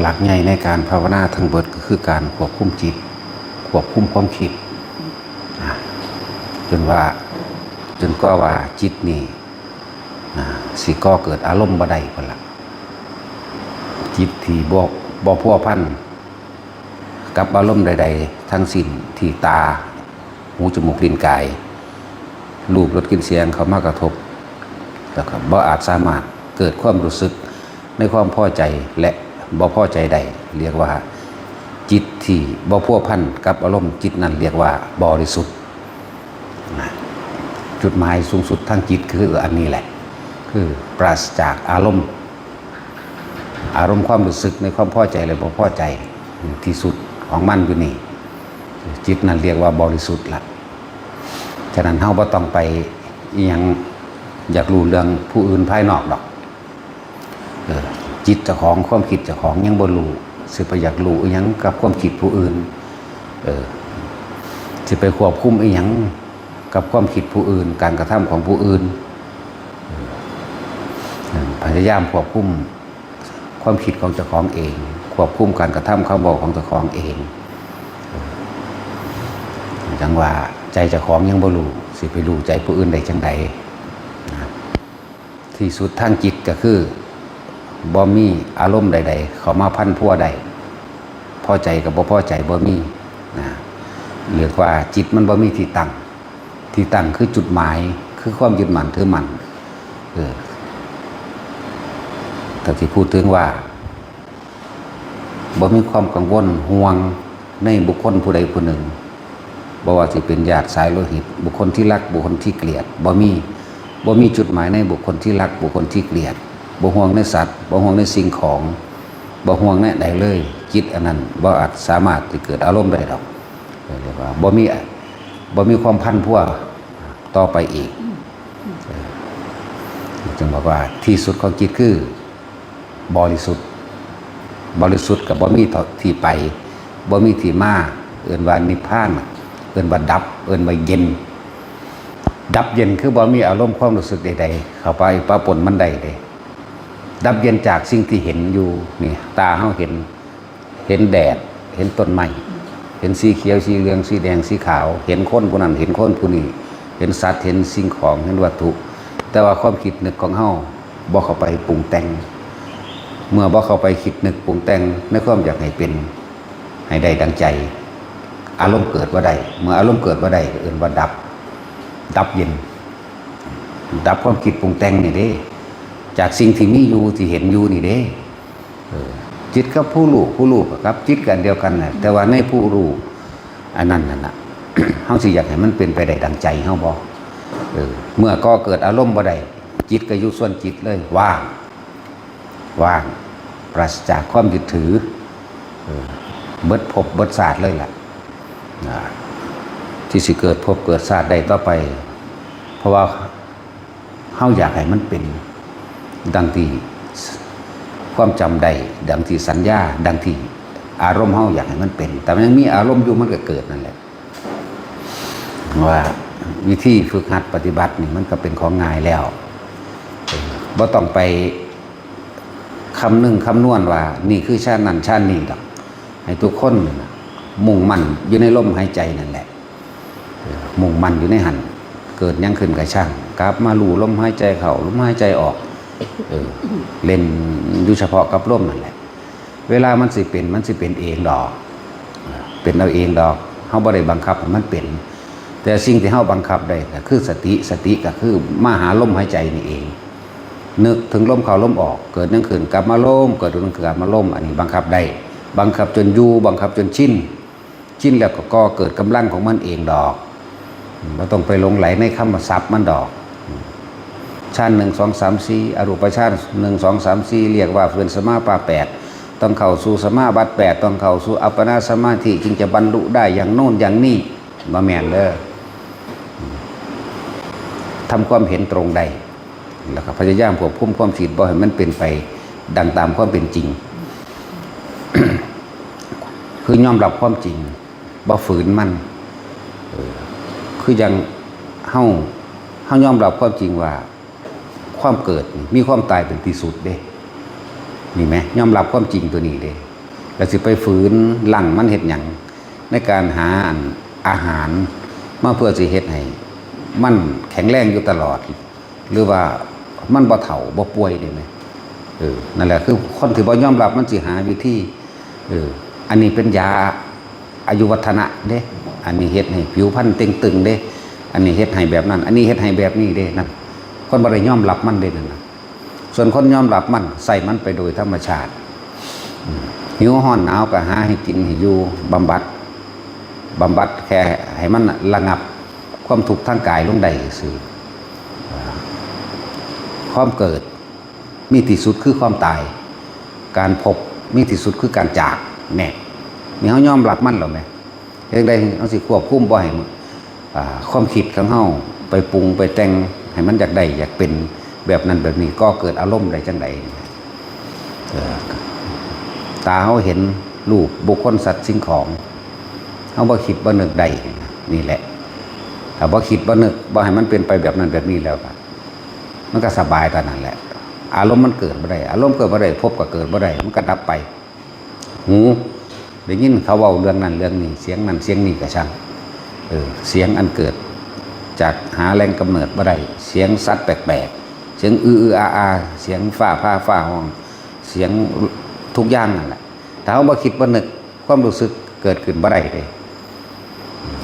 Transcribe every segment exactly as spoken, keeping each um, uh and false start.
หลักใหญ่ในการภาวนาทั้งเบิดก็คือการควบคุมจิต ควบคุมความคิดนะจนว่า จนกว่าว่าจิตนี่นะสิก่อเกิดอารมณ์บ่ได้พุ่นละ จิตที่บ่บ่พัวพันกับอารมณ์ใดๆทั้งสิ้นที่ตา หู จมูก ลิ้น กาย รูป รส กลิ่น เสียงเข้ามากระทบ แล้วก็บ่อาจสามารถเกิดความรู้สึกในความพอใจและบ่พอใจได้ เรียกว่าจิตที่บ่พัวพันกับอารมณ์ จิตนั้นเรียกว่าบริสุทธิ์นะจุดหมายสูงสุดทางจิตคืออันนี้แหละ คือปราศจากอารมณ์ อารมณ์ความรู้สึกในความพอใจและบ่พอใจที่สุดของมันอยู่นี่ จิตนั้นเรียกว่าบริสุทธิ์ละ ฉะนั้นเฮาบ่ต้องไปอิหยังอยากรู้เรื่องผู้อื่นภายนอกดอก เออ จิตเจ้าของความคิดเจ้าของยังบ่รู้ สิไปอยากรู้อิหยังกับความคิดผู้อื่น เออ สิไปควบคุมอิหยังกับความคิดผู้อื่น การกระทำของผู้อื่น เออ พยายามควบคุมความคิดของเจ้าของเอง ควบคุมการกระทำคำเว้าของเจ้าของเอง จั่งว่าใจเจ้าของยังบ่รู้ สิไปรู้ใจผู้อื่นได้จั่งใดนะ ที่สุดทางจิตก็คือบ่มีอารมณ์ใดๆเข้ามาพันพัวได้ พอใจกับบ่พอใจบ่มีนะ เรียกว่าจิตมันบ่มีที่ตั้ง ที่ตั้งคือจุดหมาย คือความยึดมั่นถือมั่น เออ ถ้าสิพูดถึงว่า บ่มีความกังวลห่วงในบุคคลผู้ใดผู้หนึ่ง บ่ว่าสิเป็นญาติสายโลหิต บุคคลที่รัก บุคคลที่เกลียด บ่มี บ่มีจุดหมายในบุคคลที่รัก บุคคลที่เกลียด บ่ห่วงในสัตว์ บ่ห่วงในสิ่งของ บ่ห่วงในใดเลย จิตอันนั้นบ่อาจสามารถที่เกิดอารมณ์ได้ดอก เรียกว่าบ่มี บ่มีความพันพัวต่อไปอีก เออ จึงบอกว่าที่สุดของจิตคือบริสุทธิ์ บริสุทธิ์กับบ่มีที่ไป บ่มีที่มา เอิ้นว่านิพพาน เอิ้นว่าดับ เอิ้นว่าเย็น ดับเย็นคือบ่มีอารมณ์ความรู้สึกใดๆเข้าไปปะปนมันได้เด้ ดับเย็นจากสิ่งที่เห็นอยู่นี่ ตาเฮาเห็น เห็นแดด เห็นต้นไม้ เห็นสีเขียว สีเหลือง สีแดง สีขาว เห็นคนผู้นั้น เห็นคนผู้นี้ เห็นสัตว์ เห็นสิ่งของ เห็นวัตถุ แต่ว่าความคิดนึกของเฮาบ่เข้าไปปรุงแต่ง เมื่อบ่เข้าไปคิดนึกปรุงแต่งในความอยากให้เป็น ให้ได้ดังใจ อารมณ์เกิดบ่ได้ เมื่ออารมณ์เกิดบ่ได้ก็เอิ้นว่าดับ ดับเย็น ดับความคิดปรุงแต่งนี่เด้ จากสิ่งที่มีอยู่ ที่เห็นอยู่นี่เด้ เออ จิตกับผู้รู้ ผู้รู้กับจิตกันเดียวกันน่ะ แต่ว่าในผู้รู้อันนั้นนั่นน่ะ เฮาสิอยากให้มันเป็นไปได้ดังใจเฮาบ่ เออ เมื่อก่อเกิดอารมณ์บ่ได้ จิตก็อยู่ส่วนจิตเลย ว่าง ว่าง ปราศจากความยึดถือ เออ เบิดภพเบิดชาติเลยล่ะ อ่า ที่สิเกิดภพเกิดชาติได้ต่อไป เพราะว่า เฮาอยากให้มันเป็นดังที่ความจำได้ ดังที่สัญญา ดังที่อารมณ์เฮาอยากให้มันเป็น แต่มันยังมีอารมณ์อยู่มันก็เกิดนั่นแหละ ว่าวิธีฝึกหัดปฏิบัตินี่มันก็เป็นของง่ายแล้ว บ่ต้องไปคำนึงคำนวณว่านี่คือฌานนั่นฌานนี่ดอก ให้ทุกคนน่ะมุ่งมั่นอยู่ในลมหายใจนั่นแหละ เออ มุ่งมั่นอยู่ในหั่น เกิดหยังขึ้นก็ช่าง กลับมารู้ลมหายใจเข้า ลมหายใจออก เออ เล่นอยู่เฉพาะกับลมนั่นแหละ เวลามันสิเป็น มันสิเป็นเองดอก เออ เป็นเอาเองดอก เฮาบ่ได้บังคับให้มันเป็น แต่สิ่งที่เฮาบังคับได้ก็คือสติ สติก็คือมาหาลมหายใจนี่เอง นึกถึงลมเข้าลมออก เกิดหยังขึ้นกลับมาลม เกิดหยังขึ้นกลับมาลม อันนี้บังคับได้ บังคับจนอยู่ บังคับจนชิน ชินแล้วก็ก่อเกิดกำลังของมันเองดอก บ่ต้องไปหลงใหลในคำศัพท์มันดอก ฌานหนึ่ง สอง สาม สี่ อรูปฌานหนึ่ง สอง สาม สี่ เรียกว่าเป็นสมาปาแปด ต้องเข้าสู่สมาบัติแปด ต้องเข้าสู่อัปปนาสมาธิ จึงจะบรรลุได้อย่างโน้นอย่างนี้ บ่แม่นเด้อ ทำความเห็นตรงได้ แล้วก็พยายามควบคุมความคิดบ่ให้มันเป็นไปดังตามความเป็นจริง คือยอมรับความจริง บ่ฝืนมัน เออ คือยังเฮา เฮายอมรับความจริงว่า ความเกิดนี่มีความตายเป็นที่สุดเด้ นี่ไหม ยอมรับความจริงตัวนี้เด้ แล้วสิไปฝืนรั้งมันเฮ็ดหยัง ในการหาอันอาหารมาเพื่อสิเฮ็ดให้มันแข็งแรงอยู่ตลอด หรือว่ามันบ่เฒ่าบ่ป่วยนี่ไหม เออ นั่นแหละคือคนที่บ่ยอมรับมันสิหาวิธี เออ อันนี้เป็นยาอายุวัฒนะเด้ อันนี้เฮ็ดให้ผิวพรรณเต่งตึงเด้ อันนี้เฮ็ดให้แบบนั้น อันนี้เฮ็ดให้แบบนี้เด้นั่น คนบ่ได้ยอมรับมันเด้นั่นนะ ส่วนคนยอมรับมันใส่มันไปโดยธรรมชาติ อืม หิวฮ้อนหนาวก็หาให้กินให้อยู่ บำบัด บำบัดแค่ให้มันระงับความทุกข์ทางกายลงได้ซื่อ ความเกิดมีที่สุดคือความตาย การพบมีที่สุดคือการจาก แน่ นี่เฮายอมรับมันแล้วแหม จั่งใดเฮาสิควบคุมบ่ให้มัน อ่า ความคิดของเฮาไปปรุงไปแต่งให้มันอยากได้อยากเป็นแบบนั้นแบบนี้ ก่อเกิดอารมณ์ได้จั่งใด เอ่อ ตาเฮาเห็นรูปบุคคลสัตว์สิ่งของ เฮาบ่คิดบ่นึกได้ นี่แหละ ถ้าบ่คิดบ่นึกบ่ให้มันเป็นไปแบบนั้นแบบนี้แล้วก็ มันก็สบายเท่านั้นแหละ อารมณ์มันเกิดบ่ได้ อารมณ์เกิดบ่ได้ ภพก็เกิดบ่ได้ มันก็ดับไป หูได้ยินเขาเว้าเรื่องนั้นเรื่องนี้ เสียงนั้นเสียงนี้ก็ช่าง เออ เสียงอันเกิดจากหาแหล่งกำเนิดบ่ได้ เสียงสัตว์แปลกๆ เสียงอืออืออาอา เสียงฟ้าผ่าฟ้าฮ้อง เสียงทุกอย่างนั่นแหละ ถ้าเฮาบ่คิดบ่นึก ความรู้สึกเกิดขึ้นบ่ได้เด้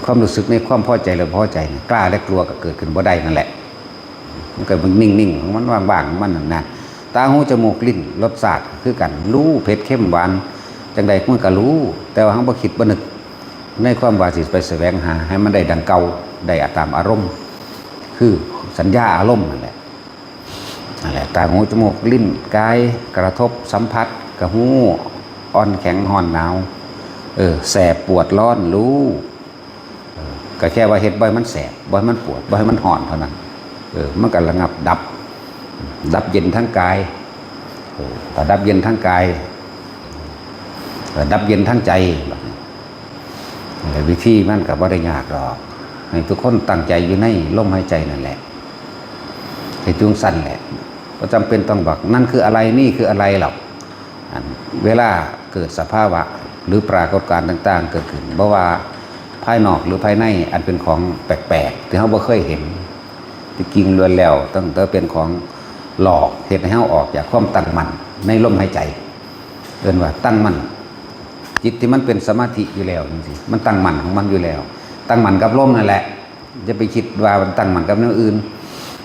ความรู้สึกในความพอใจและบ่พอใจนี่ กล้าและกลัวก็เกิดขึ้นบ่ได้นั่นแหละ มันก็นิ่งๆ ของมันว่างๆ ของมันนั่นนะ ตาหูจมูกลิ้นรสชาติคือกัน รู้เผ็ดเค็มหวาน จั่งใดมันก็รู้ แต่ว่าเฮาบ่คิดบ่นึก ในความว่าสิไปแสวงหาให้มันได้ดังเก่า ได้ตามอารมณ์ คือสัญญาอารมณ์นั่นแหละ นั่นแหละ ตาหูจมูกลิ้นกายกระทบสัมผัส ก็ฮู้ อ่อนแข็งฮ้อนหนาว เออ แสบปวดร้อนรู้ เออ ก็แค่ว่าเฮ็ดบ่ให้มันแสบ บ่ให้มันปวด บ่ให้มันฮ้อนเท่านั้น เออ มันก็ระงับดับ ดับเย็นทั้งกาย เออ ถ้าดับเย็นทั้งกาย เออ ดับเย็นทั้งใจ แต่วิธีมันก็บ่ได้ยากดอก ให้ทุกคนตั้งใจอยู่ในลมหายใจนั่นแหละ ให้จุงสั้นแหละ บ่จำเป็นต้องบอกนั่นคืออะไร นี่คืออะไรหรอก อันเวลาเกิดสภาวะหรือปรากฏการณ์ต่างๆ เกิดขึ้น บ่ว่าภายนอกหรือภายใน อันเป็นของแปลกๆ ที่เฮาบ่เคยเห็น ที่จริงล้วนแล้วตั้งแต่เป็นของหลอก เฮ็ดให้เฮาออกจากความตั้งมั่นในลมหายใจ เอิ้นว่าตั้งมั่น จิตที่มันเป็นสมาธิอยู่แล้วจั่งซี้ มันตั้งมั่นของมันอยู่แล้ว ตั้งมั่นกับลมนั่นแหละ อย่าไปคิดว่ามันตั้งมั่นกับแนวอื่น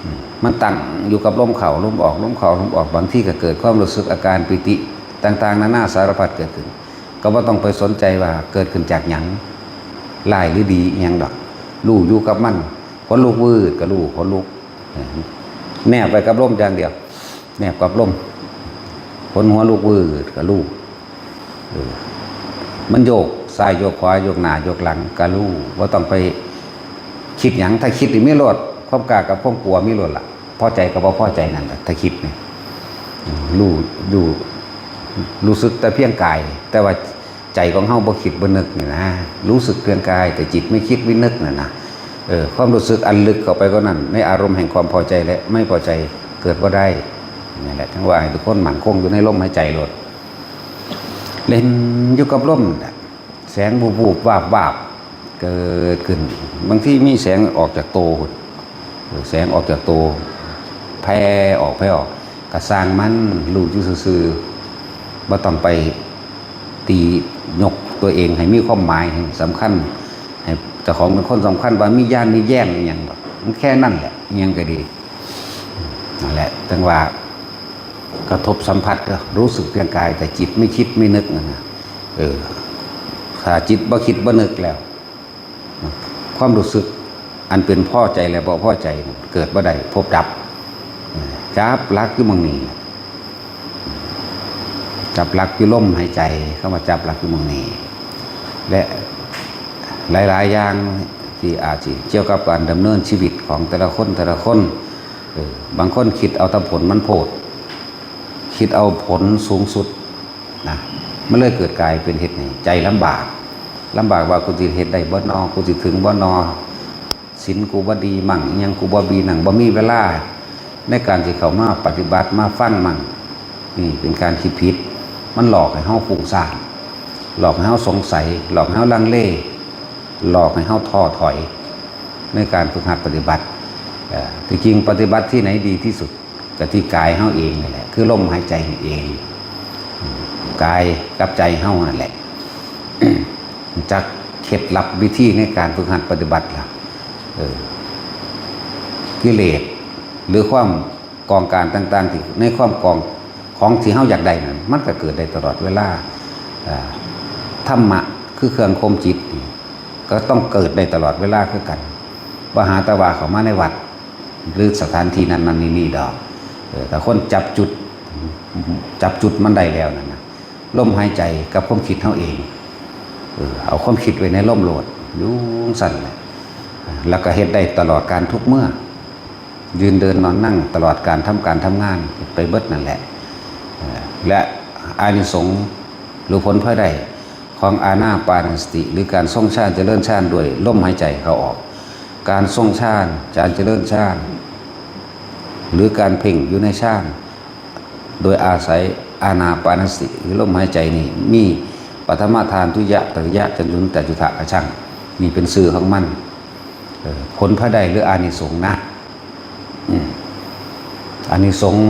อืม มันตั้งอยู่กับลมเข้าลมออก ลมเข้าลมออก บางทีก็เกิดความรู้สึกอาการปีติต่างๆ นานาสารพัดเกิดขึ้น ก็บ่ต้องไปสนใจว่าเกิดขึ้นจากหยัง ร้ายหรือดีอิหยังดอก รู้อยู่กับมัน ขนลุกวืดก็รู้ ขนลุก แนบไปกับลมอย่างเดียว แนบกับลม ขนหัวลุกวืดก็รู้ เออ มันโยกซ้ายโยกขวา โยกหน้าโยกหลังก็รู้ บ่ต้องไปคิดหยัง ถ้าคิดนี่มีโลด ความกล้ากับความกลัวมีโลดล่ะ พอใจกับบ่พอใจนั่นล่ะ ถ้าคิดนี่ อืม รู้ รู้ รู้สึกแต่เพียงกาย แต่ว่าใจของเฮาบ่คิดบ่นึกนี่นะ รู้สึกเพียงกาย แต่จิตไม่คิดไม่นึกนั่นนะ เออ ความรู้สึกอันลึกเข้าไปกว่านั้น ในอารมณ์แห่งความพอใจและไม่พอใจเกิดบ่ได้ นั่นแหละ จั่งว่าให้ทุกคนมั่นคงอยู่ในลมหายใจโลด เล่นอยู่กับลมน่ะ แสงวาบๆ วาบๆ เกิดขึ้น บางทีมีแสงออกจากโตพุ้น แสงออกจากโต แผ่ออก แผ่ออก ก็ซ่างมัน รู้อยู่ซื่อๆ บ่ต้องไปตียกตัวเองให้มีความหมาย ให้สำคัญ ให้เจ้าของเป็นคนสำคัญ ว่ามีญาณมีแย้มอิหยังดอก มันแค่นั้นแหละ อิหยังก็ดี นั่นแหละ จั่งว่า กระทบสัมผัสก็รู้สึกเพียงกาย แต่จิตไม่คิดไม่นึกนั่นนะ เออ ถ้าจิตบ่คิดบ่นึกแล้ว ความรู้สึกอันเป็นพอใจและบ่พอใจเกิดบ่ได้ ภพดับ จับหลักอยู่หม่องนี้ จับหลักอยู่ลมหายใจ คำว่าจับหลักอยู่หม่องนี้ และหลายๆ อย่างที่อาจสิเกี่ยวกับการดำเนินชีวิตของแต่ละคน แต่ละคน เออ บางคนคิดเอาแต่ผลมันโพด คิดเอาผลสูงสุดนะ มันเลยเกิดกลายเป็นเหตุให้ใจลำบาก ลำบากว่ากูสิเฮ็ดได้บ่นอ กูสิถึงบ่นอ ศีลกูบ่ดีมั่ง อิหยังกูบ่ดีนั่ง บ่มีเวลาในการสิเข้ามาปฏิบัติ มาฟังมั่ง นี่เป็นการคิดผิด มันหลอกให้เฮาฟุ้งซ่าน หลอกให้เฮาสงสัย หลอกให้เฮาลังเล หลอกให้เฮาท้อถอย ในการฝึกหัดปฏิบัติ เอ่อ ที่จริงปฏิบัติที่ไหนดีที่สุด ก็ที่กายเฮาเองนี่แหละ คือลมหายใจเอง กายกับใจเฮานั่นแหละ จักเคล็ดลับวิธีในการฝึกหัดปฏิบัติล่ะ เออ กิเลส หรือความกองการต่างๆ ที่ในความกองของที่เฮาอยากได้นั้น มันก็เกิดได้ตลอดเวลา เอ่อ ธรรมะคือเครื่องข่มจิตนี่ ก็ต้องเกิดได้ตลอดเวลาคือกัน บ่หาแต่ว่าเข้ามาในวัด หรือสถานที่นั้นๆ นี่ๆ ดอก เออ ถ้าคนจับจุด จับจุดมันได้แล้วนั่นนะ ลมหายใจกับความคิดเฮาเอง เออ เอาความคิดไว้ในลมโลด อยู่จั่งซั่นแหละ แล้วก็เฮ็ดได้ตลอดการทุกเมื่อ ยืนเดินนอนนั่ง ตลอดการทำการทำงาน ไปเบิดนั่นแหละ เออ และอานิสงส์หรือผลพลอยได้ของอานาปานสติ หรือการทรงฌานเจริญฌานด้วยลมหายใจเข้าออก การทรงฌาน การเจริญฌาน หรือการเพ่งอยู่ในฌาน โดยอาศัยอานาปานสติ หรือลมหายใจนี่ มีปฐมฌาน ทุติยะ ตติยะ จตุตถะ จตุตถะ กะฉัง นี่เป็นชื่อของมัน เออ ผลพลอยได้หรืออานิสงส์นะ อืม อานิสงส์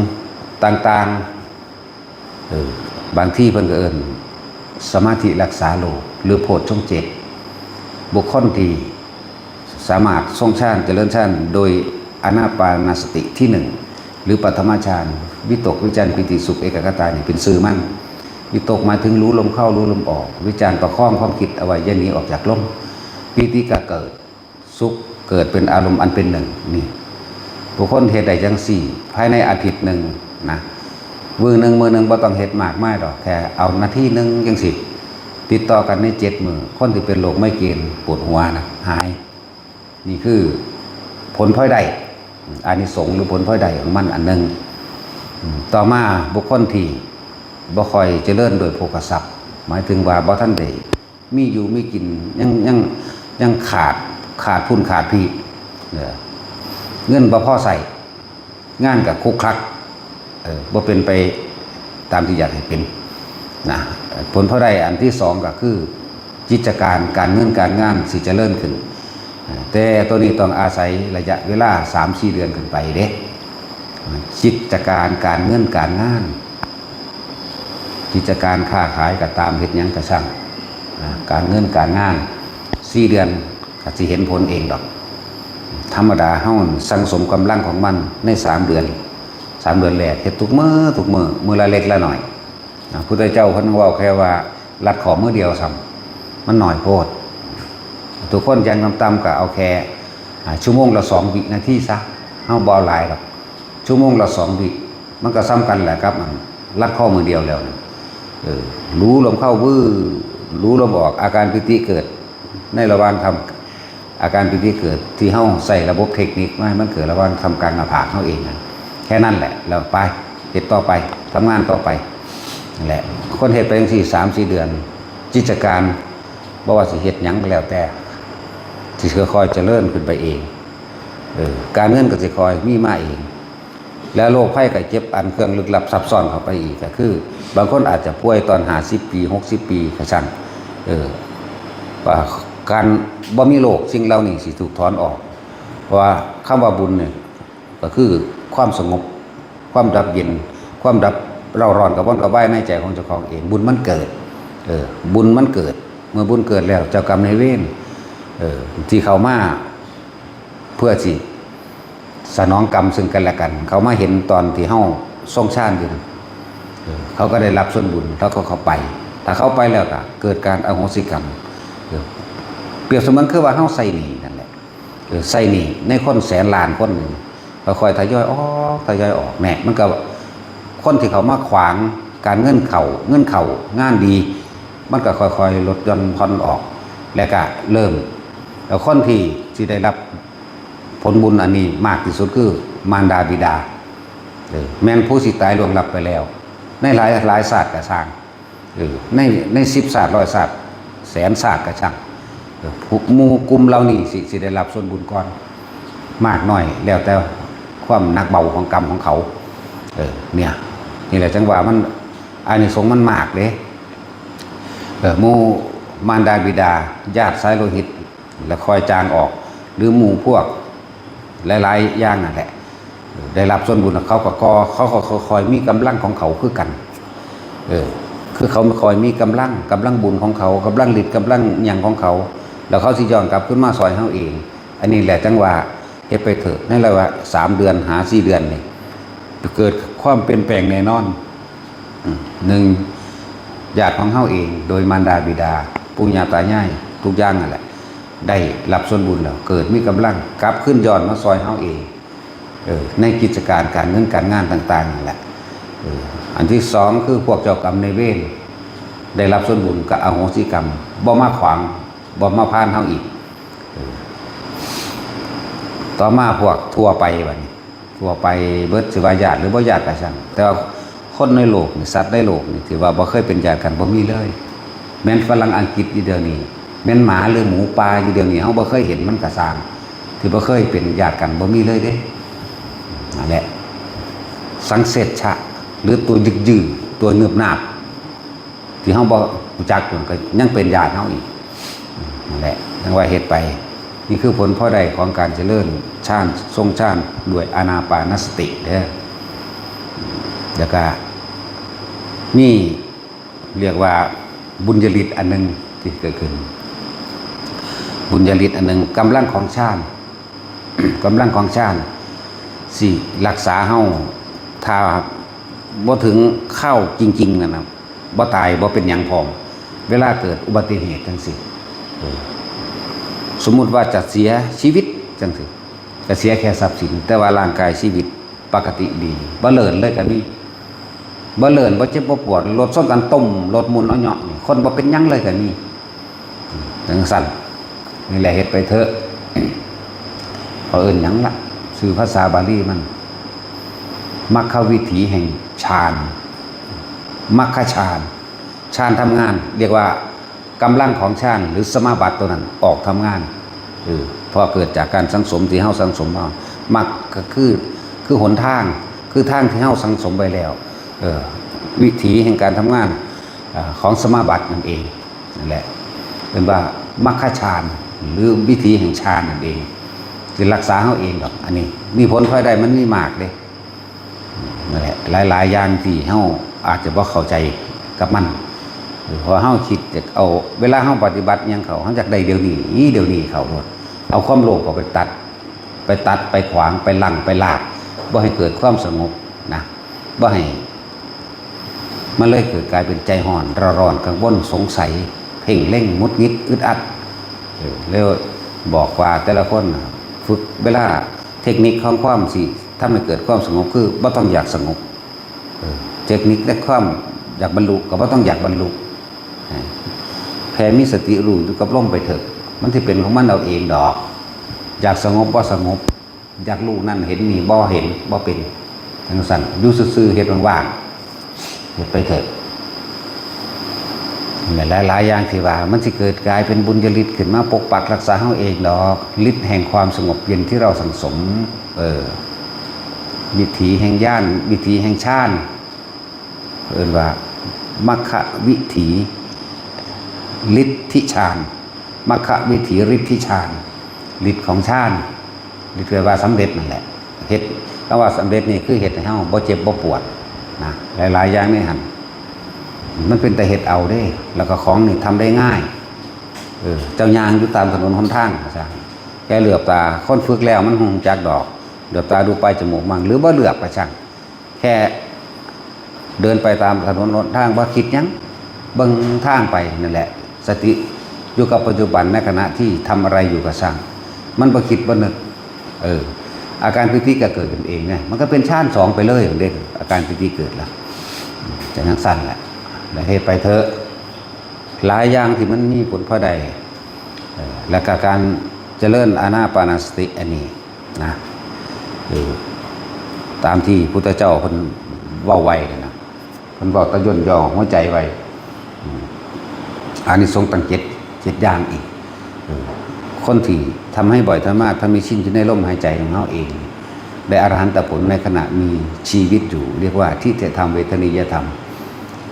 ต่างๆ เออ บางทีเพิ่นก็เอิ้นสมาธิรักษาโลก หรือโพชฌงค์เจ็ด บุคคลที่สามารถทรงฌานเจริญฌานโดยอานาปานสติที่หนึ่ง หรือปฐมฌาน วิตก วิจาร ปีติ สุข เอกัคคตานี่เป็นชื่อมัน วิตกหมายถึงรู้ลมเข้ารู้ลมออก วิจารประคองความคิดเอาไว้อย่าหนีออกจากลม ปีติก็เกิด สุขเกิดเป็นอารมณ์อันเป็นหนึ่ง นี่ บุคคลเฮ็ดได้จั่งซี้ ภายในอาทิตย์หนึ่งนะ มื้อหนึ่ง มื้อหนึ่งบ่ต้องเฮ็ดมากมายดอก แค่เอานาทีหนึ่งจั่งซี้ ติดต่อกันในเจ็ดมื้อ คนที่เป็นโรคไมเกรนปวดหัวนะ หาย นี่คือผลพลอยได้ อานิสงส์หรือผลพลอยได้ของมันอันหนึ่ง อืม ต่อมาบุคคลที่บ่ค่อยเจริญโดยโภคทรัพย์ หมายถึงว่าบ่ทันได้ มีอยู่มีกิน ยัง ยัง ยังขาด ขาดพุ้นขาดพี้ เออ เงินบ่พอใช้ งานก็คลุกคลัก เออ บ่เป็นไปตามที่อยากให้เป็น นะ ผลพลอยได้อันที่สองก็คือ กิจการ การเงินการงานสิเจริญขึ้น เออ แต่ตัวนี้ต้องอาศัยระยะเวลาสามสี่เดือนขึ้นไปเด้ กิจการ การเงินการงาน กิจการค้าขายก็ตาม เฮ็ดหยังก็ช่าง นะ การเงินการงาน สี่เดือนก็สิเห็นผลเองดอก ธรรมดาเฮาสั่งสมกำลังของมันในสามเดือน สามเดือนแรกเฮ็ดทุกมื้อ ทุกมื้อ มื้อละเล็กละน้อย นะ พุทธเจ้าเพิ่นเว้าแค่ว่ารัดข้อมื้อเดียวซ้ำ มันน้อยโพด ทุกคนอย่างต่ำๆก็เอาแค่ อ่า ชั่วโมงละสองวินาทีซะ เฮาบ่เอาหลายดอก ชั่วโมงละสองวิ มันก็ส่ำกันแหละครับ อันรัดข้อมื้อเดียวแล้วนะ เออ รู้ลมเข้า วื้อ รู้ลมออก อาการปีติเกิดในระหว่างทำ อาการปีติเกิดที่เฮาใช้ระบบเทคนิคมาให้มันเกิดระหว่างทำกลางหน้าผากเฮาเองนะ แค่นั้นแหละ แล้วไป เฮ็ดต่อไป ทำงานต่อไป นั่นแหละ คนเฮ็ดไปจั่งซี้สามสี่เดือน กิจการ บ่ว่าสิเฮ็ดหยังก็แล้วแต่ สิค่อยๆเจริญขึ้นไปเอง เออ การเงินก็สิค่อยมีมาเอง แล้วโรคภัยไข้เจ็บอันเครื่องลึกลับซับซ้อนเข้าไปอีกก็คือ บางคนอาจจะป่วยตอนห้าสิบปี หกสิบปี ก็ช่าง เออ ว่าการบ่มีโรคสิ่งเหล่านี้สิถูกถอนออก เพราะว่าคำว่าบุญเนี่ย ก็คือความสงบ ความดับเย็น ความดับเร่าร้อนกระวนกระวายในใจของเจ้าของเอง บุญมันเกิด เออ บุญมันเกิด เมื่อบุญเกิดแล้ว เจ้ากรรมนายเวร เออ ที่เข้ามาเพื่อสิสนองกรรมซึ่งกันและกัน เขามาเห็นตอนที่เฮาทรงฌานอยู่นะ เออ เขาก็ได้รับส่วนบุญ แล้วก็เข้าไป ถ้าเข้าไปแล้วก็เกิดการอโหสิกรรม เออ เปรียบเสมือนคือว่าเฮาใช้หนี้นั่นแหละ เออ ใช้หนี้ในคนแสนล้านคนหนึ่ง ค่อยๆทยอยออก ทยอยออก แน่ มันก็ คนที่เขามาขวางการเงินเข้า เงินเข้า งานดี มันก็ค่อยๆลดหย่อนผ่อนออก และก็เริ่ม แล้วคนที่สิได้รับผลบุญอันนี้มากที่สุดคือมารดาบิดา เออ แม่นผู้สิตายล่วงลับไปแล้ว ในหลาย หลายชาติก็ช่าง เออ ใน ในสิบชาติ ร้อยชาติ แสนชาติก็ช่าง เออ ผู้ หมู่กลุ่มเหล่านี้สิ สิได้รับส่วนบุญก่อน มากน้อย แล้วแต่ความหนักเบาของกรรมของเขา เออ เนี่ย นี่แหละจั่งว่ามัน อานิสงส์มันมากเด้ เออ หมู่มารดาบิดา ญาติสายโลหิต และคอยจางออก หรือหมู่พวกหลายๆอย่างนั่นแหละ เออ ได้รับส่วนบุญ เขาก็ ก็ เขาก็คอยมีกำลังของเขาคือกัน เออ คือเขาคอยมีกำลัง กำลังบุญของเขา กำลังฤทธิ์ กำลังหยังของเขา แล้วเขาสิย้อนกลับคืนมาซอยเฮาเอง อันนี้แหละจั่งว่าเฮ็ดไปเถอะ ในระยะสามเดือนหาสี่เดือนนี่ เกิดความเปลี่ยนแปลงแน่นอน อืม หนึ่ง ญาติของเฮาเอง โดยมารดาบิดา ปู่ย่าตายาย ทุกอย่างนั่นแหละ ได้รับส่วนบุญแล้ว เกิดมีกำลัง กลับคืนย้อนมาซอยเฮาเอง เออ ในกิจการการเงินการงานต่างๆนั่นแหละ เออ อันที่สองคือพวกเจ้ากรรมนายเวร ได้รับส่วนบุญก็อโหสิกรรม บ่มาขวาง บ่มาพานเฮาอีก เออ ต่อมาพวกทั่วไปบัดนี้ ทั่วไปเบิด สิว่าญาติหรือบ่ญาติก็ช่าง แต่ว่าคนในโลกนี่ สัตว์ในโลกนี่ ที่ว่าบ่เคยเป็นญาติกัน บ่มีเลย แม่นฝรั่งอังกฤษอยู่เดี๋ยวนี้ แม่นหมาหรือหมูป่าอยู่เดี๋ยวนี้ เฮาบ่เคยเห็นมันก็ช่าง ที่บ่เคยเป็นญาติกัน บ่มีเลยเด้ นั่นแหละ สังเสชชะ หรือตัวยึกยือ ตัวเนิบนาบ ที่เฮาบ่รู้จักอยู่ก็ยังเป็นญาติเฮาอีก นั่นแหละ จั่งว่าเฮ็ดไป นี่คือผลพลอยได้ของการเจริญฌาน ทรงฌานด้วยอานาปานสติเด้อ แล้วก็มี เรียกว่าบุญญาฤทธิ์อันหนึ่งที่เกิดขึ้น บุญญาฤทธิ์อันหนึ่ง กำลังของฌาน กำลังของฌานสิรักษาเฮา ถ้าบ่ถึงคราวจริงๆนั่นน่ะ บ่ตาย บ่เป็นหยังพร้อม เวลาเกิดอุบัติเหตุจั่งซี้ เออ สมมุติว่าจะเสียชีวิตจั่งซี้ ก็เสียแค่ทรัพย์สิน แต่ว่าร่างกายชีวิตปกติดี บ่เลินเลยก็มี บ่เลิน บ่เจ็บบ่ปวด รถชนกันตุ้ม รถหมุนเอาเหยาะนี่ คนบ่เป็นหยังเลยก็มี จั่งซั่น นี่แหละ เฮ็ดไปเถอะ เขาเอิ้นหยังล่ะ ชื่อภาษาบาลีมัน มรรควิถีแห่งฌาน มรรคฌาน ฌานทำงาน เรียกว่ากำลังของฌาน หรือสมาบัติตัวนั้นออกทำงาน เออ เพราะเกิดจากการสังสมที่เฮาสังสมมา มรรคก็คือ คือหนทาง คือทางที่เฮาสังสมไว้แล้ว เออ วิถีแห่งการทำงาน อ่า ของสมาบัตินั่นเอง นั่นแหละ เป็นว่ามรรคฌาน หรือวิถีแห่งฌานนั่นเอง สิรักษาเฮาเองดอก อันนี้ มีผลพลอยได้มันมีมากเด้ นั่นแหละ หลายๆอย่างที่เฮาอาจจะบ่เข้าใจกับมัน เพราะเฮาคิดจะเอา เวลาเฮาปฏิบัติหยังเข้า เฮาอยากได้เดี๋ยวนี้ เดี๋ยวนี้เข้าโลด เอาความโลภเข้าไปตัด ไปตัด ไปขวาง ไปลัง ไปลาก บ่ให้เกิดความสงบนะ บ่ให้ มันเลยเกิดกลายเป็นใจฮ้อน เร่าร้อน กังวล สงสัย เพ่งเล็ง หงุดหงิด อึดอัด เออ แล้วบอกว่าแต่ละคนน่ะ ฝึกเวลา เทคนิคของความสิทำให้เกิดความสงบคือบ่ต้องอยากสงบ เออ เทคนิคในความอยากบรรลุก็บ่ต้องอยากบรรลุ ให้แผ่มีสติรู้อยู่กับลมไปเถอะ มันสิเป็นของมันเอาเองดอก อยากสงบบ่สงบ อยากรู้นั่นเห็นนี่บ่เห็นบ่เป็น จั่งซั่น อยู่ซื่อๆ เฮ็ดว่างๆ เฮ็ดไปเถอะ หลายๆอย่างที่ว่ามันสิเกิดกลายเป็นบุญญาฤทธิ์ขึ้นมาปกปักรักษาเฮาเองดอก ฤทธิ์แห่งความสงบเย็นที่เราสั่งสม เออ วิถีแห่งญาณ วิถีแห่งฌาน เอิ้นว่ามรรควิถี ฤทธิฌาน มรรควิถีฤทธิฌาน ฤทธิ์ของฌาน ฤทธิ์แปลว่าสำเร็จนั่นแหละ เฮ็ด คำว่าสำเร็จนี่คือเฮ็ดให้เฮาบ่เจ็บบ่ปวดนะ หลายๆอย่างในหั่น มันเป็นแต่เฮ็ดเอาเด้ แล้วก็ของนี่ทำได้ง่าย เออ เจ้าย่างอยู่ตามถนนหนทาง ว่าซั่น แค่เหลือบตา คนฝึกแล้วมันฮู้จักดอก เหลือบตาดูปลายจมูกมั่ง หรือบ่เหลือบก็ช่าง แค่เดินไปตามถนนหนทาง บ่คิดหยัง เบิ่งทางไปนั่นแหละ สติอยู่กับปัจจุบันในขณะที่ทำอะไรอยู่ก็ช่าง มันบ่คิดบ่นึก เออ อาการปีติก็เกิดขึ้นเองไง มันก็เป็นฌานสองไปเลยเด้ อาการปีติเกิดละ จะจั่งซั่นแหละ แล้วเฮ็ดไปเถอะ หลายอย่างที่มันมีผลพลอยได้ เออ แล้วก็การเจริญอานาปานสติอันนี้นะ เออ ตามที่พุทธเจ้าเพิ่นเว้าไว้นั่นนะ เพิ่นเว้าแต่ย่นย่อหัวใจไว้ อืม อานิสงส์ตั้งเจ็ด เจ็ดอย่างอีก เออ คนที่ทำให้บ่อย ทำมาก ทำให้ชินอยู่ในลมหายใจของเฮาเอง ได้อรหันตผลในขณะมีชีวิตอยู่ เรียกว่าทิฏฐธรรม เวทนียธรรม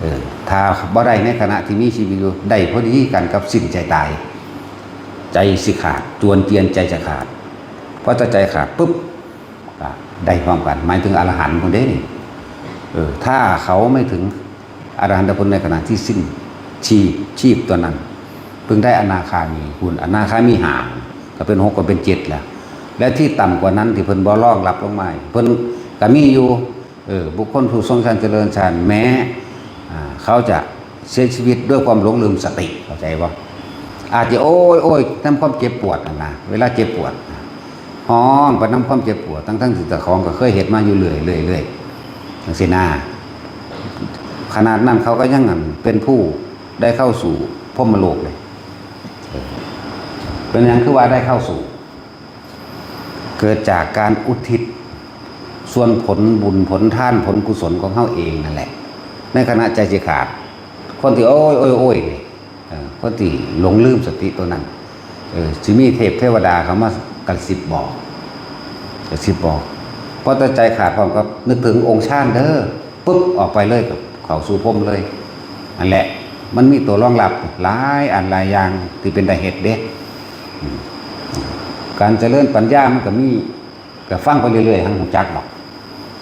เออ ถ้าบ่ได้ในขณะที่มีชีวิตอยู่ ได้พอดีกันกับสิ้นใจตาย ใจสิขาด จวนเจียนใจจะขาด พอใจขาดปุ๊บ อ่ะ ได้พร้อมกัน หมายถึงอรหันต์คนเด้นี่ เออ ถ้าเขาไม่ถึงอรหันตผลในขณะที่สิ้นชีพ ชีพตัวนั้น เพิ่งได้อนาคามี คุณ อนาคามีห้า ก็เป็นหก ก็เป็นเจ็ดแล้ว และที่ต่ำกว่านั้นที่เพิ่นบ่รองรับลงมา เพิ่นก็มีอยู่ เออ บุคคลผู้ทรงฌานเจริญฌาน แม้ อ่า เขาจะเสียชีวิตด้วยความหลงลืมสติ เข้าใจบ่ อาจจะโอ้ยโอ้ยนำความเจ็บปวดนั่นนะ เวลาเจ็บปวด ฮ้องไปนำความเจ็บปวด ทั้งๆที่เจ้าของก็เคยเฮ็ดมาอยู่เรื่อยๆๆ จังซี้นะ ขนาดนั้นเขาก็ยังอันเป็นผู้ได้เข้าสู่พรหมโลกเลย เออ เป็นหยังคือว่าได้เข้าสู่ เกิดจากการอุทิศส่วนผลบุญผลทานผลกุศลของเฮาเองนั่นแหละ ในขณะใจสิขาด คนที่โอ้ยโอ้ยโอ้ยนี่ เออ คนที่หลงลืมสติตัวนั้น เออ สิมีเทพเทวดาเขามากระซิบบอก กระซิบบอก พอแต่ใจขาดพร้อมกับนึกถึงองค์ฌานเด้อ ปุ๊บ ออกไปเลย เข้าสู่พรหมเลย นั่นแหละ มันมีตัวรองรับหลายอันหลายอย่างที่เป็นตาเฮ็ดเด้ อืม การเจริญปัญญามันก็มี ก็ฟังไปเรื่อยๆ หังรู้จักดอก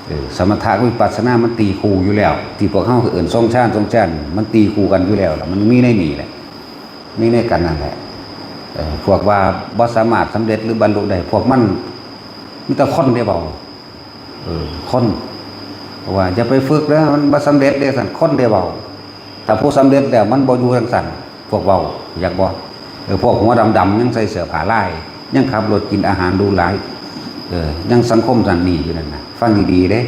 เออ สมถะกับวิปัสสนามันตีคู่อยู่แล้ว ที่พวกเฮาเอิ้นทรงฌาน ทรงฌาน มันตีคู่กันอยู่แล้วล่ะ มันมีในนี่แหละ มีในกันนั่นแหละ เออ พวกว่าบ่สามารถสำเร็จหรือบรรลุได้ พวกมันมีแต่คนเด้เว้า เออ คน เพราะว่าอย่าไปฝึกเด้อ มันบ่สำเร็จเด้ซั่น คนเด้เว้า ถ้าผู้สำเร็จแล้วมันบ่อยู่จังซั่น พวกเว้า อยากบ่ เออ พวกหัวดำๆ ยังใส่เสื้อผ้าลาย ยังขับรถกินอาหารหรูหรา เออ ยังสังคมนั่นนี่อยู่นั่นน่ะ ฟังดีๆ เด้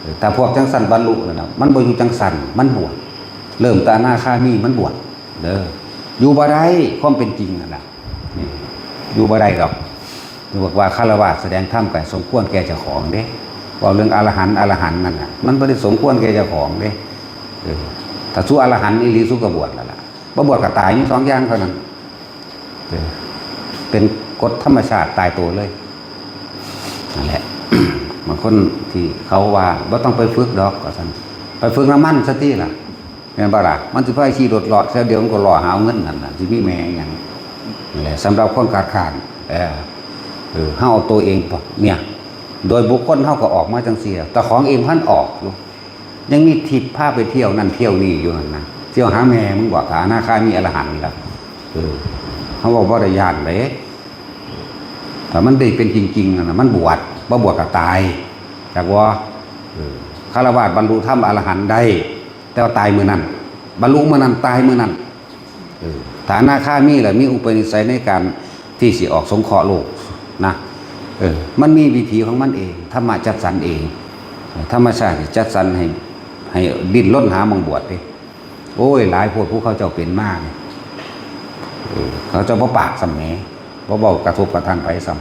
เออ ถ้าพวกจังซั่นบรรลุนั่นน่ะ มันบ่อยู่จังซั่น มันบวช เริ่มแต่อนาคามีมันบวช เด้อ อยู่บ่ได้ ความเป็นจริงนั่นน่ะ นี่ อยู่บ่ได้ดอก บอกว่าฆราวาสแสดงธรรมก็สมควรแก่เจ้าของเด้ เว้าเรื่องอรหันต์ อรหันต์นั่นน่ะ มันบ่ได้สมควรแก่เจ้าของเด้ เออ ถ้าสู้อรหันต์อีหลีสู้ก็บวชแล้วล่ะ บ่บวชก็ตาย มีสองอย่างเท่านั้น เออ เป็นกฎธรรมชาติตายตัวเลย นั่นแหละ บางคนที่เขาว่าบ่ต้องไปฝึกดอก ว่าซั่น ไปฝึกนำมันซะติล่ะ แม่นบ่ล่ะ มันสิพาขี่รถเลาะ แค่เดียวมันก็เลาะหาเงินนั่นน่ะ สิมีแม่หยัง นั่นแหละ สำหรับคนขาดค้าน เออ เออ เฮาเอาตัวเองเนี่ย โดยบุคคลเฮาก็ออกมาจังซี่ แต่ของเองพันออกอยู่ ยังมีทิพย์พาไปเที่ยวนั่นเที่ยวนี่อยู่หั่นนะ เที่ยวหาแม่มึงบ่ ถ้าอนาคามีอรหันต์นี่ล่ะ เออ เฮาเว้าบ่ได้ย้านเด้ ถ้ามันได้เป็นจริงๆนั่นน่ะ มันบวช บ่บวชก็ตาย จักบ่ เออ ฆราวาสบรรลุธรรมอรหันต์ได้ แต่ว่าตายมื้อนั้น บรรลุมื้อนั้น ตายมื้อนั้น เออ ถ้าอนาคามีล่ะ มีอุปนิสัยในการที่สิออกสงเคราะห์โลกนะ เออ มันมีวิถีของมันเอง ธรรมะจัดสรรเอง ธรรมชาติจัดสรรให้ ให้ดิ้นรนหาหม่องบวชเด้ โอ้ย หลายโพดผู้เขาเจ้าเป็นมาเนี่ย เออ เขาเจ้าบ่ปากซ้ำแหม บ่เว้ากระทบกระทั่งไผซ้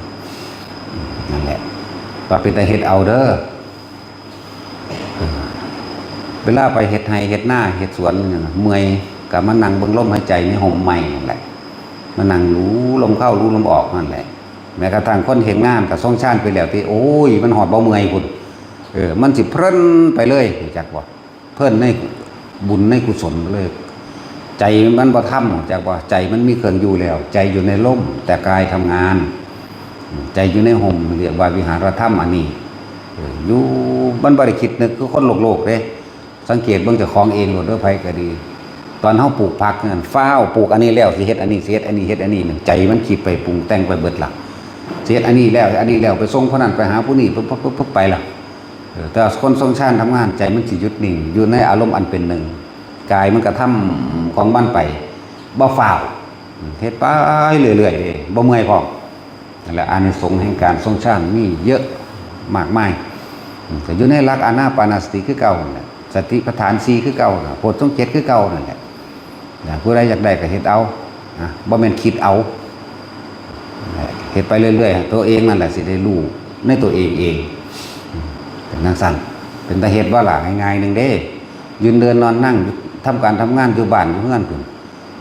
ำ นั่นแหละ ว่าเป็นตาเฮ็ดเอาเด้อ เวลาไปเฮ็ดไร่เฮ็ดนาเฮ็ดสวนนี่นะ เมื่อยก็มานั่งเบิ่งลมหายใจในฮ่มไม้นั่นแหละ มานั่งรู้ลมเข้ารู้ลมออกนั่นแหละ แม้กระทั่งคนเฮ็ดงานก็ทรงฌานไปแล้วติ โอ้ย มันฮอดบ่เมื่อยพุ้น เออ มันสิเพลินไปเลย รู้จักบ่ เพลินในบุญในกุศลเลย ใจมันบ่ทำ รู้จักบ่ ใจมันมีเครื่องอยู่แล้ว ใจอยู่ในลม แต่กายทำงาน ใจอยู่ในฮ่ม เรียกว่าวิหารธรรมอันนี้ เออ อยู่ มันบ่ได้คิดนึกคือคนโลกๆเด้ สังเกตเบิ่งเจ้าของเองโลดเด้อ ไผก็ดี ตอนเฮาปลูกผักนั่น ฟ้าวปลูกอันนี้แล้วสิเฮ็ดอันนี้ สิเฮ็ดอันนี้ เฮ็ดอันนี้นั่น ใจมันคิดไปปรุงแต่งไปเบิดละ สิเฮ็ดอันนี้แล้ว อันนี้แล้ว ไปส่งผู้นั้น ไปหาผู้นี้ ปึ๊บๆๆๆ ไปละ เออ แต่คนทรงฌานทำงาน ใจมันสิหยุดนิ่ง อยู่ในอารมณ์อันเป็นหนึ่ง กายมันกระทำของมันไป บ่ฟ้าว เฮ็ดไปเรื่อยๆเด้ บ่เมื่อยพร้อม นั่นแหละ อานิสงส์แห่งการทรงฌานมีเยอะมากมาย อืม ก็อยู่ในหลักอานาปานสติคือเก่านั่นแหละ สติปัฏฐานสี่คือเก่าน่ะ โพชฌงค์เจ็ดคือเก่านั่นแหละ นะ ผู้ใดอยากได้ก็เฮ็ดเอา นะ บ่แม่นคิดเอา เฮ็ดไปเรื่อยๆ ตัวเองนั่นแหละสิได้รู้ในตัวเองเอง อืม เป็นจั่งซั้น เป็นตาเฮ็ดบ่ล่ะ ง่ายๆหนึ่งเด้ ยืนเดินนอนนั่ง ทำการทำงานอยู่บ้านอยู่เฮือนพุ้น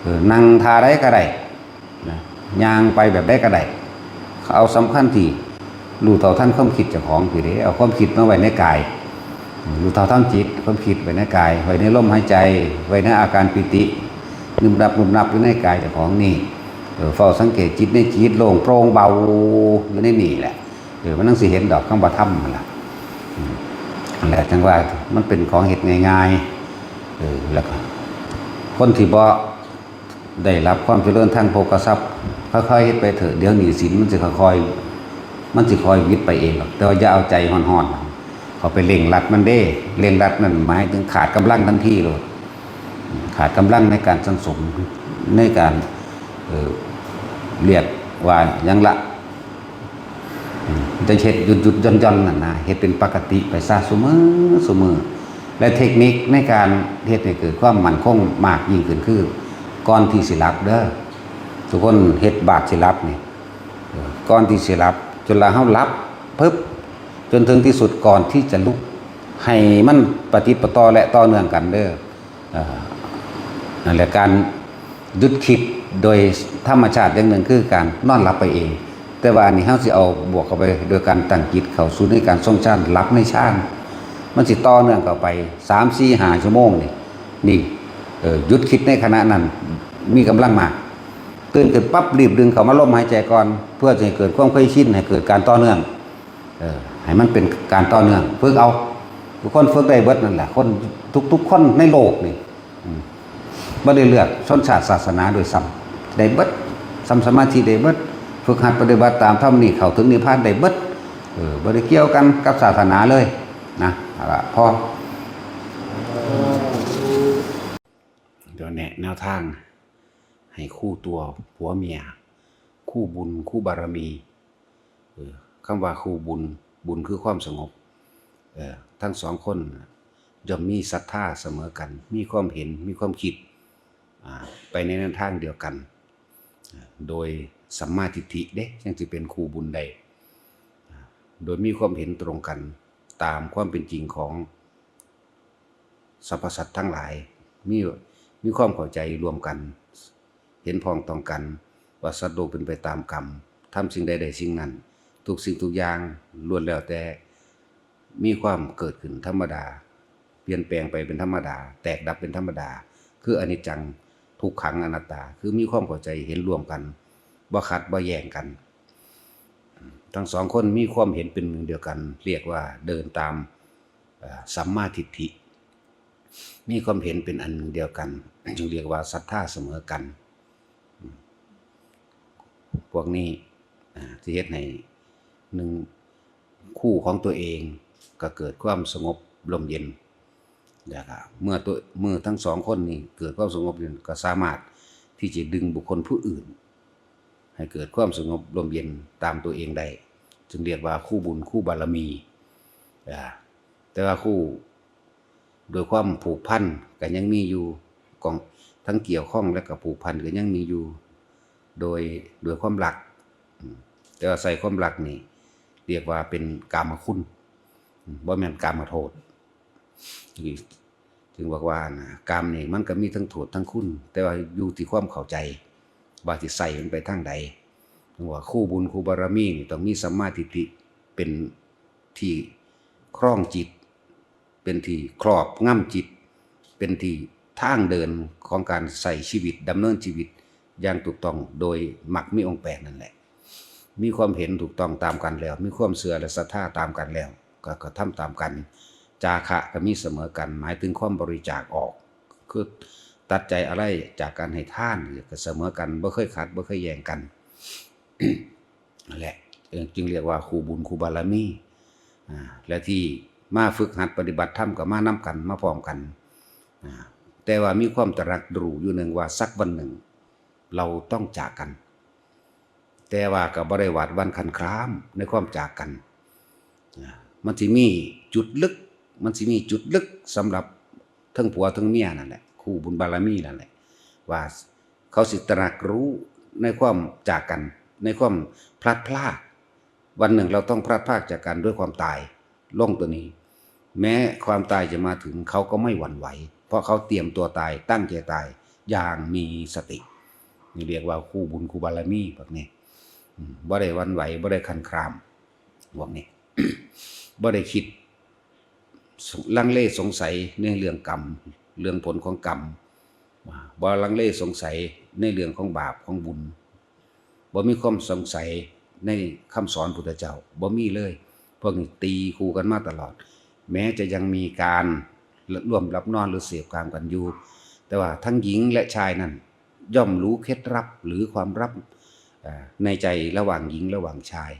เออ นั่งท่าใดก็ได้ นะ ย่างไปแบบใดก็ได้ เอาสำคัญที่รู้เท่าทันความคิดเจ้าของพี้เด้ เอาความคิดมาไว้ในกาย รู้เท่าทันจิต ความคิดไว้ในกาย ไว้ในลมหายใจ ไว้ในอาการปีติ นึบนับนึบนับอยู่ในกายเจ้าของนี่ เออ เฝ้าสังเกตจิตในจิต โล่งโปร่งเบาอยู่ในนี่แหละ เออ มันจั่งสิเห็นดอกคำว่าธรรมนั่นล่ะ อืม นั่นแหละ จั่งว่ามันเป็นของเฮ็ดง่ายๆ เออ แล้วก็ คนที่บ่ได้รับความเจริญทางโภคทรัพย์ ค่อยๆเฮ็ดไปเถอะ เดี๋ยวหนี้สินมันสิค่อยๆ มันสิค่อยหวิดไปเองหรอก แต่ว่าอย่าเอาใจฮ้อนๆ เข้าไปเร่งรัดมันเด้ เร่งรัดนั่นหมายถึงขาดกำลังทันทีเลย ขาดกำลังในการสั่งสม ในการ เอ่อ เรียกว่าหยังละ อืม จะเฮ็ดหยุดๆหย่อนๆนั่นนะ เฮ็ดเป็นปกติไปซะซุมื้อซุมื้อ และเทคนิคในการเฮ็ดให้เกิดความมั่นคงมากยิ่งขึ้นคือ ก่อนที่สิหลับเด้อ ทุกคนเฮ็ดบาดสิหลับนี่ เออ ก่อนที่สิหลับ จนละเฮาหลับปึ๊บ จนถึงที่สุดก่อนที่จะลุก ให้มันปะติดปะต่อและต่อเนื่องกันเด้อ เอ่อ นั่นแหละ การหยุดคิดโดยธรรมชาติอย่างหนึ่งคือการนอนหลับไปเอง แต่ว่าอันนี้เฮาสิเอาบวกเข้าไปโดยการตั้งจิตเข้าสู่ในการทรงฌาน หลับในฌาน มันสิต่อเนื่องเข้าไป สาม สี่ ห้า ชั่วโมงนี่ นี่ เอ่อ หยุดคิดในขณะนั้น มีกำลังมาก ตื่นขึ้นปั๊บรีบดึงเข้ามาลมหายใจก่อน เพื่อจะให้เกิดความเคยชิน ให้เกิดการต่อเนื่อง เออ ให้มันเป็นการต่อเนื่อง ฝึกเอา ทุกคนฝึกได้เบิดนั่นแหละ คนทุกๆคนในโลกนี่ อืม บ่ได้เลือกชนชาติศาสนาด้วยซ้ำ ได้เบิด ทำสมาธิได้เบิด ฝึกหัดปฏิบัติตามธรรมนี่เข้าถึงนิพพานได้เบิด เออ บ่ได้เกี่ยวกันกับศาสนาเลยนะ เอาละ พอ เดี๋ยวแนะแนวทางให้คู่ตัวผัวเมีย คู่บุญคู่บารมี เออ คำว่าคู่บุญ บุญคือความสงบ เออ ทั้งสองคนน่ะย่อมมีศรัทธาเสมอกัน มีความเห็น มีความคิด อ่า ไปในแนวทางเดียวกัน อ่า โดยสัมมาทิฏฐิเด้ จั่งสิเป็นคู่บุญได้ อ่า โดยมีความเห็นตรงกันตามความเป็นจริงของสรรพสัตว์ทั้งหลาย มี มีความเข้าใจร่วมกัน เห็นพ้องต้องกันว่าสัตว์โลกเป็นไปตามกรรม ทำสิ่งใดได้สิ่งนั้น ทุกสิ่งทุกอย่างล้วนแล้วแต่มีความเกิดขึ้นธรรมดา เปลี่ยนแปลงไปเป็นธรรมดา แตกดับเป็นธรรมดา คืออนิจจัง ทุกขัง อนัตตา คือมีความเข้าใจเห็นร่วมกัน บ่ขัดบ่แย้งกัน ทั้งสองคนมีความเห็นเป็นหนึ่งเดียวกัน เรียกว่าเดินตาม เอ่อ สัมมาทิฏฐิ มีความเห็นเป็นอันหนึ่งเดียวกัน จึงเรียกว่าศรัทธาเสมอกัน พวกนี้ อ่า ที่เฮ็ดให้ หนึ่ง คู่ของตัวเองก็เกิดความสงบร่มเย็น แล้วก็เมื่อตัว เมื่อทั้งสองคนนี้เกิดความสงบเย็น ก็สามารถที่จะดึงบุคคลผู้อื่น ให้เกิดความสงบร่มเย็นตามตัวเองได้ จึงเรียกว่าคู่บุญคู่บารมี อ่า แต่ว่าคู่โดยความผูกพันก็ยังมีอยู่ กอง ทั้งเกี่ยวข้องและก็ผูกพันก็ยังมีอยู่ โดย โดยความรัก อืม แต่ว่าใส่ความรักนี่เรียกว่าเป็นกามคุณ อืม บ่แม่นกามโทษ นี่ ถึงบอกว่านะ กามนี่มันก็มีทั้งโทษทั้งคุณ แต่ว่าอยู่ที่ความเข้าใจ ว่าสิใส่มันไปทางใด ถึงว่าคู่บุญคู่บารมีนี่ต้องมีสัมมาทิฏฐิเป็นที่ครองจิต เป็นที่ครอบงำจิต เป็นที่ทางเดินของการใช้ชีวิต ดำเนินชีวิตอย่างถูกต้องโดยมรรคมีองค์แปดนั่นแหละ มีความเห็นถูกต้องตามกันแล้ว มีความเชื่อและศรัทธาตามกันแล้ว ก็ ก็ทำตามกัน จาคะก็มีเสมอกัน หมายถึงความบริจาคออก คือตัดใจอะไรจากการให้ทาน ก็เสมอกัน บ่เคยขัด บ่เคยแย้งกัน นั่นแหละ เออ จึงเรียกว่าคู่บุญคู่บารมี อ่า และที่มาฝึกหัดปฏิบัติธรรมก็มานำกัน มาพร้อมกัน อ่า แต่ว่ามีความตระหนักรู้อยู่หนึ่งว่าสักวันหนึ่งเราต้องจากกัน แต่ว่าก็บ่ได้หวาดหวั่นครั่นครามในความจากกัน อ่า มันสิมีจุดลึก มันสิมีจุดลึกสำหรับทั้งผัวทั้งเมียนั่นแหละ คู่บุญบารมีนั่นแหละ ว่าเขาสิตระหนักรู้ในความจากกัน ในความพลัดพราก วันหนึ่งเราต้องพลัดพรากจากกันด้วยความตาย ลงตัวนี้ แม้ความตายจะมาถึงเขาก็ไม่หวั่นไหว เพราะเขาเตรียมตัวตาย ตั้งใจตายอย่างมีสติ นี่เรียกว่าคู่บุญคู่บารมีพวกนี้ อืม บ่ได้หวั่นไหว บ่ได้ครั่นคราม พวกนี้ บ่ได้คิด ลังเลสงสัยในเรื่องกรรม เรื่องผลของกรรม บ่ลังเลสงสัยในเรื่องของบาปของบุญ บ่มีความสงสัยในคำสอนพุทธเจ้า บ่มีเลย พวกนี้ตีคู่กันมาตลอด แม้จะยังมีการร่วมหลับนอนหรือเสพกามกันอยู่ แต่ว่าทั้งหญิงและชายนั้นย่อมรู้เคล็ดลับหรือความลับ เอ่อ ในใจระหว่างหญิงระหว่างชาย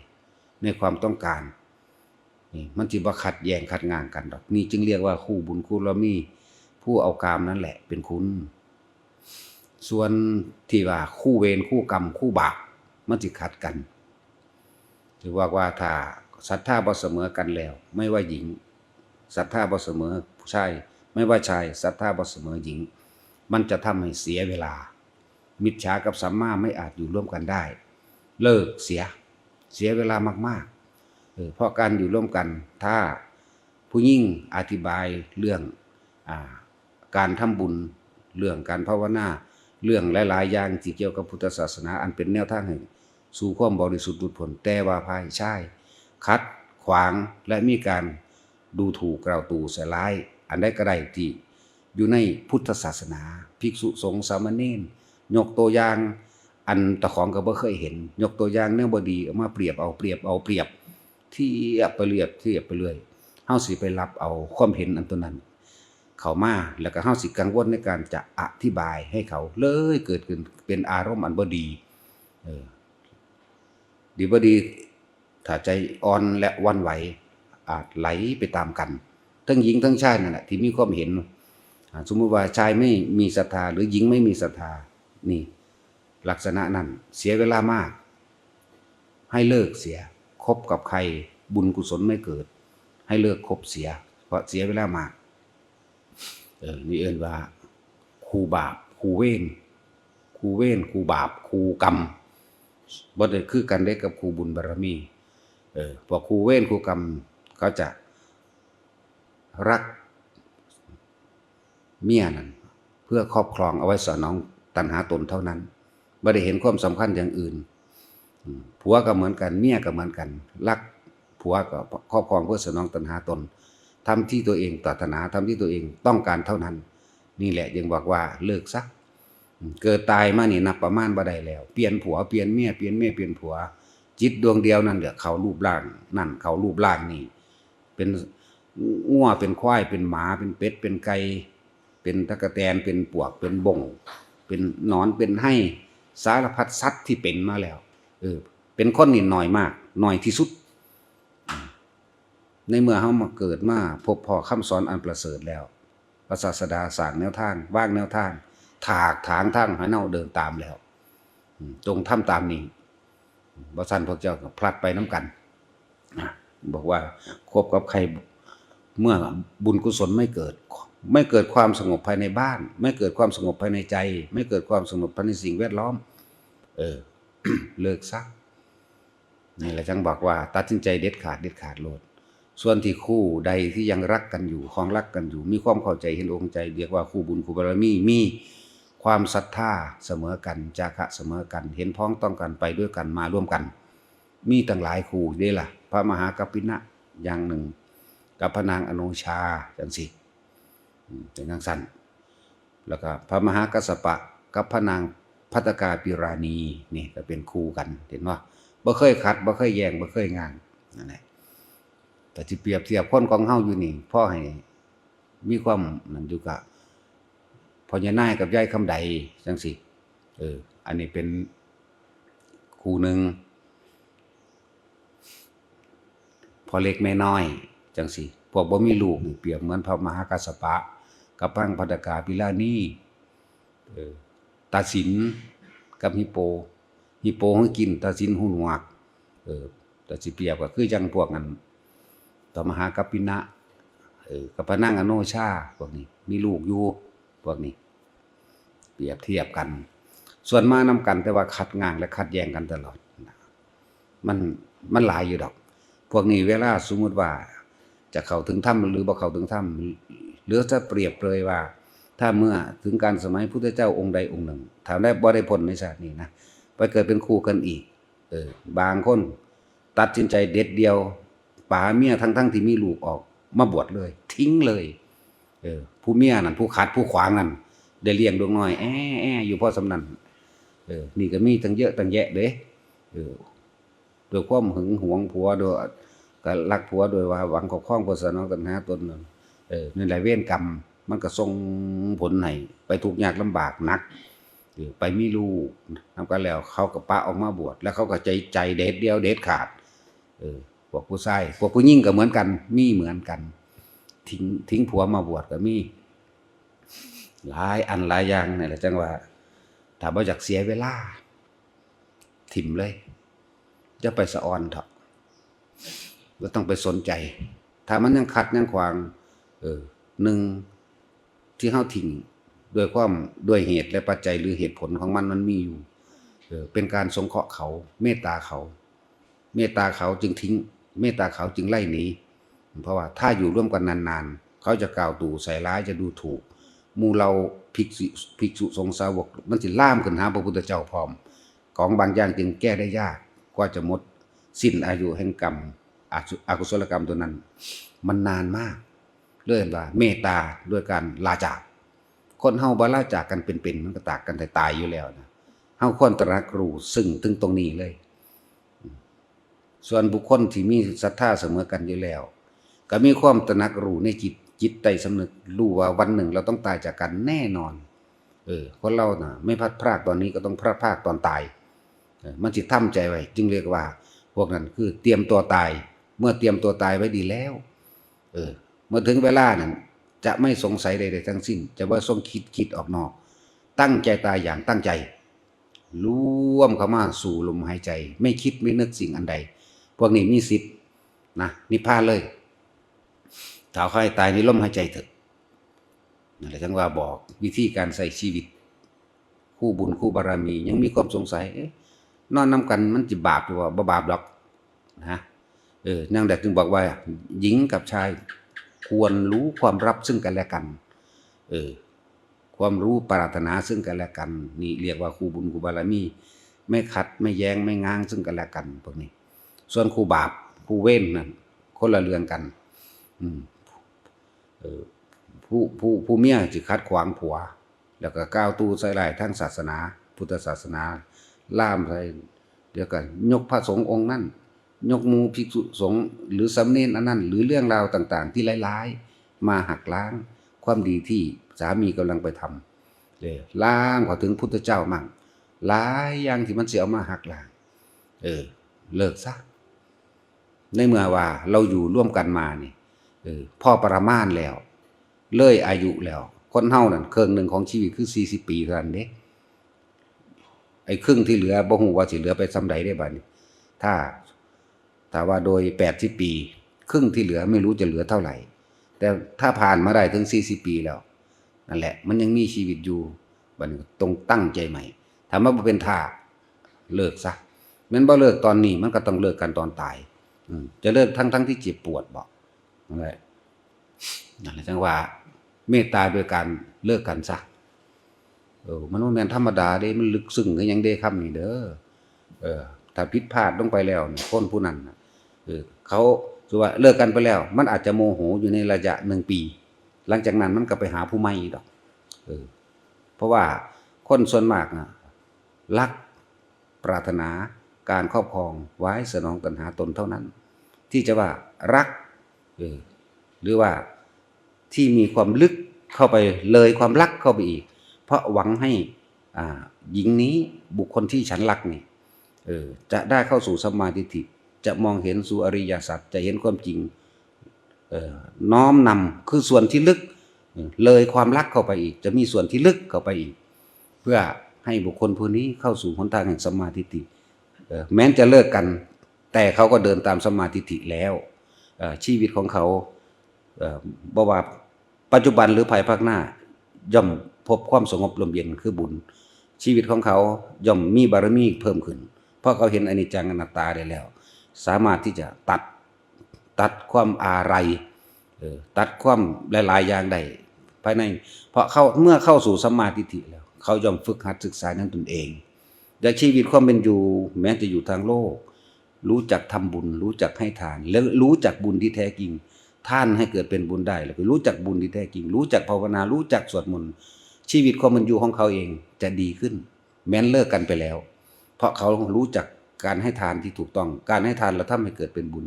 ในความต้องการ นี่มันสิบ่ขัดแย้งขัดง้างกันดอก นี่จึงเรียกว่าคู่บุญคู่บารมี ผู้เอากามนั่นแหละเป็นคุณ ส่วนที่ว่าคู่เวรคู่กรรมคู่บาป มันสิขัดกัน ถือว่า ว่าถ้าศรัทธาบ่เสมอกันแล้ว ไม่ว่าหญิง ศรัทธาบ่เสมอชาย ไม่ว่าชาย ศรัทธาบ่เสมอหญิง มันจะทำให้เสียเวลา มิจฉากับสัมมาไม่อาจอยู่ร่วมกันได้ เลิกเสีย เสียเวลามากๆ เออ เพราะการอยู่ร่วมกัน ถ้าผู้หญิงอธิบายเรื่อง อ่า การทำบุญ เรื่องการภาวนา เรื่องหลายๆอย่างที่เกี่ยวกับพุทธศาสนา อันเป็นแนวทางให้สู่ความบริสุทธิ์หลุดพ้น แต่ว่าฝ่ายชายขัดขวางและมีการดูถูกกล่าวตู่ใส่ร้าย อันใดก็ได้ที่อยู่ในพุทธศาสนา ภิกษุสงฆ์สามเณร ยกตัวอย่างอันตะของก็บ่เคยเห็น ยกตัวอย่างแนวบ่ดีเอามาเปรียบเอา เปรียบเอา เปรียบ เทียบไปเรื่อย เทียบไปเรื่อย เฮาสิไปรับเอาความเห็นอันตัวนั้นเข้ามา แล้วก็เฮาสิกังวลในการจะอธิบายให้เขา เลยเกิดขึ้นเป็นอารมณ์อันบ่ดี เออ ดีบ่ดี ถ้าใจอ่อนและหวั่นไหว อาจไหลไปตามกัน ทั้งหญิงทั้งชายนั่นแหละที่มีความเห็น อ่า สมมุติว่าชายไม่มีศรัทธา หรือหญิงไม่มีศรัทธา นี่ ลักษณะนั้นเสียเวลามาก ให้เลิกเสีย คบกับใครบุญกุศลไม่เกิด ให้เลิกคบเสีย เพราะเสียเวลามาก เออ นี่เอิ้นว่า คู่บาป คู่เวร คู่เวร คู่บาป คู่กรรม บ่ได้คือกันเด้กับคู่บุญบารมี เออ พวกคู่เวรคู่กรรม เขาจะรักเมียนั่น เพื่อครอบครองเอาไว้สนองตัณหาตนเท่านั้น บ่ได้เห็นความสำคัญอย่างอื่น อืม ผัวก็เหมือนกัน เมียก็เหมือนกัน รักผัวก็ครอบครองเพื่อสนองตัณหาตน ทำที่ตัวเองปรารถนา ทำที่ตัวเองต้องการเท่านั้น นี่แหละจึงบอกว่าเลิกซะ อืม เกิดตายมานี่นับประมาณบ่ได้แล้ว เปลี่ยนผัว เปลี่ยนเมีย เปลี่ยนเมีย เปลี่ยนผัว จิตดวงเดียวนั่นแหละ เข้ารูปร่างนั่น เข้ารูปร่างนี่ เป็นงัว เป็นควาย เป็นหมา เป็นเป็ด เป็นไก่ เป็นตั๊กแตน เป็นปวก เป็นบ้ง เป็นหนอน เป็นไฮ่ สารพัดสัตว์ที่เป็นมาแล้ว เออ เป็นคนนี่น้อยมาก น้อยที่สุด ในเมื่อเฮามาเกิดมาพบพ้อคำสอนอันประเสริฐแล้ว พระศาสดาสร้างแนวทาง วางแนวทาง ถากถางทางให้เฮาเดินตามแล้ว อืม จงทำตามนี้ บ่ซั้นพวกเจ้าก็พลัดไปนำกัน นะ บอกว่าคบกับใคร เมื่อบุญกุศลไม่เกิด ไม่เกิดความสงบภายในบ้าน ไม่เกิดความสงบภายในใจ ไม่เกิดความสงบภายในสิ่งแวดล้อม เออ เลิกซะ นี่แหละจังบอกว่าตัดสินใจเด็ดขาด เด็ดขาดโลด ส่วนที่คู่ใดที่ยังรักกันอยู่ ครองรักกันอยู่ มีความเข้าใจเห็นอกเห็นใจ เรียกว่าคู่บุญคู่บารมี มีความศรัทธาเสมอกัน จาคะเสมอกัน เห็นพ้องต้องกัน ไปด้วยกัน มาร่วมกัน มีตั้งหลายคู่เด้ล่ะ พระมหากัปปินะอย่างหนึ่ง กับพระนางอโนชาจังซี้ อืม เป็นจังซั่น แล้วก็พระมหากัสสปะกับพระนางภัททกาปิราณี นี่ก็เป็นคู่กัน เห็นบ่ บ่เคยขัด บ่เคยแย้ง บ่เคยง้าง นั่นแหละ แต่สิเปรียบเทียบคนของเฮาอยู่นี่ พอให้มีความนั่นอยู่กะ พ่อยายนายกับยายคำใดจังซี้ เออ อันนี้เป็นคู่หนึ่ง พ่อเล็กแม่น้อยจังซี้ พวกบ่มีลูกนี่เปรียบเหมือนพระมหากัสสปะ กับพระนางภัททกาปิราณี เออ ตาสินกับฮิปโป ฮิปโปหูกิน ตาสินหูหนวก เออ แต่สิเปรียบก็คือจั่งพวกนั้น พระมหากัปปินะ เออ กับพระนางอโนชา พวกนี้ มีลูกอยู่ พวกนี้ เปรียบเทียบกัน ส่วนมานำกัน แต่ว่าขัดง้างและขัดแย้งกันตลอด มัน มันหลายอยู่ดอก พวกนี้เวลาสมมุติว่าจะเข้าถึงธรรมหรือบ่เข้าถึงธรรม หรือจะเปรียบเลยว่า ถ้าเมื่อถึงกาลสมัยพุทธเจ้าองค์ใดองค์หนึ่ง ถ้าได้ บ่ได้พ้นในชาตินี้นะ ไปเกิดเป็นคู่กันอีก เออ บางคนตัดสินใจเด็ดเดี่ยว ป๋าเมียทั้งๆที่มีลูกออก มาบวชเลย ทิ้งเลย เออ ผู้เมียนั่น ผู้ขัดผู้ขวางนั่น ได้เลี้ยงลูกน้อย แอ้แอ้อยู่พอส่ำนั้น เออ นี่ก็มีตั้งเยอะตั้งแยะเด้ เออ ด้วยความหึงหวงผัว ด้วย ก็รักผัว ด้วยว่าหวังครอบครองเพื่อสนองตัณหาตนนั่น เออ นั่นแหละเวรกรรม มันก็ส่งผลให้ไปทุกข์ยากลำบากหนัก เออ ไปมีลูกนำกันแล้ว เขาก็ปะออกมาบวช แล้วเขาก็ใจ ใจเด็ดเดี่ยวเด็ดขาด เออ พวกผู้ชาย พวกผู้หญิงก็เหมือนกัน มีเหมือนกัน ทิ้ง ทิ้งผัวมาบวชก็มี หลายอันหลายอย่างนี่แหละ จั่งว่า ถ้าบ่อยากเสียเวลา ถิ่มเลย อย่าไปสะออนเถาะ บ่ต้องไปสนใจ ถ้ามันยังขัดยังขวาง เออ หนึ่ง ที่เฮาทิ้งด้วยความ ด้วยเหตุและปัจจัยหรือเหตุผลของมัน มันมีอยู่ เออ เป็นการสงเคราะห์เขา เมตตาเขา เมตตาเขาจึงทิ้ง เมตตาเขาจึงไล่หนี เพราะว่าถ้าอยู่ร่วมกันนานๆ เขาจะกล่าวตู่ใส่ร้าย จะดูถูก หมู่เหล่าภิกษุ ภิกษุสงฆ์สาวก มันสิลามขึ้นหาพระพุทธเจ้าพร้อม ของบางอย่างจึงแก้ได้ยาก กว่าจะหมดสิ้นอายุแห่งกรรม อกุ- อกุศลกรรมตัวนั้น มันนานมาก เลยว่าเมตตาด้วยการลาจาก คนเฮาบ่ลาจากกันเป็นๆ มันก็จากกันตายๆ อยู่แล้วนะ เฮาควรตระหนักรู้ซึ่งถึงตรงนี้เลย ส่วนบุคคลที่มีศรัทธาเสมอกันอยู่แล้ว ก็มีความตระหนักรู้ในจิต จิตใต้สำนึก รู้ว่าวันหนึ่งเราต้องตายจากกันแน่นอน เออ คนเราน่ะ ไม่พลัดพรากตอนนี้ก็ต้องพลัดพรากตอนตาย เออ มันสิทำใจไว้ จึงเรียกว่า พวกนั้นคือเตรียมตัวตาย เมื่อเตรียมตัวตายไว้ดีแล้ว เออ เมื่อถึงเวลานั้น จะไม่สงสัยใดๆ ทั้งสิ้น จะบ่ส่งคิด คิดออกนอก ตั้งใจตายอย่างตั้งใจ รวมเข้ามาสู่ลมหายใจ ไม่คิดไม่นึกสิ่งอันใด พวกนี้มีสิทธิ์นะ นิพพานเลย ถ้าเขาให้ตายในลมหายใจเถอะ นั่นแหละจั่งว่าบอกวิธีการใช้ชีวิต คู่บุญคู่บารมี ยังมีความสงสัย เอ๊ะ นอนนำกันมันสิบาปหรือว่าบ่บาปดอกนะ เออ นางแดดจึงบอกว่า หญิงกับชายควรรู้ความลับซึ่งกันและกัน เออ ความรู้ปรารถนาซึ่งกันและกัน นี่เรียกว่าคู่บุญคู่บารมี ไม่ขัดไม่แย้งไม่ง้างซึ่งกันและกัน พวกนี้ ส่วนคู่บาปคู่เวรนั่น คนละเรื่องกัน อืม เออ ผู้ ผู้ ผู้เมียสิขัดขวางผัว แล้วก็กล่าวตู่ใส่ร้ายทางศาสนา พุทธศาสนา ลามใส่ เดี๋ยวก็ยกพระสงฆ์องค์นั้น ยกหมู่ภิกษุสงฆ์หรือสามเณรอันนั้น หรือเรื่องราวต่างๆ ที่ร้ายๆ มาหักล้างความดีที่สามีกำลังไปทำ เออ ลามเข้าถึงพุทธเจ้ามั่ง หลายอย่างที่มันสิเอามาหักล้าง เออ เลิกซะ ในเมื่อว่าเราอยู่ร่วมกันมานี่ เออ พอประมาณแล้ว เลยอายุแล้ว คนเฮานั่น ครึ่งหนึ่งของชีวิตคือสี่สิบปีเท่านั้นเด้ ไอ้ครึ่งที่เหลือบ่ฮู้ว่าสิเหลือไปส่ำใดเด้บัดนี้ ถ้า ถ้าว่าโดยแปดสิบปี ครึ่งที่เหลือไม่รู้จะเหลือเท่าไหร่ แต่ถ้าผ่านมาได้ถึงสี่สิบปีแล้ว นั่นแหละ มันยังมีชีวิตอยู่ บัดนี้ต้องตั้งใจใหม่ ถ้ามันบ่เป็นท่า เลิกซะ แม่นบ่เลิกตอนนี้ มันก็ต้องเลิกกันตอนตาย อืม จะเลิกทั้งๆที่เจ็บปวดบ่ นั่นแหละ นั่นแหละจั่งว่าเมตตาโดยการเลิกกันซะ เออ มันบ่แม่นธรรมดาเด้ มันลึกซึ้งคือหยังเด้ คำนี้เด้อ เออ ถ้าผิดพลาดลงไปแล้วนี่ คนผู้นั้นน่ะ เออ เขา ถือว่าเลิกกันไปแล้ว มันอาจจะโมโหอยู่ในระยะหนึ่งปี หลังจากนั้นมันก็ไปหาผู้ใหม่อีกดอก เออ เพราะว่าคนส่วนมากน่ะ รัก ปรารถนาการครอบครองไว้สนองตัณหาตนเท่านั้น ที่จะว่ารัก เออ หรือว่าที่มีความลึกเข้าไปเลยความรักเข้าไปอีก เพราะหวังให้ อ่า หญิงนี้ บุคคลที่ฉันรักนี่ เออ จะได้เข้าสู่สัมมาทิฏฐิ จะมองเห็นสู่อริยสัจ จะเห็นความจริง เอ่อ น้อมนำ คือส่วนที่ลึก เอ่อ เลยความรักเข้าไปอีก จะมีส่วนที่ลึกเข้าไปอีก เพื่อให้บุคคลผู้นี้เข้าสู่หนทางแห่งสัมมาทิฏฐิ เอ่อ แม้นจะเลิกกัน แต่เขาก็เดินตามสัมมาทิฏฐิแล้ว เอ่อ ชีวิตของเขา เอ่อ บ่ว่าปัจจุบันหรือภายภาคหน้า ย่อมพบความสงบร่มเย็นคือบุญ ชีวิตของเขาย่อมมีบารมีเพิ่มขึ้น เพราะเขาเห็นอนิจจังอนัตตาได้แล้ว สามารถที่จะตัด ตัดความอาลัย เอ่อ ตัดความหลายๆอย่างได้ภายใน เพราะเขา เมื่อเข้าสู่สัมมาทิฏฐิแล้ว เขาย่อมฝึกหัดศึกษานั้นตนเอง และชีวิตความเป็นอยู่ แม้จะอยู่ทางโลก รู้จักทำบุญ รู้จักให้ทาน และรู้จักบุญที่แท้จริง ทานให้เกิดเป็นบุญได้ แล้วก็รู้จักบุญที่แท้จริง รู้จักภาวนา รู้จักสวดมนต์ ชีวิตความเป็นอยู่ของเขาเองจะดีขึ้น แม้นเลิกกันไปแล้ว เพราะเขารู้จักการให้ทานที่ถูกต้อง การให้ทานเราทำให้เกิดเป็นบุญ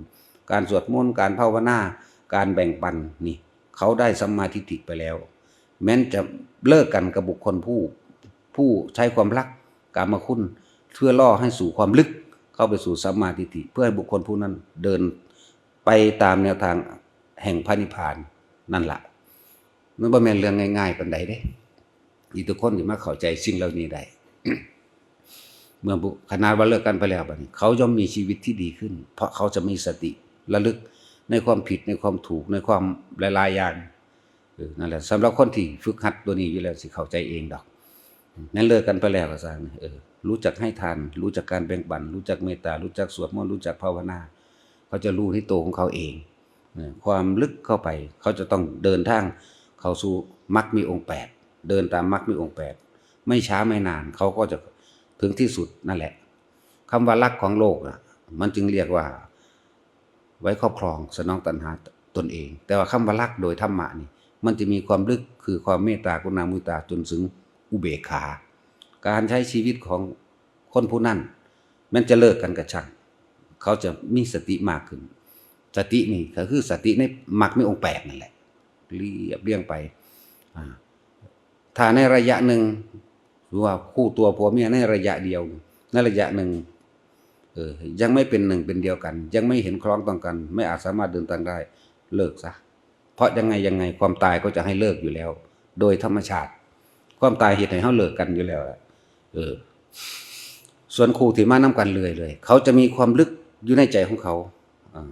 การสวดมนต์ การภาวนา การแบ่งปันนี่ เขาได้สัมมาทิฏฐิไปแล้ว แม้นจะเลิกกันกับบุคคลผู้ ผู้ใช้ความรัก กามคุณ เพื่อล่อให้สู่ความลึก เข้าไปสู่สัมมาทิฏฐิ เพื่อให้บุคคลผู้นั้นเดินไปตามแนวทางแห่งพระนิพพานนั่นละ มันบ่แม่นเรื่องง่ายๆปานใดเด้ อีกทุกคนที่มาเข้าใจสิ่งเหล่านี้ได้ เมื่อบุ ขนาดว่าเลิกกันไปแล้วบัดนี้ เขาย่อมมีชีวิตที่ดีขึ้น เพราะเขาจะมีสติระลึกในความผิด ในความถูก ในความหลายๆอย่าง เออ นั่นแหละ สำหรับคนที่ฝึกหัดตัวนี้อยู่แล้วสิเข้าใจเองดอก แม้นเลิกกันไปแล้วก็ซ่าง เออ รู้จักให้ทาน รู้จักการแบ่งปัน รู้จักเมตตา รู้จักสวดมนต์ รู้จักภาวนา เขาจะรู้ที่ตัวของเขาเอง เออ ความลึกเข้าไป เขาจะต้องเดินทางเข้าสู่มรรคมีองค์แปด เดินตามมรรคมีองค์แปด ไม่ช้าไม่นาน เขาก็จะถึงที่สุดนั่นแหละ คำว่ารักของโลกน่ะ มันจึงเรียกว่า ไว้ครอบครองสนองตัณหาตนเอง แต่ว่าคำว่ารักโดยธรรมะนี่ มันจะมีความลึก คือความเมตตากรุณามุทิตาจนถึงอุเบกขา การใช้ชีวิตของคนผู้นั้น แม้นจะเลิกกันก็ช่าง เขาจะมีสติมากขึ้น สตินี่ก็คือสติในมรรคมีองค์แปดนั่นแหละ เรียบเรียงไป อ่า ถ้าในระยะหนึ่ง หรือว่าคู่ตัวผัวเมียในระยะเดียว ในระยะหนึ่ง เออ ยังไม่เป็นหนึ่งเป็นเดียวกัน ยังไม่เห็นคล้องต้องกัน ไม่อาจสามารถเดินทางได้ เลิกซะ เพราะยังไงยังไงความตายก็จะให้เลิกอยู่แล้ว โดยธรรมชาติ ความตายเฮ็ดให้เฮาเลิกกันอยู่แล้วล่ะ เออ ส่วนคู่ที่มานำกันเรื่อยๆ เขาจะมีความลึกอยู่ในใจของเขา อ่า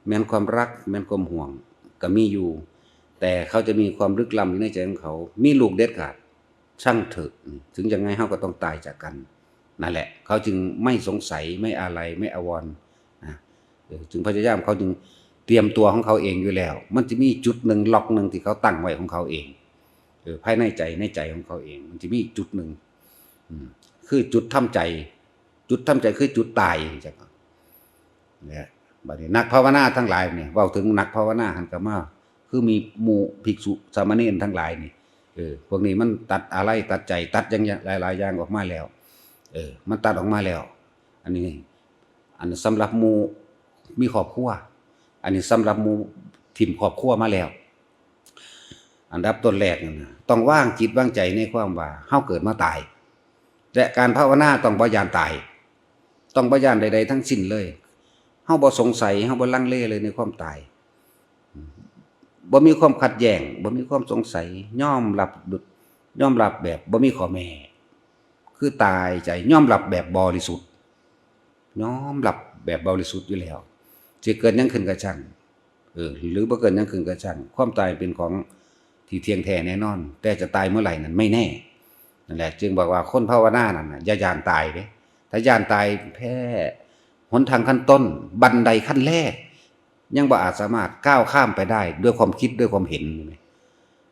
แม่นความรัก แม่นความห่วง ก็มีอยู่ แต่เขาจะมีความลึกล้ำอยู่ในใจของเขา มีลูกเด็ดขาด ช่างเถอะ ถึงยังไงเฮาก็ต้องตายจากกัน นั่นแหละ เขาจึงไม่สงสัย ไม่อาลัย ไม่อาวรณ์ นะ เออ จึงพยายาม เขาจึงเตรียมตัวของเขาเองอยู่แล้ว มันจะมีจุดหนึ่ง ล็อกหนึ่งที่เขาตั้งไว้ของเขาเอง เออ ภายในใจ ในใจของเขาเอง มันจะมีจุดหนึ่ง อืม คือจุดทำใจ จุดทำใจคือจุดตาย จัง เนี่ย บัดนี้นักภาวนาทั้งหลายเนี่ย เว้าถึงนักภาวนาหั้นก็มา คือมีหมู่ภิกษุสามเณรทั้งหลายนี่ เออ พวกนี้มันตัดอาลัย ตัดใจ ตัดอย่างหลายๆอย่างออกมาแล้ว เออ มันตัดออกมาแล้ว อันนี้ อันสำหรับหมู่มีครอบครัว อันนี้สำหรับหมู่ถิ่มครอบครัวมาแล้ว อันดับต้นแรกนั่นน่ะ ต้องวางจิตวางใจในความว่าเฮาเกิดมาตาย และการภาวนาต้องบ่ย้านตาย ต้องบ่ย้านใดๆทั้งสิ้นเลย เฮาบ่สงสัย เฮาบ่ลังเลเลยในความตาย บ่มีความขัดแย้ง บ่มีความสงสัย ยอมรับดุจ ยอมรับแบบบ่มีข้อแม้ คือตายใจ ยอมรับแบบบริสุทธิ์ ยอมรับแบบบริสุทธิ์อยู่แล้ว สิเกิดหยังขึ้นก็ช่าง เออ หรือบ่เกิดหยังขึ้นก็ช่าง ความตายเป็นของที่เที่ยงแท้แน่นอน แต่จะตายเมื่อไหร่นั้นไม่แน่ นั่นแหละ จึงบอกว่าคนภาวนานั่นน่ะ อย่าย้านตายเด้ ถ้าย้านตายแพ้ หนทางขั้นต้น บันไดขั้นแรก ยังบ่อาจสามารถก้าวข้ามไปได้ด้วยความคิด ด้วยความเห็น เห็นไหม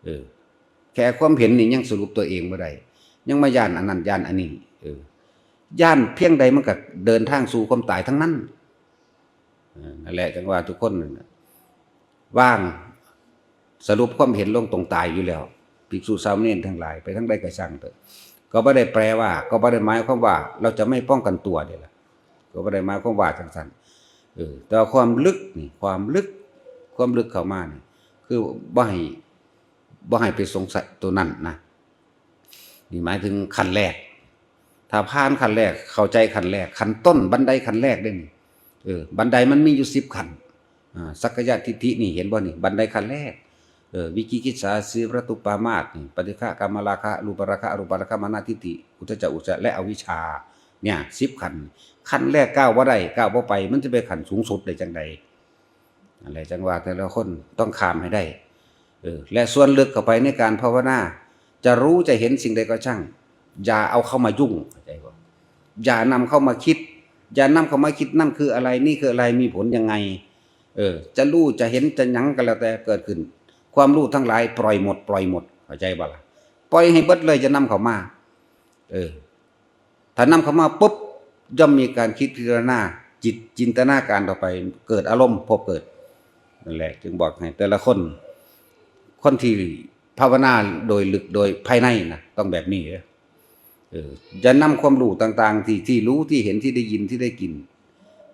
เออ แค่ความเห็นนี่ยังสรุปตัวเองบ่ได้ ยังมาย้านอันนั้นย้านอันนี้ เออ ย้านเพียงใดมันก็เดินทางสู่ความตายทั้งนั้น เออ นั่นแหละ จังว่าทุกคนนั่นน่ะ วาง สรุปความเห็นลงตรงตายอยู่แล้ว ภิกษุสามเณรทั้งหลาย ไปทางใดก็ช่างเถอะ ก็บ่ได้แปลว่า ก็บ่ได้หมายความว่าเราจะไม่ป้องกันตัวเด้ล่ะ ก็บ่ได้หมายความว่าจังซั่น เออ แต่ว่าความลึกนี่ ความลึก ความลึกเข้ามานี่ คือบ่ให้ บ่ให้ไปสงสัยตัวนั้นนะ นี่หมายถึงขั้นแรก ถ้าผ่านขั้นแรก เข้าใจขั้นแรก ขั้นต้น บันไดขั้นแรกเด้นี่ เออ บันไดมันมีอยู่สิบขั้น อ่า สักกายทิฏฐินี่ เห็นบ่นี่ บันไดขั้นแรก เออ วิจิกิจฉา สีลปทุปปามาสนี่ ปฏิฆะ กามราคะ รูปราคะ อรูปราคะ มานะทิฏฐิ อุทธัจจะ อุจจะ และอวิชชา เนี่ย สิบขั้น ขั้นแรกก้าวบ่ได้ ก้าวบ่ไป มันจะไปขั้นสูงสุดได้จังใด นั่นแหละ จังว่าแต่ละคนต้องข้ามให้ได้ เออ และส่วนลึกเข้าไปในการภาวนา จะรู้จะเห็นสิ่งใดก็ช่าง อย่าเอาเข้ามายุ่ง เข้าใจบ่ อย่านำเข้ามาคิด อย่านำเข้ามาคิด นั่นคืออะไร นี่คืออะไร มีผลยังไง เออ จะรู้จะเห็นจะหยังก็แล้วแต่เกิดขึ้น ความรู้ทั้งหลายปล่อยหมด ปล่อยหมด เข้าใจบ่ล่ะ ปล่อยให้เบิดเลย จะนำเข้ามา เออ ถ้านำเข้ามาปุ๊บ ย่อมมีการคิดพิจารณา จิตจินตนาการต่อไป เกิดอารมณ์ ภพเกิด นั่นแหละ จึงบอกให้แต่ละคน คนที่ภาวนาโดยลึกโดยภายในนะ ต้องแบบนี้เด้อ เออ อย่านำความรู้ต่างๆ ที่ ที่รู้ ที่เห็น ที่ได้ยิน ที่ได้กิน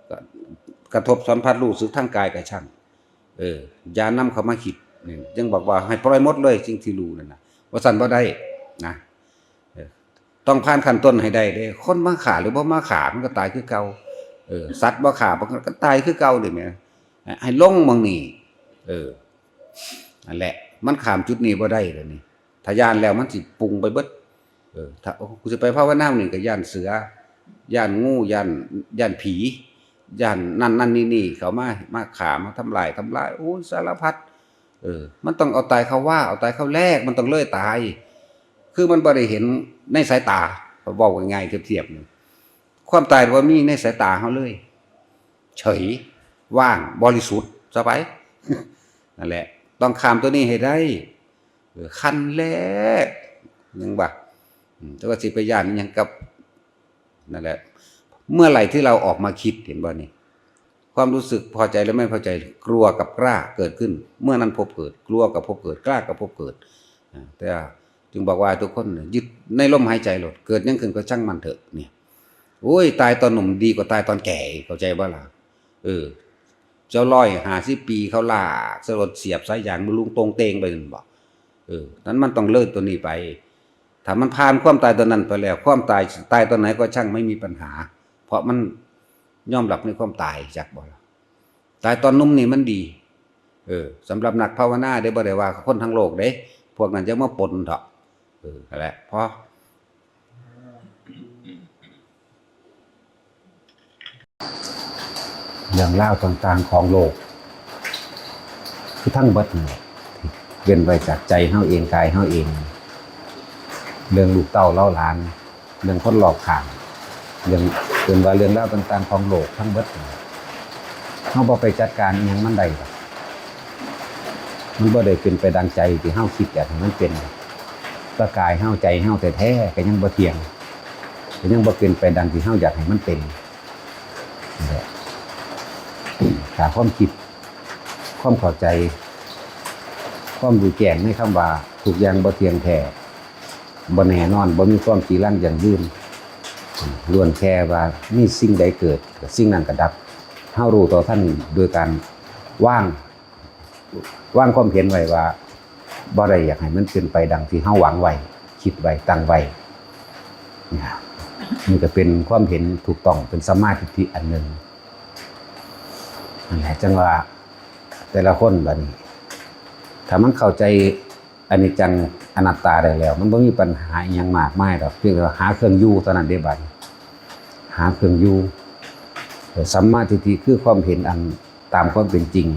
ก็กระทบสัมผัสรู้สึกทางกายก็ช่าง เออ อย่านำเข้ามาคิด นี่ จึงบอกว่าให้ปล่อยหมดเลยสิ่งที่รู้นั่นน่ะ ว่าซั่นบ่ได้นะ เออ ต้องผ่านขั้นต้นให้ได้เด้ คนมาฆ่าหรือบ่มาฆ่ามันก็ตายคือเก่า เออ สัตว์บ่ฆ่ามันก็ตายคือเก่านี่แหม ให้ลงหม่องนี้ เออ นั่นแหละ มันข้ามจุดนี้บ่ได้แล้วนี่ ถ้าย้านแล้วมันสิปรุงไปเบิด เออ ถ้า โอ้ กูสิไปภาวนานี่ก็ย้านเสือ ย้านงู ย้าน ย้านผี ย้านนั่นนั่นนี่นี่ เขามา มาฆ่า มาทำลาย ทำลาย โอ้ย สารพัด เออ มันต้องเอาตายเข้าว่า เอาตายเข้าแลก มันต้องเลยตาย คือมันบ่ได้เห็นในสายตา เว้าง่ายๆ เทียบๆ นี่ ความตายบ่มีในสายตาเฮาเลย เฉย ว่าง บริสุทธิ์ซะไป นั่นแหละ ต้องข้ามตัวนี้ให้ได้ เออ ขั้นแรก ยังว่า อืม แต่ว่าสิไปย้านอิหยังกับ นั่นแหละ เมื่อไหร่ที่เราออกมาคิด เห็นบ่นี่ ความรู้สึกพอใจและไม่พอใจ กลัวกับกล้าเกิดขึ้น เมื่อนั้นภพเกิด กลัวกับภพเกิด กล้ากับภพเกิด อ่า แต่จึงบอกว่าทุกคนน่ะยึดในลมหายใจโลด เกิดหยังขึ้นก็ช่างมันเถอะ เนี่ย โอ้ย ตายตอนหนุ่มดีกว่าตายตอนแก่อีก เข้าใจบ่ล่ะ เออ เจ้า ร้อยห้าสิบ ปีเขาลากใส่รถเสียบสายยางมาลุงโตงเตงไปนั่นบ่ เออ นั้นมันต้องเลยตัวนี้ไป ถ้ามันผ่านความตายตัวนั้นไปแล้ว ความตาย ตายตอนไหนก็ช่างไม่มีปัญหา เพราะมันยอมรับในความตาย จักบ่ล่ะ ตายตอนหนุ่มนี่มันดี เออ สำหรับนักภาวนาเด้ บ่ได้ว่าคนทั้งโลกเด้ พวกนั้นจะมาปนเถาะ เออ นั่นแหละ พอ เรื่องราวต่างๆของโลก คือทั้งเบิดนั่นแหละ เว้นไว้จากใจเฮาเอง กายเฮาเอง เรื่องลูกเต้าเหล่าหลาน เรื่องคนรอบข้าง เรื่อง เอิ้นว่าเรื่องราวต่างๆของโลกทั้งเบิดนั่นแหละ เฮาบ่ไปจัดการอิหยังมันได้ดอก มันบ่ได้เป็นไปดังใจที่เฮาคิดอยากให้มันเป็น ก็กายเฮา ใจเฮาแท้ๆก็ยังบ่เที่ยง ก็ยังบ่เป็นไปดังที่เฮาอยากให้มันเป็น นั่นแหละ ถ้าความคิด ความเข้าใจ ความรู้แจ้งในคำว่าทุกอย่างบ่เที่ยงแท้ บ่แน่นอน บ่มีความจีรังยั่งยืน ล้วนแค่ว่ามีสิ่งใดเกิด สิ่งนั้นก็ดับ เฮารู้เท่าทันโดยการวาง วางความเห็นไว้ว่า บ่ได้อยากให้มันเป็นไปดังที่เฮาหวังไว้ คิดไว้ ตั้งไว้ เนี่ย นี่ก็เป็นความเห็นถูกต้อง เป็นสัมมาทิฏฐิอันหนึ่ง นั่นแหละ จังว่าแต่ละคนบัดนี้ ถ้ามันเข้าใจอนิจจังอนัตตาได้แล้ว มันบ่มีปัญหาอิหยังมากมายดอก เพียงแต่ว่าหาเครื่องอยู่เท่านั้นเด้บัดนี้ หาเครื่องอยู่ สัมมาทิฏฐิคือความเห็นอันตามความเป็นจริง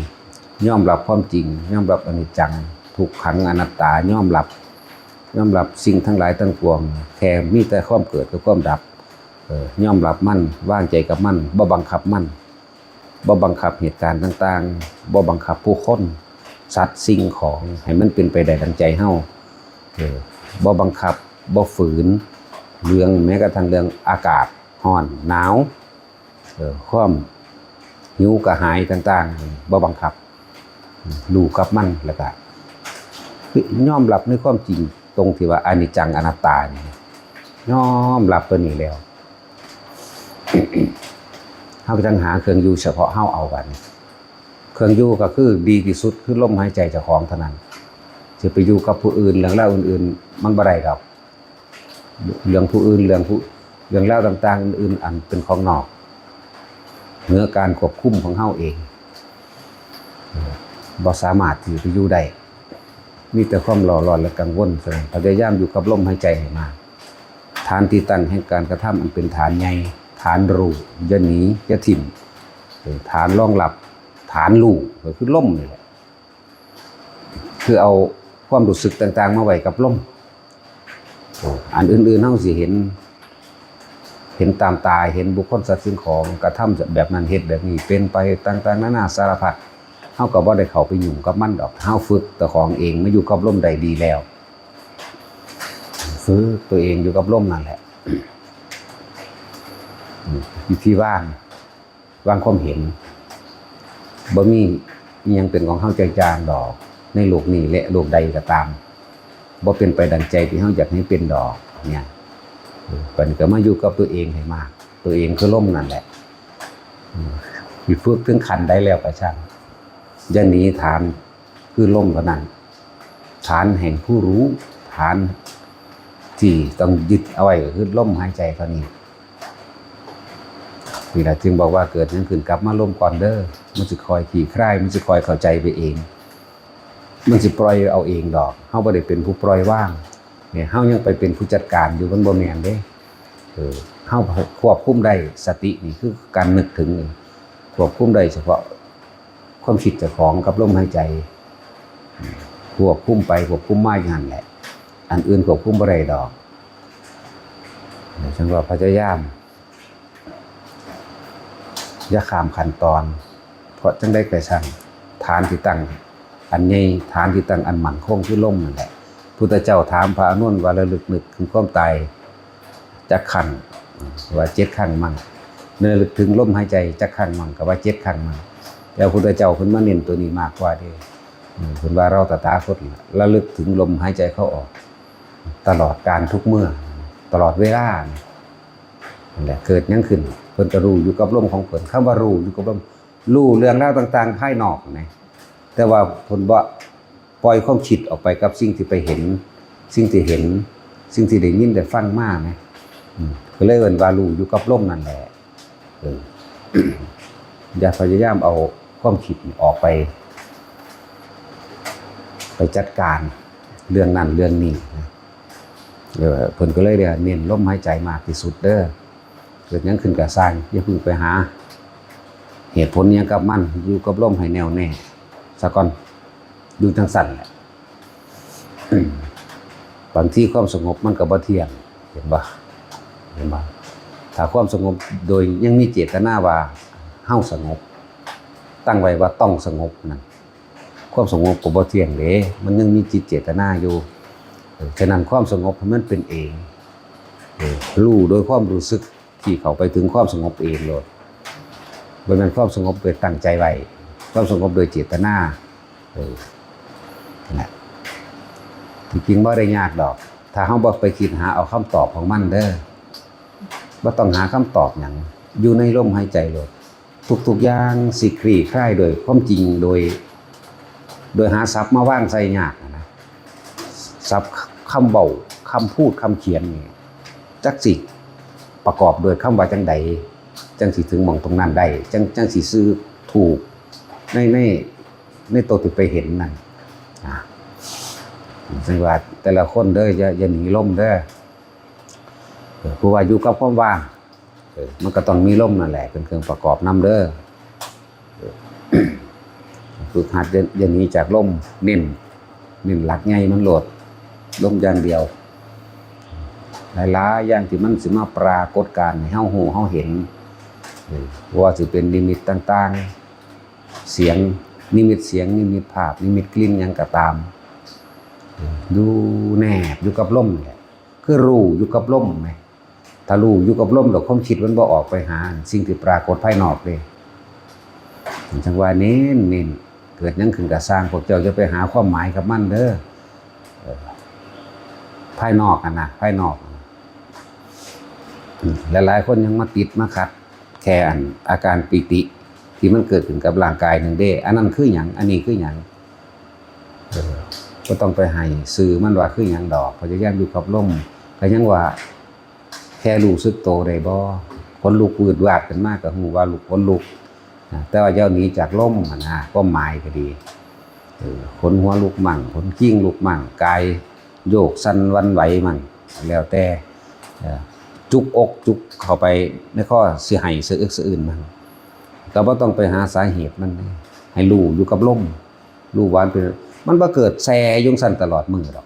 ยอมรับความจริง ยอมรับอนิจจัง ทุกขัง อนัตตา ยอมรับ ยอมรับสิ่งทั้งหลายทั้งปวง แค่มีแต่ความเกิดกับความดับ เออ ยอมรับมัน วางใจกับมัน บ่บังคับมัน บ่บังคับเหตุการณ์ต่างๆ บ่บังคับผู้คน สัตว์ สิ่งของ ให้มันเป็นไปได้ดังใจเฮา เออ บ่บังคับ บ่ฝืน เรื่อง แม้กระทั่งเรื่องอากาศ ร้อน หนาว เออ ความหิวกระหายต่างๆ บ่บังคับ รู้กับมัน แล้วก็ยอมรับในความจริงตรงที่ว่าอนิจจังอนัตตานี่ ยอมรับตัวนี้แล้ว เฮาก็จั่งหาเครื่องอยู่เฉพาะเฮาเอาบัดนี้ เครื่องอยู่ก็คือดีที่สุดคือลมหายใจเจ้าของเท่านั้น สิไปอยู่กับผู้อื่น เรื่องราวอื่นๆ มันบ่ได้ดอก เรื่องผู้อื่น เรื่องผู้ เรื่องราวต่างๆ อื่นๆ อันเป็นของนอก เหนือการควบคุมของเฮาเอง เอ่อ บ่สามารถที่จะไปอยู่ได้ มีแต่ความหลอนและกังวลเท่านั้น พยายามอยู่กับลมหายใจให้มาก ฐานที่ตั้งแห่งการกระทำอันเป็นฐานใหญ่ ฐานรู้ อย่าหนี อย่าถิ่ม เอ่อ ฐานรองรับ ฐานรู้ ก็คือลมนี่แหละ คือเอาความรู้สึกต่างๆ มาไว้กับลม อันอื่นๆ เฮาสิเห็น เห็นตามตา เห็นบุคคลสัตว์สิ่งของกระทำแบบนั้น เฮ็ดแบบนี้ เป็นไปต่างๆ นานาสารพัด เฮาก็บ่ได้เข้าไปยุ่งกับมันดอก เฮาฝึกเจ้าของเองมาอยู่กับลมได้ดีแล้ว ฝึกตัวเองอยู่กับลมนั่นแหละ วิธีวาง วางความเห็น บ่มี ยังเป็นของเฮาจักอย่างดอก ในโลกนี้และโลกใดก็ตาม บ่เป็นไปดังใจที่เฮาอยากให้เป็นดอกเนี่ย เออ บัดนี้ก็มาอยู่กับตัวเองให้มาก ตัวเองคือลมนั่นแหละ อืม สิฝึกถึงขั้นใดแล้วก็ช่าง อย่าหนีฐานคือลมเท่านั้น ฐานแห่งผู้รู้ ฐานที่ต้องยึดเอาไว้ก็คือลมหายใจเท่านี้ นี่แหละจึงบอกว่าเกิดหยังขึ้นกลับมาลมก่อนเด้อ มันสิค่อยคลี่คลาย มันสิค่อยเข้าใจไปเอง มันสิปล่อยเอาเองดอก เฮาบ่ได้เป็นผู้ปล่อยวาง เนี่ย เฮายังไปเป็นผู้จัดการอยู่ มันบ่แม่นเด้ เออ เฮาควบคุมได้ สตินี่คือการนึกถึง ควบคุมได้เฉพาะความคิดเจ้าของกับลมหายใจ ควบคุมไปควบคุมมาอยู่หั่นแหละ อันอื่นควบคุมบ่ได้ดอก ฉันว่าพยายาม อย่าข้ามขั้นตอน เพราะจั่งใดก็ช่าง ฐานที่ตั้งอันใหญ่ ฐานที่ตั้งอันมั่นคงคือลมนั่นแหละ พุทธเจ้าถามพระอานนท์ว่า ระลึกนึกถึงความตายจักครั้ง ว่าเจ็ดครั้งมั้ง ระลึกถึงลมหายใจจักครั้งมั้ง ก็ว่าเจ็ดครั้งมั้ง แต่พุทธเจ้าเพิ่นมาเน้นตัวนี้มากกว่าเด้ อืม เพิ่นว่าเราตถาคตน่ะระลึกถึงลมหายใจเข้าออก ตลอดกาลทุกเมื่อ ตลอดเวลา นั่นแหละ เกิดหยังขึ้น เพิ่นก็รู้อยู่กับลมของเพิ่น คำว่ารู้อยู่กับลม รู้เรื่องราวต่างๆภายนอกนะ แต่ว่าเพิ่นบ่ปล่อยความคิดออกไปกับสิ่งที่ไปเห็น สิ่งที่เห็น สิ่งที่ได้ยินได้ฟังมานะ อืม ก็เลยเอิ้นว่ารู้อยู่กับลมนั่นแหละ เออ อย่าพยายามเอาความคิดนี่ออกไป ไปจัดการเรื่องนั้นเรื่องนี้นะ เออ เพิ่นก็เลยเน้นลมหายใจมากที่สุดเด้อ เกิดหยังขึ้นก็ซ่าง อย่าเพิ่งไปหาเหตุผลหยังกับมัน อยู่กับลมให้แน่วแน่ซะก่อน อยู่จั่งซั้นแหละ บางทีความสงบมันก็บ่เที่ยง เห็นบ่ เห็นบ่ ถ้าความสงบโดยยังมีเจตนาว่าเฮาสงบ ตั้งไว้ว่าต้องสงบนั่น ความสงบก็บ่เที่ยงเด้ มันยังมีจิตเจตนาอยู่ เออ ฉะนั้นความสงบให้มันเป็นเอง เออ รู้โดยความรู้สึกที่เข้าไปถึงความสงบเองโลด บ่แม่นความสงบโดยตั้งใจไว้ ความสงบโดยเจตนา เออ นั่นแหละ ที่จริงบ่ได้ยากดอก ถ้าเฮาบ่ไปคิดหาเอาคำตอบของมันเด้อ บ่ต้องหาคำตอบหยัง อยู่ในลมหายใจโลด ทุกๆอย่างสิคลี่คลายโดยความจริง โดย โดยหาศัพท์มาวางใส่ยากนะ ศัพท์ คำเว้า คำพูด คำเขียนนี่ จักสิประกอบโดยคำว่าจั่งใด จั่งสิถึงหม่องตรงนั้นได้ จั่ง จั่งสิสื่อถูกใน ใน ในตัวที่ไปเห็นนั่น อ่ะ จั่งว่าแต่ละคนเด้อ อย่า อย่าหนีลมเด้อ เออ ผู้ว่าอยู่กับความว่าง เออ มันก็ต้องมีลมนั่นแหละ เป็นเครื่องประกอบนำเด้อ เออ ฝึกหัดอย่า อย่าหนีจากลม เน้น เน้นหลักใหญ่มันโลด ลมอย่างเดียว หลายๆอย่างที่มันสิมาปรากฏการณ์ให้เฮาฮู้เฮาเห็น เออ บ่ว่าสิเป็นนิมิตต่างๆ เสียง นิมิตเสียง นิมิตภาพ นิมิตกลิ่นหยังก็ตาม เออ อยู่แนบอยู่กับลมนี่แหละ คือรู้อยู่กับลมแหม ถ้ารู้อยู่กับลมแล้วความคิดมันบ่ออกไปหาสิ่งที่ปรากฏภายนอกเด้ จั่งว่าเน้น เน้น เกิดหยังขึ้นก็ซ่าง พวกเจ้าอย่าไปหาความหมายกับมันเด้อ เออ ภายนอกหั่นนะ ภายนอก อืม หลายๆคนยังมาติดมาขัด แค่อันอาการปีติที่มันเกิดขึ้นกับร่างกายหนึ่งเด้ อันนั้นคือหยัง อันนี้คือหยัง เออ บ่ต้องไปให้ชื่อมันว่าคือหยังดอก พยายามอยู่กับลม ก็ยังว่า แค่รู้สึกโตได้บ่ ขนลุกวืดวาดขึ้นมาก็ฮู้ว่าลุก ขนลุกนะ แต่ว่าอย่าหนีจากลมหั่นนะ ความหมายก็ดี เออ ขนหัวลุกมั่ง ขนคิ้งลุกมั่ง กายโยกสั่นหวั่นไหวมั่ง แล้วแต่ เออ จุกอกจุกเข้าไปในคอ สิไห้สะอึกสะอื้นมั่ง ก็บ่ต้องไปหาสาเหตุมัน ให้รู้อยู่กับลม รู้ว่ามันเป็น มันบ่เกิดแซ่อยู่จั่งซั้นตลอดมื้อดอก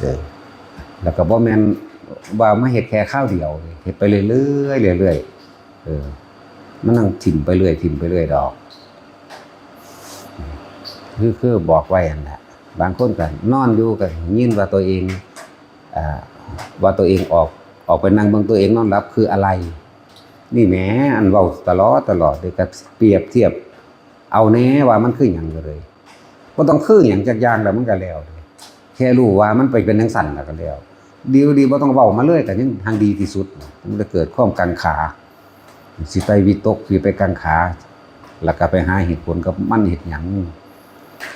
เออ แล้วก็บ่แม่นว่ามาเฮ็ดแค่คราวเดียว เฮ็ดไปเรื่อยๆ เรื่อยๆ เออ มันต้องถิ่มไปเรื่อย ถิ่มไปเรื่อยดอก คือ คือบอกไว้หั่นแหละ บางคนก็นอนอยู่ก็ยินว่าตัวเอง อ่า ว่าตัวเองออก ออกไปนั่งเบิ่งตัวเองนอนหลับคืออะไร นี่แหม อันเว้าตลอด ตลอดเลย ก็เปรียบเทียบ เอาแน่ว่ามันคือหยังก็เลย บ่ต้องคือหยังจักอย่างแล้วมันก็แล้วเลย แค่รู้ว่ามันไปเป็นจังซั่นแล้วก็แล้ว ดีบ่ดีบ่ต้องเว้ามาเลยก็ยังทางดีที่สุด มันจะเกิดความกังขา สิไปวิตก สิไปกังขา แล้วก็ไปหาเหตุผลกับมันเฮ็ดหยัง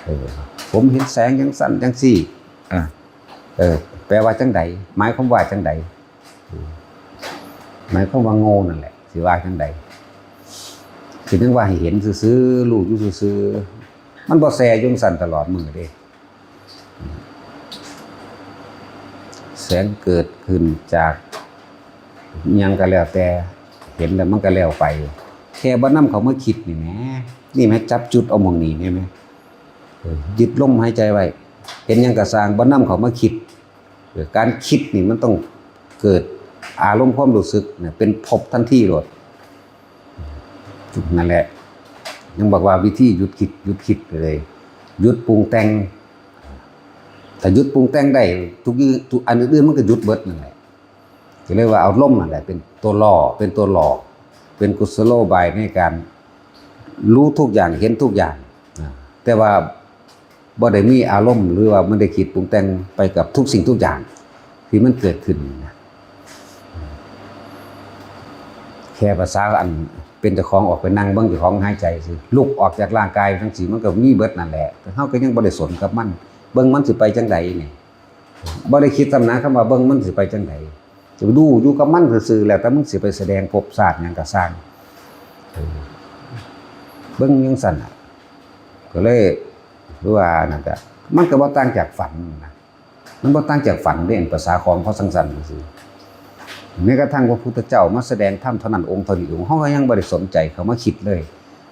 เออ ผมเห็นแสงจังซั่นจังซี่ อ่ะ เออ แปลว่าจังใด หมายความว่าจังใด อืม หมายความว่าโง่นั่นแหละ สิว่าจังใด คือยังว่าให้เห็นซื่อๆ รู้อยู่ซื่อๆ มันบ่แซ่อยู่จังซั่นตลอดมื้อเด้ แสงเกิดขึ้นจากหยังก็แล้วแต่ เห็นแล้วมันก็แล้วไป แค่บ่นำเข้ามาคิดนี่แหม นี่แหม จับจุดเอาหม่องนี้นี่แหม เออ ยึดลมหายใจไว้ เห็นหยังก็ซ่าง บ่นำเข้ามาคิด เออ การคิดนี่มันต้องเกิดอารมณ์ความรู้สึกเนี่ย เป็นภพทันทีโลด นั่นแหละ ยังบอกว่าวิธีหยุดคิด หยุดคิดเลย หยุดปรุงแต่ง ถ้าหยุดปรุงแต่งได้ ทุกอย่าง ทุกอันอื่นๆ มันก็หยุดเบิดนั่นแหละ ก็เลยว่าเอาลมนั่นแหละ เป็นตัวล่อ เป็นตัวหลอก เป็นกุศโลบายในการรู้ทุกอย่าง เห็นทุกอย่าง อ่า แต่ว่าบ่ได้มีอารมณ์ หรือว่ามันได้คิดปรุงแต่งไปกับทุกสิ่งทุกอย่าง ที่มันเกิดขึ้นนะ แค่ภาษาอันเป็นเจ้าของออกไปนั่งเบิ่งเจ้าของหายใจซื่อ ลุกออกจากร่างกายจังซี่ มันก็มีเบิดนั่นแหละ แต่เฮาก็ยังบ่ได้สนกับมัน เบิ่งมันสิไปจังใดนี่ บ่ได้คิดซ้ำนะ คำว่าเบิ่งมันสิไปจังใด จะดูอยู่กับมันซื่อๆ แล้วแต่มันสิไปแสดงภพชาติหยังก็ซ่าง เออ เบิ่งจังซั่นน่ะ ก็เลย คือว่านั่นก็ มันก็บ่ต่างจากฝันนะ มันบ่ต่างจากฝันเด้ ภาษาของเขาซั่นๆ ซื่อๆ แม้กระทั่งพระพุทธเจ้ามาแสดงธรรมเท่านั้นองค์เท่านี้องค์ เฮาก็ยังบ่ได้สนใจเข้ามาคิดเลย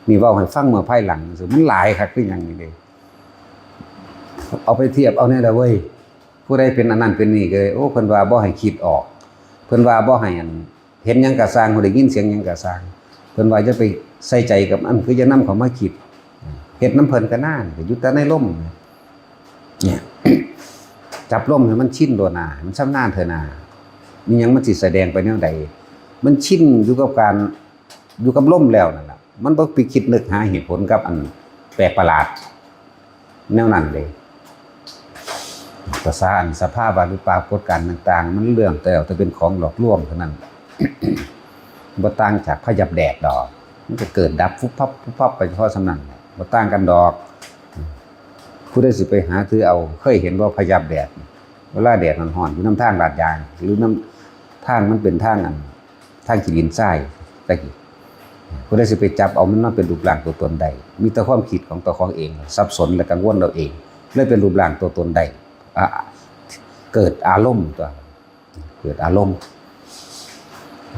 นี่เว้าให้ฟังเมื่อภายหลังซื่อ มันหลายคักคือหยังนี่เด้ เอาไปเทียบเอาแน่ละเว้ย ผู้ใดเป็นอันนั้นเป็นนี่ก็เลย โอ้ เพิ่นว่าบ่ให้คิดออก เพิ่นว่าบ่ให้อัน เห็นหยังก็ซ่าง ได้ยินเสียงหยังก็ซ่าง เพิ่นว่าอย่าไปใส่ใจกับมัน คืออย่านำเข้ามาคิด เฮ็ดนำเพิ่นก็นาน ก็อยู่แต่ในลม เนี่ย จับลมให้มันชินโลดนา ให้มันชำนาญเถอะนา มีหยังมันสิแสดงไปแนวใด มันชินอยู่กับการ อยู่กับลมแล้วนั่นล่ะ มันบ่ไปคิดนึกหาเหตุผลกับอันแปลกประหลาด แนวนั้นเด้ ภาษาอันสภาวะหรือปรากฏการณ์ต่างๆ มันเรื่องแต่แต่เป็นของหลอกลวงเท่านั้น บ่ต่างจากพยับแดดดอก มันก็เกิดดับ ฟุบฟับ ฟุบฟับไปเฉพาะส่ำนั้นแหละ บ่ต่างกันดอก ผู้ใดสิไปหาถือเอา เคยเห็นบ่ พยับแดด เวลาแดดมันร้อน อยู่นำทางลาดยาง หรือนำทางมันเป็นทางอัน ทางขี้ดินทราย ตะกี้ ผู้ใดสิไปจับเอามันมาเป็นรูปร่างตัวตนได้ มีแต่ความคิดของตัวของเอง สับสนและกังวลเอาเอง เลยเป็นรูปร่างตัวตนได้ อ่ะ เกิดอารมณ์ตัว เกิดอารมณ์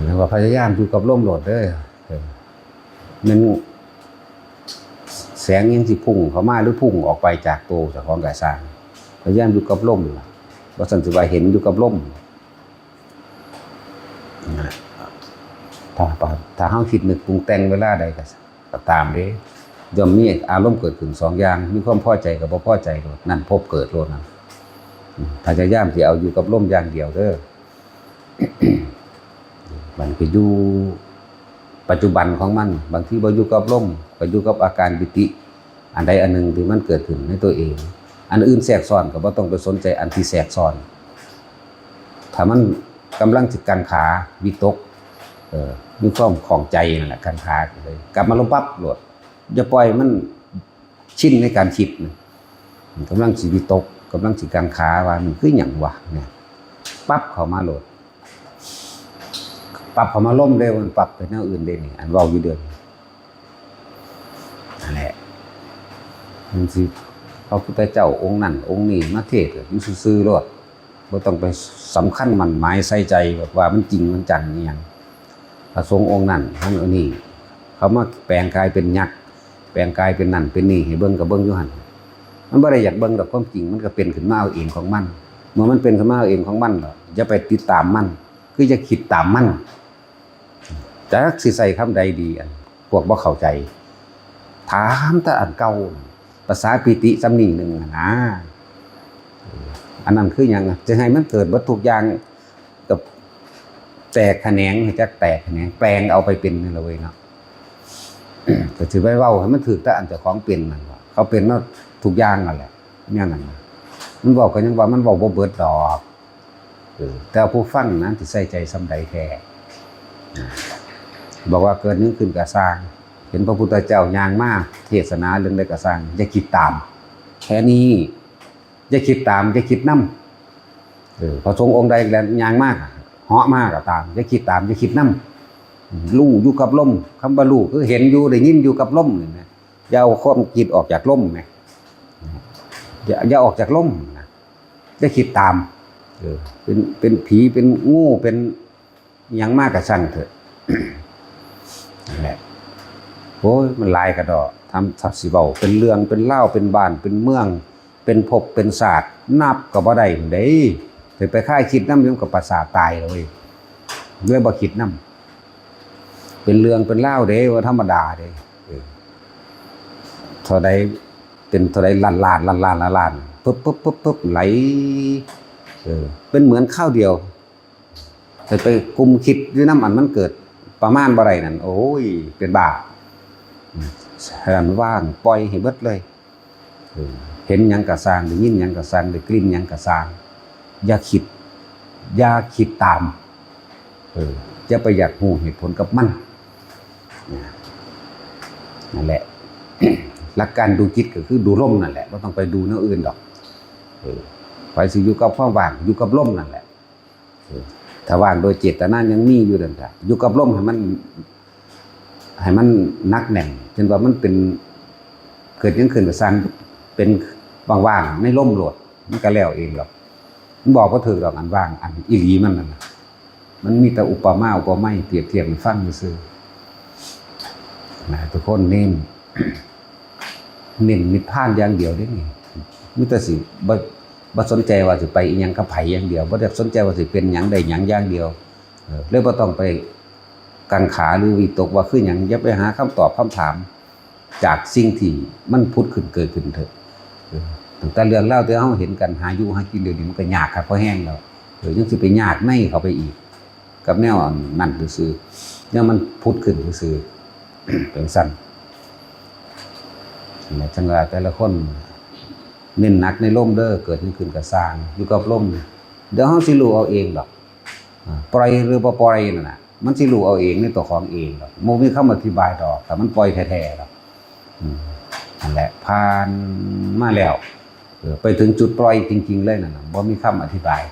แล้วก็พยายามอยู่กับลมโลดเด้อ เออ มันแสงยังสิพุ่งเข้ามาหรือพุ่งออกไปจากตัวเจ้าของก็ซ่าง พยายามอยู่กับลมล่ะ ว่าซั่นสิว่าเห็นอยู่กับลม นะ ถ้า ถ้าเฮาคิดนึกปรุงแต่งเวลาใดก็ ก็ตามเด้ ย่อมมีอารมณ์เกิดขึ้นสองอย่าง มีความพอใจกับบ่พอใจโลด นั่นภพเกิดโลดนั่น อืม พยายามสิเอาอยู่กับลมอย่างเดียวเด้อ มันก็อยู่ปัจจุบันของมัน บางทีบ่อยู่กับลม ก็อยู่กับอาการปีติ อันใดอันหนึ่งที่มันเกิดขึ้นในตัวเอง อันอื่นแทรกซ้อนก็บ่ต้องไปสนใจอันที่แทรกซ้อน ถ้ามันกำลังสิกังขา วิตก เอ่อ มีความข้องใจนั่นแหละ กังขาเลย กลับมาลมปั๊บโลด อย่าปล่อยมันชินในการคิดนะ มันกำลังสิวิตก กำลังสิกังขาว่ามันคือหยังวะเนี่ย ปั๊บเข้ามาโลด ปั๊บเข้ามาลมเด้ มันปั๊บไปแนวอื่นเด้นี่ อันเว้าอยู่เดี๋ยวนี้ นั่นแหละ มันสิ พระพุทธเจ้าองค์นั้นองค์นี้มาเทศน์อยู่ซื่อๆโลด บ่ต้องไปสำคัญหมั่นหมายใส่ใจแบบว่ามันจริงมันจังอีหยัง พระสงฆ์องค์นั้น ทั้งอันนี้ เขามาแปลงกายเป็นยักษ์ แปลงกายเป็นนั่นเป็นนี่ ให้เบิ่งก็เบิ่งอยู่หั่น มันบ่ได้อยากเบิ่งดอก ความจริงมันก็เป็นขึ้นมาเอาเองของมัน เมื่อมันเป็นขึ้นมาเอาเองของมันแล้ว อย่าไปติดตามมัน คืออย่าคิดตามมัน จักสิใส่คำใดดี อันพวกบ่เข้าใจ ถามแต่อันเก่า ภาษาปีติสำนีหนึ่งหั้นนะ อันนั้นคือหยังอะ จะให้มันเกิดเบิดทุกอย่าง กับแตกแขนง จักแตกแขนง แปลงเอาไปเป็นนั่นละเว้ยเนาะ ก็สิไปเว้าให้มันถืกแต่อันเจ้าของเป็นนั่นล่ะ เขาเป็นมาทุกอย่างนั่นแหละ แนวนั้นน่ะ มันเว้าก็ยังว่ามันเว้าบ่เบิดดอก เออ แต่ผู้ฟังนั้นสิใส่ใจส่ำใดแท้ บอกว่าเกิดหยังขึ้นก็ซ่าง เห็นพระพุทธเจ้าย่างมาเทศนาเรื่องใดก็ซ่าง อย่าคิดตาม แค่นี้ อย่าคิดตาม อย่าคิดนำ เออ พระสงฆ์องค์ใดแล่นย่างมา เหาะมาก็ตาม อย่าคิดตาม อย่าคิดนำ รู้อยู่กับลม คำว่ารู้คือเห็นอยู่ ได้ยินอยู่กับลมนี่นะ อย่าเอาความคิดออกจากลมนะ อย่า อย่าออกจากลมนะ อย่าคิดตาม เออ เป็น เป็นผี เป็นงู เป็นหยังมาก็ซ่างเถอะ นั่นแหละ โอ้ย มันหลายกะดอก ทำ ถ้าสิเว้า เป็นเรื่อง เป็นราว เป็นบ้าน เป็นเมือง เป็นภพ เป็นชาติ นับก็บ่ได้เด้ สิไปคายคิดนำ เดี๋ยวมันก็ประสาทตายเลย เลยบ่คิดนำ เป็นเรื่อง เป็นราวเด้ บ่ธรรมดาเด้ เออ เท่าใด เป็นเท่าใดล้านล้าน ล้านล้าน ล้านล้าน ปึ๊บ ปึ๊บ ปึ๊บ ปึ๊บ ไหล เออ เป็นเหมือนคราวเดียว แต่ไปกุมคิดอยู่นำอันมันเกิดประมาณบ่ได้นั่น โอ้ย เป็นบ้า อืม ฉะนั้นว่าง ปล่อยให้เบิดเลย เออ เห็นหยังก็ซ่าง ได้ยินหยังก็ซ่าง ได้กลิ่นหยังก็ซ่าง อย่าคิด อย่าคิดตาม เออ อย่าไปอยากรู้เหตุผลกับมัน นะ นั่นแหละ หลักการดูจิตก็คือดูลมนั่นแหละ บ่ต้องไปดูแนวอื่นดอก เออ ไปสิอยู่กับความว่าง อยู่กับลมนั่นแหละ เออ ถ้าว่างโดยเจตนายังมีอยู่นั่นก็อยู่กับลมให้มัน ให้มันหนักแน่น จนว่ามันเป็น เกิดหยังขึ้นก็ซ่าง เป็นว่างๆ ในลมโลด มันก็แล้วเองดอก มันบอกบ่ถืกดอก อันว่าง อันอีหลีมันนั่นน่ะ มันมีแต่อุปมาอุปไมยเปรียบเทียบให้ฟังซื่อๆ นะ ทุกคนเน้น เน้นนิพพานอย่างเดียวเด้นี่ มีแต่สิบ่ บ่สนใจว่าสิไปอีหยังกับไผอย่างเดียว บ่ได้สนใจว่าสิเป็นหยังได้หยังอย่างเดียว เออ เลยบ่ต้องไปกังขาหรือวิตกว่าคือหยัง อย่าไปหาคำตอบคำถาม จากสิ่งที่มันผุดขึ้นเกิดขึ้นเถอะ เออ ตั้งแต่เรื่องราวที่เฮาเห็นกัน หาอยู่หากินเดี๋ยวนี้มันก็ยากคักพอแฮงแล้ว เออ ยังสิไปยากในเข้าไปอีก กับแนวอันนั้นซื่อๆ แนวมันผุดขึ้นซื่อๆ เป็นซั่น นั่นแหละ จั่งว่าแต่ละคนเน้นหนักในลมเด้อ เกิดหยังขึ้นก็ซ่าง อยู่กับลม เดี๋ยวเฮาสิรู้เอาเองดอก อ่า ปล่อยหรือบ่ปล่อยนั่นน่ะ มันสิรู้เอาเองในตัวของเองดอก บ่มีคำอธิบายดอก แต่มันปล่อยแท้ๆดอก อืม นั่นแหละ ผ่านมาแล้ว เออ ไปถึงจุดปล่อยจริงๆเลยนั่นน่ะ บ่มีคำอธิบาย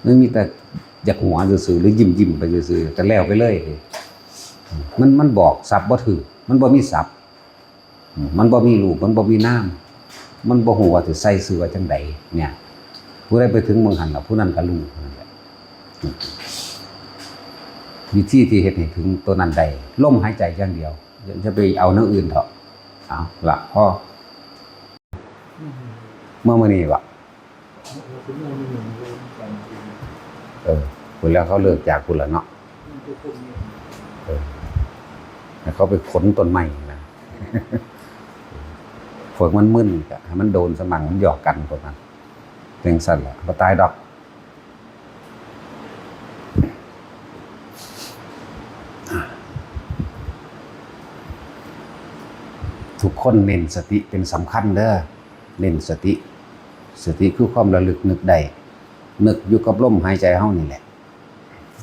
มันมีแต่อยากหัวซื่อๆ หรือยิ้มๆ ไปซื่อๆ แต่แล้วไปเลย มัน มันบอกสับบ่ถืก มันบ่มีสับ อืม มันบ่มีรูป มันบ่มีนาม มันบ่ฮู้ว่าสิใส่ชื่อว่าจั่งใดเนี่ย ผู้ใดไปถึงหม่องหั้นล่ะ ผู้นั้นก็รู้นั่นแหละ วิธีที่เฮ็ดให้ถึงตัวนั้นได้ ลมหายใจอย่างเดียว อย่า อย่าไปเอาแนวอื่นเถาะ เอาละ พอ เมื่อมื้อนี้วะ เออ พู้นแล้วเขาเลิกจากพู้นแล้วเนาะ เออ ให้เขาไปขนต้นไม้นะ พวกมันมึนก็ให้มันโดนสมั่ง มันหยอกกันพวกนั้น จั่งซั่นล่ะ บ่ตายดอก ทุกคนเน้นสติเป็นสำคัญเด้อ เน้นสติ สติคือความระลึกนึกได้ นึกอยู่กับลมหายใจเฮานี่แหละ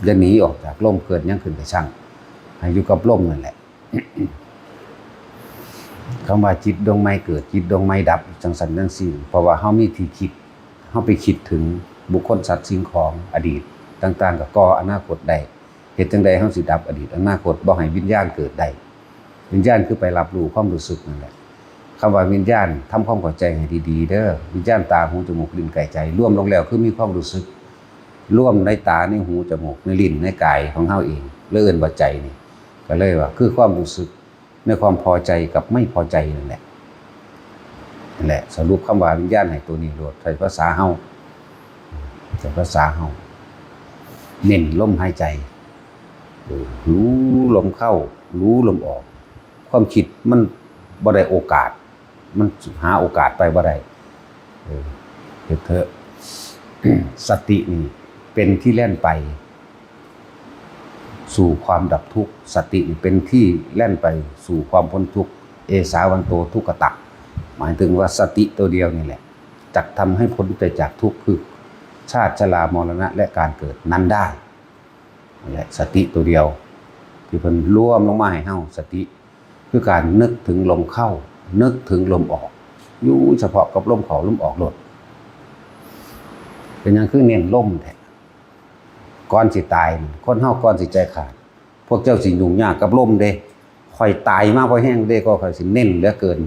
อย่าหนีออกจากลม เกิดหยังขึ้นก็ช่าง ให้อยู่กับลมนั่นแหละ คำว่าจิตดวงใหม่เกิด จิตดวงใหม่ดับ จั่งซั้นจั่งซี้ เพราะว่าเฮามีที่คิด เฮาไปคิดถึงบุคคลสัตว์สิ่งของอดีตต่างๆ ก็ก่ออนาคตได้ เฮ็ดจั่งใดเฮาสิดับอดีตอนาคต บ่ให้วิญญาณเกิดได้ วิญญาณคือไปรับรู้ความรู้สึกนั่นแหละ คำว่าวิญญาณ ทำความเข้าใจให้ดีๆ เด้อ วิญญาณตา หู จมูก ลิ้น กาย ใจ รวมลงแล้วคือมีความรู้สึก รวมในตา ในหู จมูก ในลิ้น ในกายของเฮาเอง เลยเอิ้นว่าใจนี่ ก็เลยว่าคือความรู้สึกในความพอใจกับไม่พอใจนั่นแหละ นั่นแหละ สรุปคำว่าวิญญาณให้ตัวนี้โลด ใช้ภาษาเฮา ใช้ภาษาเฮา เน้นลมหายใจ เออ รู้ลมเข้า รู้ลมออก ความคิดมันบ่ได้โอกาส มันหาโอกาสไปบ่ได้ เออ เฮ็ดเถอะ สตินี่เป็นที่แล่นไป สู่ความดับทุกข์ สติเป็นที่แล่นไปสู่ความพ้นทุกข์ เอสาวันโตทุกขตะ หมายถึงว่าสติตัวเดียวนี่แหละ จักทำให้พ้นไปจากทุกข์คือชาติชรามรณะและการเกิดนั้นได้ นั่นแหละสติตัวเดียว ที่เพิ่นรวมลงมาให้เฮา สติคือการนึกถึงลมเข้า นึกถึงลมออก อยู่เฉพาะกับลมเข้าลมออกโลด เป็นหยังคือเน้นลมแท้ ก่อนสิตายนี่ คนเฮาก่อนสิใจขาด พวกเจ้าสิยุ่งยากกับลมเด้ ข้อยตายมาเพราะแฮงเด้ ก็ข้อยสิเน้นเหลือเกิน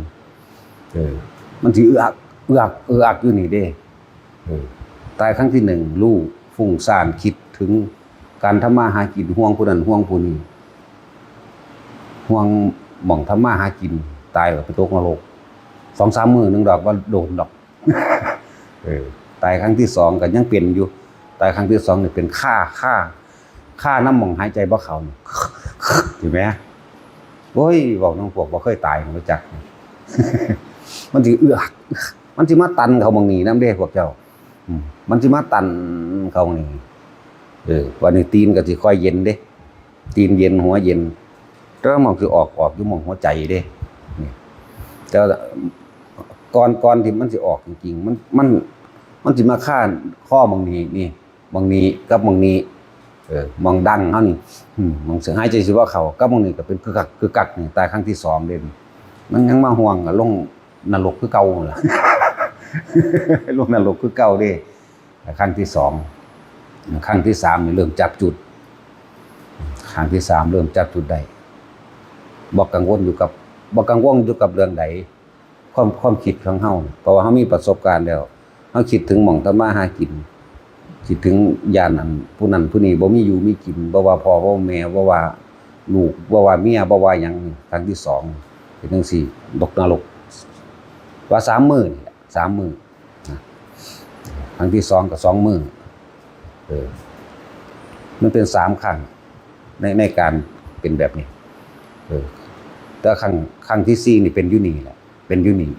เออ มันสิเอือกเอือกเอือกอยู่นี่เด้ เออ ตายครั้งที่หนึ่ง รู้ ฟุ้งซ่าน คิดถึงการทำมาหากิน ห่วงผู้นั้น ห่วงผู้นี้ ห่วงหม่องทำมาหากิน ตายแล้วไปตกนรก สองสามมื้อหนึ่งดอก บ่โดนดอก เออ ตายครั้งที่สองก็ยังเป็นอยู่ ตายครั้งที่สองนี่เป็นฆ่า ฆ่า ฆ่านำหม่องหายใจบ่เข้านี่ เห็นไหม โอ้ย บอกน้องพวกบ่เคยตาย มันรู้จัก มันสิเอือก มันสิมาตันเข้าหม่องนี้นำเด้พวกเจ้า อืม มันสิมาตันเข้าหม่องนี้ เออ วันนี้ตีนก็สิค่อยเย็นเด้ ตีนเย็นหัวเย็น แต่ว่ามันคือออก ออกอยู่หม่องหัวใจเด้ นี่ แต่ว่าก่อน ก่อนที่มันสิออกจริงๆ มัน มัน มันสิมาฆ่าข้อหม่องนี้ นี่ หม่องนี้กับหม่องนี้ เออ หม่องดังเฮานี่ อืม หม่องเสียงหายใจสิบ่เข้า กับหม่องนี้ก็เป็นกึกกัก กึกกักนี่ ตายครั้งที่สองเด้ มันยังมาห่วงอะ ลงนรกคือเก่านั่นล่ะ ลงนรกคือเก่าเด้ ครั้งที่สอง ครั้งที่สามนี่เริ่มจับจุด ครั้งที่สามเริ่มจับจุดได้ บ่กังวลอยู่กับ บ่กังวลอยู่กับเรื่องใด ความ ความคิดของเฮา เพราะว่าเฮามีประสบการณ์แล้ว เฮาคิดถึงหม่องทำมาหากิน คิดถึงย่านอันผู้นั้นผู้นี้บ่มีอยู่มีกิน บ่ว่าพ่อบ่ว่าแม่ บ่ว่าลูก บ่ว่าเมีย บ่ว่าหยัง ครั้งที่สอง เป็นจั่งซี้ ตกนรก ว่าสามมื้อนี่แหละ สามมื้อ นะ ครั้งที่สองก็สองมื้อ เออ มันเป็นสามครั้ง ใน ในการเป็นแบบนี้ เออ แต่ครั้ง ครั้งที่สี่นี่เป็นอยู่นี่แหละ เป็นอยู่นี่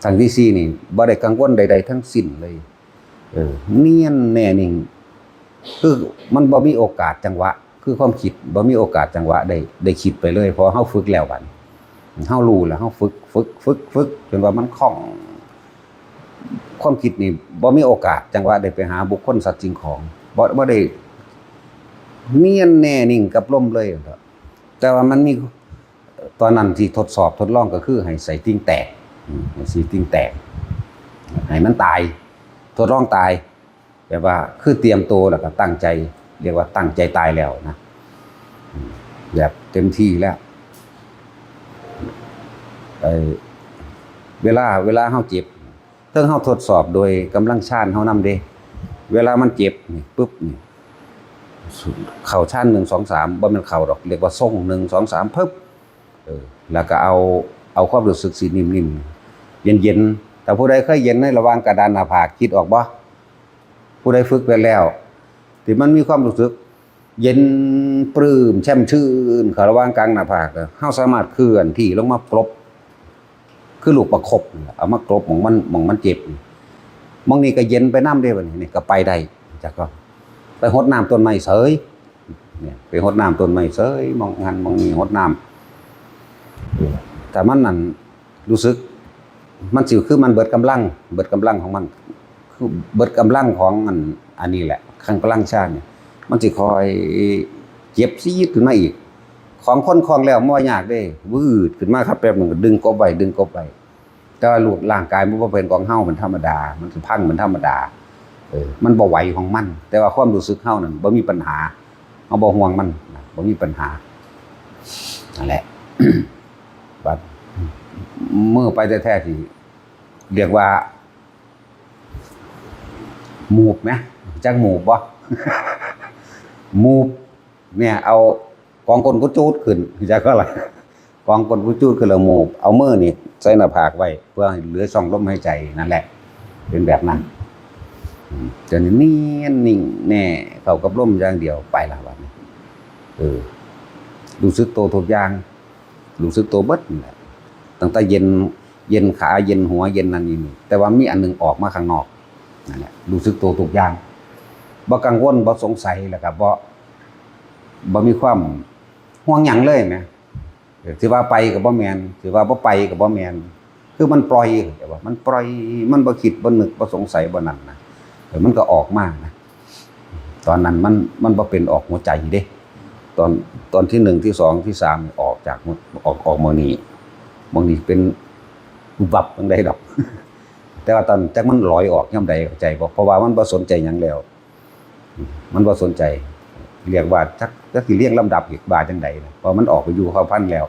ครั้งที่สี่นี่บ่ได้กังวลใดๆทั้งสิ้นเลย เออ เนียนแน่นิ่ง คือมันบ่มีโอกาสจังหวะ คือความคิดบ่มีโอกาสจังหวะได้ ได้คิดไปเลย เพราะเฮาฝึกแล้วบัดนี้ เฮารู้แล้ว เฮาฝึก ฝึก ฝึก ฝึก จนว่ามันคล่อง ความคิดนี่บ่มีโอกาสจังหวะได้ไปหาบุคคลสัตว์สิ่งของ บ่ บ่ได้เนียนแน่นิ่งกับลมเลย แต่ว่ามันมี ตอนนั้นที่ทดสอบทดลองก็คือให้ใส่ติ่งแตก อืม ให้ใส่ติ่งแตก ให้มันตาย ทดลองตาย แบบว่าคือเตรียมตัวแล้วก็ตั้งใจ เรียกว่าตั้งใจตายแล้วนะ อืม แบบเต็มที่แล้ว ไอ้ เวลา เวลาเฮาเจ็บ เทิงเฮาทดสอบโดยกำลังฌานเฮานำเด้ เวลามันเจ็บนี่ปึ๊บนี่ เข้าฌานหนึ่ง สอง สาม บ่แม่นเข้าดอก เรียกว่าทรง หนึ่ง สอง สาม ปึ๊บ เออ แล้วก็เอา เอาความรู้สึกสินิ่มๆ เย็นๆ ถ้าผู้ใดเคยเย็นในระหว่างกระดานหน้าผาก คิดออกบ่ ผู้ใดฝึกไปแล้ว ที่มันมีความรู้สึก เย็นปลื้มแช่มชื่นเข้าระหว่างกลางหน้าผาก เฮาสามารถเคลื่อนที่ลงมากรบ คือลูกประคบนี่ล่ะ เอามากรบหม่องมัน หม่องมันเจ็บ หม่องนี้ก็เย็นไปนำเด้บัดนี้ นี่ก็ไปได้ จักก็ไปหดน้ำต้นไม้เสย เนี่ย ไปหดน้ำต้นไม้เสย หม่องหั้นหม่องนี้หดน้ำ ถ้ามันนั่น รู้สึก มันสิคือมันเบิดกำลัง เบิดกำลังของมัน คือเบิดกำลังของอัน อันนี้แหละ คันกำลังฌานเนี่ย มันสิคอยเจ็บซีดขึ้นมาอีก ของคนคล่องแล้วมันบ่ยากเด้ วืดขึ้นมาครับ แป๊บหนึ่งก็ดึงกบไว้ ดึงกบไว้ แต่ว่าลูกร่างกายมันบ่เป็นของเฮา มันธรรมดา มันสิพัง มันธรรมดา เออ มันบ่ไหวของมัน แต่ว่าความรู้สึกเฮานั่นบ่มีปัญหา เฮาบ่ห่วงมันนะ บ่มีปัญหา นั่นแหละ บัดมื้อไปแท้ๆ ที่เรียกว่า หมูบไหม จักหมูบบ่ หมูบ เนี่ย เอากองก้นกูจูดขึ้น จักก็ล่ะ กองก้นกูจูดขึ้นแล้วหมูบ เอามือนี่ใส่หน้าผากไว้ เพื่อให้เหลือช่องลมหายใจ นั่นแหละ เป็นแบบนั้น อืม จนเนียนนิ่งแน่ เข้ากับลมอย่างเดียว ไปละบัดนี้ เออ รู้สึกตัวทุกอย่าง รู้สึกตัวเบิดนั่นแหละ ตั้งแต่เย็น เย็นขา เย็นหัว เย็นนั่นนี่ แต่ว่ามีอันหนึ่งออกมาข้างนอก นั่นแหละ รู้สึกตัวทุกอย่าง บ่กังวล บ่สงสัย แล้วก็บ่ บ่มีความห่วงหยังเลยแหม เออ สิว่าไปก็บ่แม่น สิว่าบ่ไปก็บ่แม่น คือมันปล่อย เข้าใจบ่ มันปล่อย มันบ่คิด บ่นึก บ่สงสัย บ่นั่นนะ เออ มันก็ออกมานะ ตอนนั้นมัน มันบ่เป็นออกหัวใจเด้ ตอน ตอนที่หนึ่ง ที่สอง ที่สาม ออกจาก ออก ออกหม่องนี้ หม่องนี้เป็น วุบวับจั่งใดดอก แต่ว่าตอนจักมันลอยออกยามใด เข้าใจบ่ เพราะว่ามันบ่สนใจหยังแล้ว มันบ่สนใจ เรียกว่าจัก จักสิเรียงลำดับอีกว่าจั่งใดนะ เพราะมันออกไปอยู่เผ่าพันธุ์แล้ว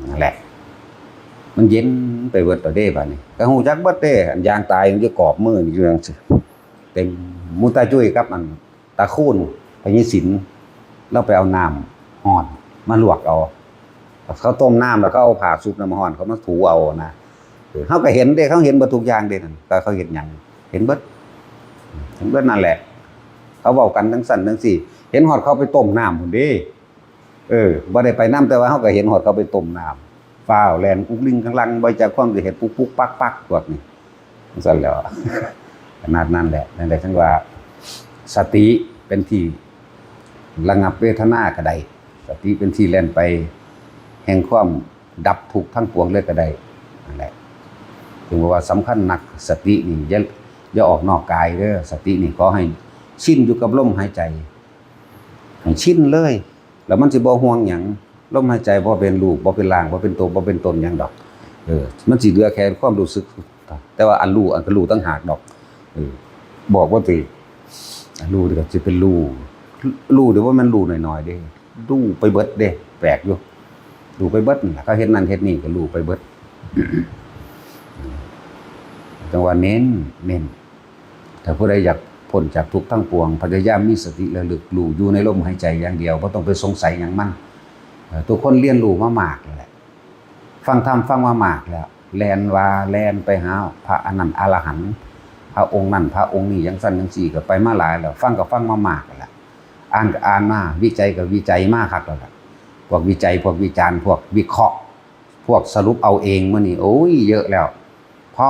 นั่นแหละ มันเย็นไปเบิดแล้วเด้ บาดนี้ ก็ฮู้จักเบิดเด้ อันยางตายมันอยู่กรอบมือนี่อยู่จั่งซี้ เต็ม หมู่ตาจุ้ยกับอันตาคูน พญาสิน ลาวไปเอาน้ำร้อนมาลวกเอา เขาต้มน้ำแล้วเขาเอาผ้าชุบน้ำร้อนเขามาถูเอานะ เออ เขาก็เห็นเด้ เขาเห็นเบิดทุกอย่างเด้นั่น ก็เขาเห็นหยัง เห็นเบิด เห็นเบิดนั่นแหละ เขาเว้ากันจั่งซั้นจั่งซี้ เห็นฮอดเขาไปต้มน้ำพุ้นเด้ เออ บ่ได้ไปนำ แต่ว่าเขาก็เห็นฮอดเขาไปต้มน้ำ ฟ้าวแล่นกุกลิงกังลัง บ่จักความสิเฮ็ดปุ๊กปุ๊กปักปักพวกนี้ จั่งซั้นแหล้ว ขนาดนั้นแหละ นั่นแหละ จั่งว่า สติเป็นที่ระงับเวทนาก็ได้ สติเป็นที่แล่นไปแห่งความดับทุกข์ทั้งปวงเลยก็ได้ นั่นแหละ จึงบอกว่าสำคัญนัก สตินี่อย่า อย่าออกนอกกายเด้อ สตินี่ขอให้ชินอยู่กับลมหายใจ ให้ชินเลย แล้วมันสิบ่ห่วงหยัง ลมหายใจบ่เป็นรูป บ่เป็นร่าง บ่เป็นตัว บ่เป็นตนหยังดอก เออ มันสิเหลือแค่ความรู้สึก แต่ว่าอันรู้ อันก็รู้ต่างหากดอก เออ บอกบ่ถืก อันรู้นี่ก็สิเป็นรู้ รู้นี่บ่แม่นรู้น้อยๆเด้ รู้ไปเบิดเด้ แปลกอยู่ รู้ไปเบิดนั่นล่ะ เขาเฮ็ดนั่นเฮ็ดนี่ก็รู้ไปเบิด จั่งว่าเน้น เน้น ถ้าผู้ใดอยากพ้นจากทุกข์ทั้งปวง พยายามมีสติระลึกรู้อยู่ในลมหายใจอย่างเดียว บ่ต้องไปสงสัยหยังมัน เอ่อ ทุกคนเรียนรู้มามากแล้วแหละ ฟังธรรมฟังมามากแล้ว แล่นว่าแล่นไปหาพระอันนั้นอรหันต์ พระองค์นั้นพระองค์นี้ จั่งซั้นจั่งซี้ ก็ไปมาหลายแล้ว ฟังก็ฟังมามากแล้ว อ่านก็อ่านมา วิจัยก็วิจัยมาคักแล้วล่ะ พวกวิจัย พวกวิจารณ์ พวกวิเคราะห์ พวกสรุปเอาเองมื้อนี้ โอ้ย เยอะแล้ว พอ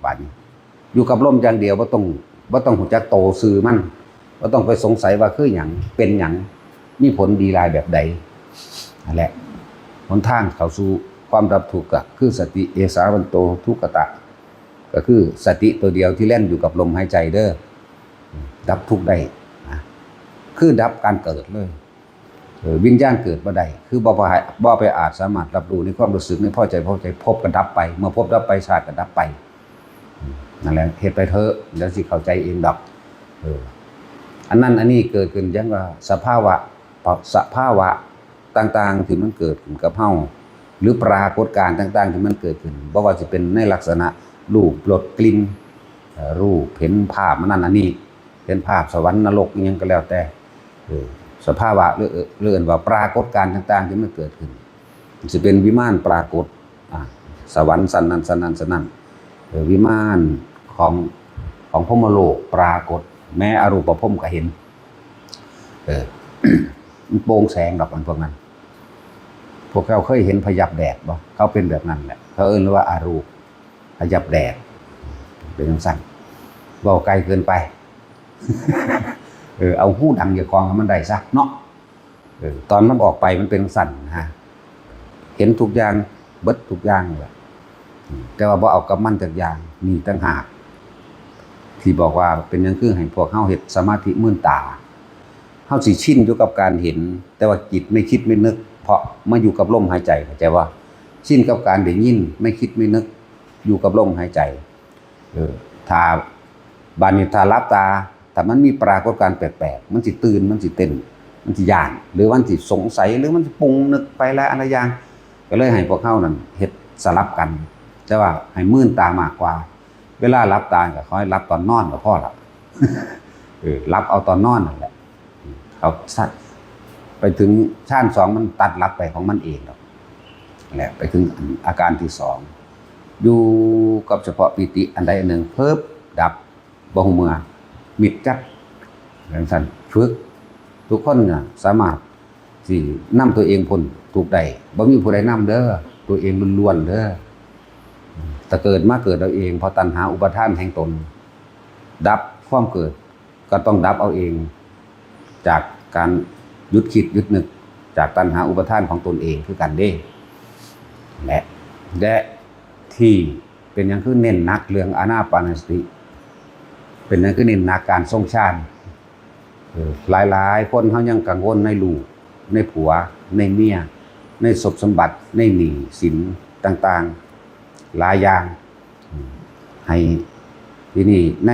บาดนี้ อยู่กับลมอย่างเดียว บ่ต้อง บ่ต้องฮู้จักโตซื่อมัน บ่ต้องไปสงสัยว่าคือหยัง เป็นหยัง มีผลดีร้ายแบบใด นั่นแหละ หนทางเข้าสู่ความดับทุกข์ก็คือสติ เอสาวันโต ทุกขตะ ก็คือสติตัวเดียวที่แล่นอยู่กับลมหายใจเด้อ ดับทุกข์ได้นะ คือดับการเกิดเลย เออ วิญญาณเกิดบ่ได้ คือบ่ไป บ่ไปอาจสามารถรับรู้ในความรู้สึก ในพอใจ พอใจ ภพก็ดับไป เมื่อภพดับไป ชาติก็ดับไป อืม นั่นแหละ เฮ็ดไปเถอะ เดี๋ยวสิเข้าใจเองดอก เออ อันนั้นอันนี้เกิดขึ้นจั่งว่าสภาวะ สภาวะต่างๆที่มันเกิดขึ้นกับเฮา หรือปรากฏการณ์ต่างๆที่มันเกิดขึ้น บ่ว่าสิเป็นในลักษณะรูป รส กลิ่น เอ่อ รูป เห็นภาพอันนั้นอันนี้ เป็นภาพสวรรค์นรกอิหยังก็แล้วแต่ เออ สภาวะหรือ หรือเอิ้นว่าปรากฏการณ์ต่างๆที่มันเกิดขึ้น สิเป็นวิมานปรากฏ อ่า สวรรค์ชั้นนั้นชั้นนั้นชั้นนั้น เออ วิมานของ ของพรหมโลกปรากฏ แม้อรูปพรหมก็เห็น เออ มันโปร่งแสงดอกมันพวกนั้น พวกเขาเคยเห็นพยับแดดบ่ เขาเป็นแบบนั้นแหละ เขาเอิ้นว่าอารูป พยับแดด เป็นจั่งซั้น เว้าไกลเกินไป เออ เอาฮูดังเจ้าของให้มันได้ซะเนาะ เออ ตอนมันออกไปมันเป็นจั่งซั้นนะ เห็นทุกอย่าง เบิดทุกอย่างแหละ อืม แต่ว่าบ่เอากับมันจักอย่าง นี่ต่างหาก ที่บอกว่าเป็นหยังคือให้พวกเฮาเฮ็ดสมาธิมืนตา เฮาสิชินอยู่กับการเห็น แต่ว่าจิตไม่คิดไม่นึก เพราะมาอยู่กับลมหายใจ เข้าใจบ่ ชินกับการได้ยิน ไม่คิดไม่นึก อยู่กับลมหายใจ เออ ถ้า บาดนี้ถ้าหลับตา ถ้ามันมีปรากฏการณ์แปลกๆ มันสิตื่น มันสิเต้น มันสิย้าน หรือมันสิสงสัย หรือมันสิปรุงนึกไปหลายอันหลายอย่าง ก็เลยให้พวกเฮานั่นเฮ็ดสลับกัน แต่ว่าให้มืนตามากกว่า เวลาหลับตาก็ขอให้หลับตอนนอนก็พอละ เออ หลับเอาตอนนอนนั่นแหละ เขาสัก ไปถึงฌานสองมันตัดหลับไปของมันเองดอก แหละ ไปถึงอาการที่สอง อยู่กับเฉพาะปีติอันใดอันหนึ่ง เพิบ ดับ บ่ฮู้เมือ มิดจัด จั่งซั้น ฝึก ทุกคนน่ะสามารถสินำตัวเองพ้นทุกข์ได้ บ่มีผู้ใดนำเด้อ ตัวเองล้วนๆเด้อ แต่เกิดมาเกิดเอาเอง เพราะตัณหาอุปาทานแห่งตน ดับความเกิด ก็ต้องดับเอาเอง จากการ หยุดคิดหยุดนึกจากตัณหาอุปาทานของตนเองคือกันเด้ และ และที่เป็นหยังคือเน้นหนักเรื่องอานาปานสติ เป็นหยังคือเน้นหนักการทรงฌาน เออ หลายๆคนเขายังกังวลในลูก ในผัว ในเมีย ในทรัพย์สมบัติ ในหนี้สินต่างๆ หลายอย่าง อืม ให้ที่นี่ใน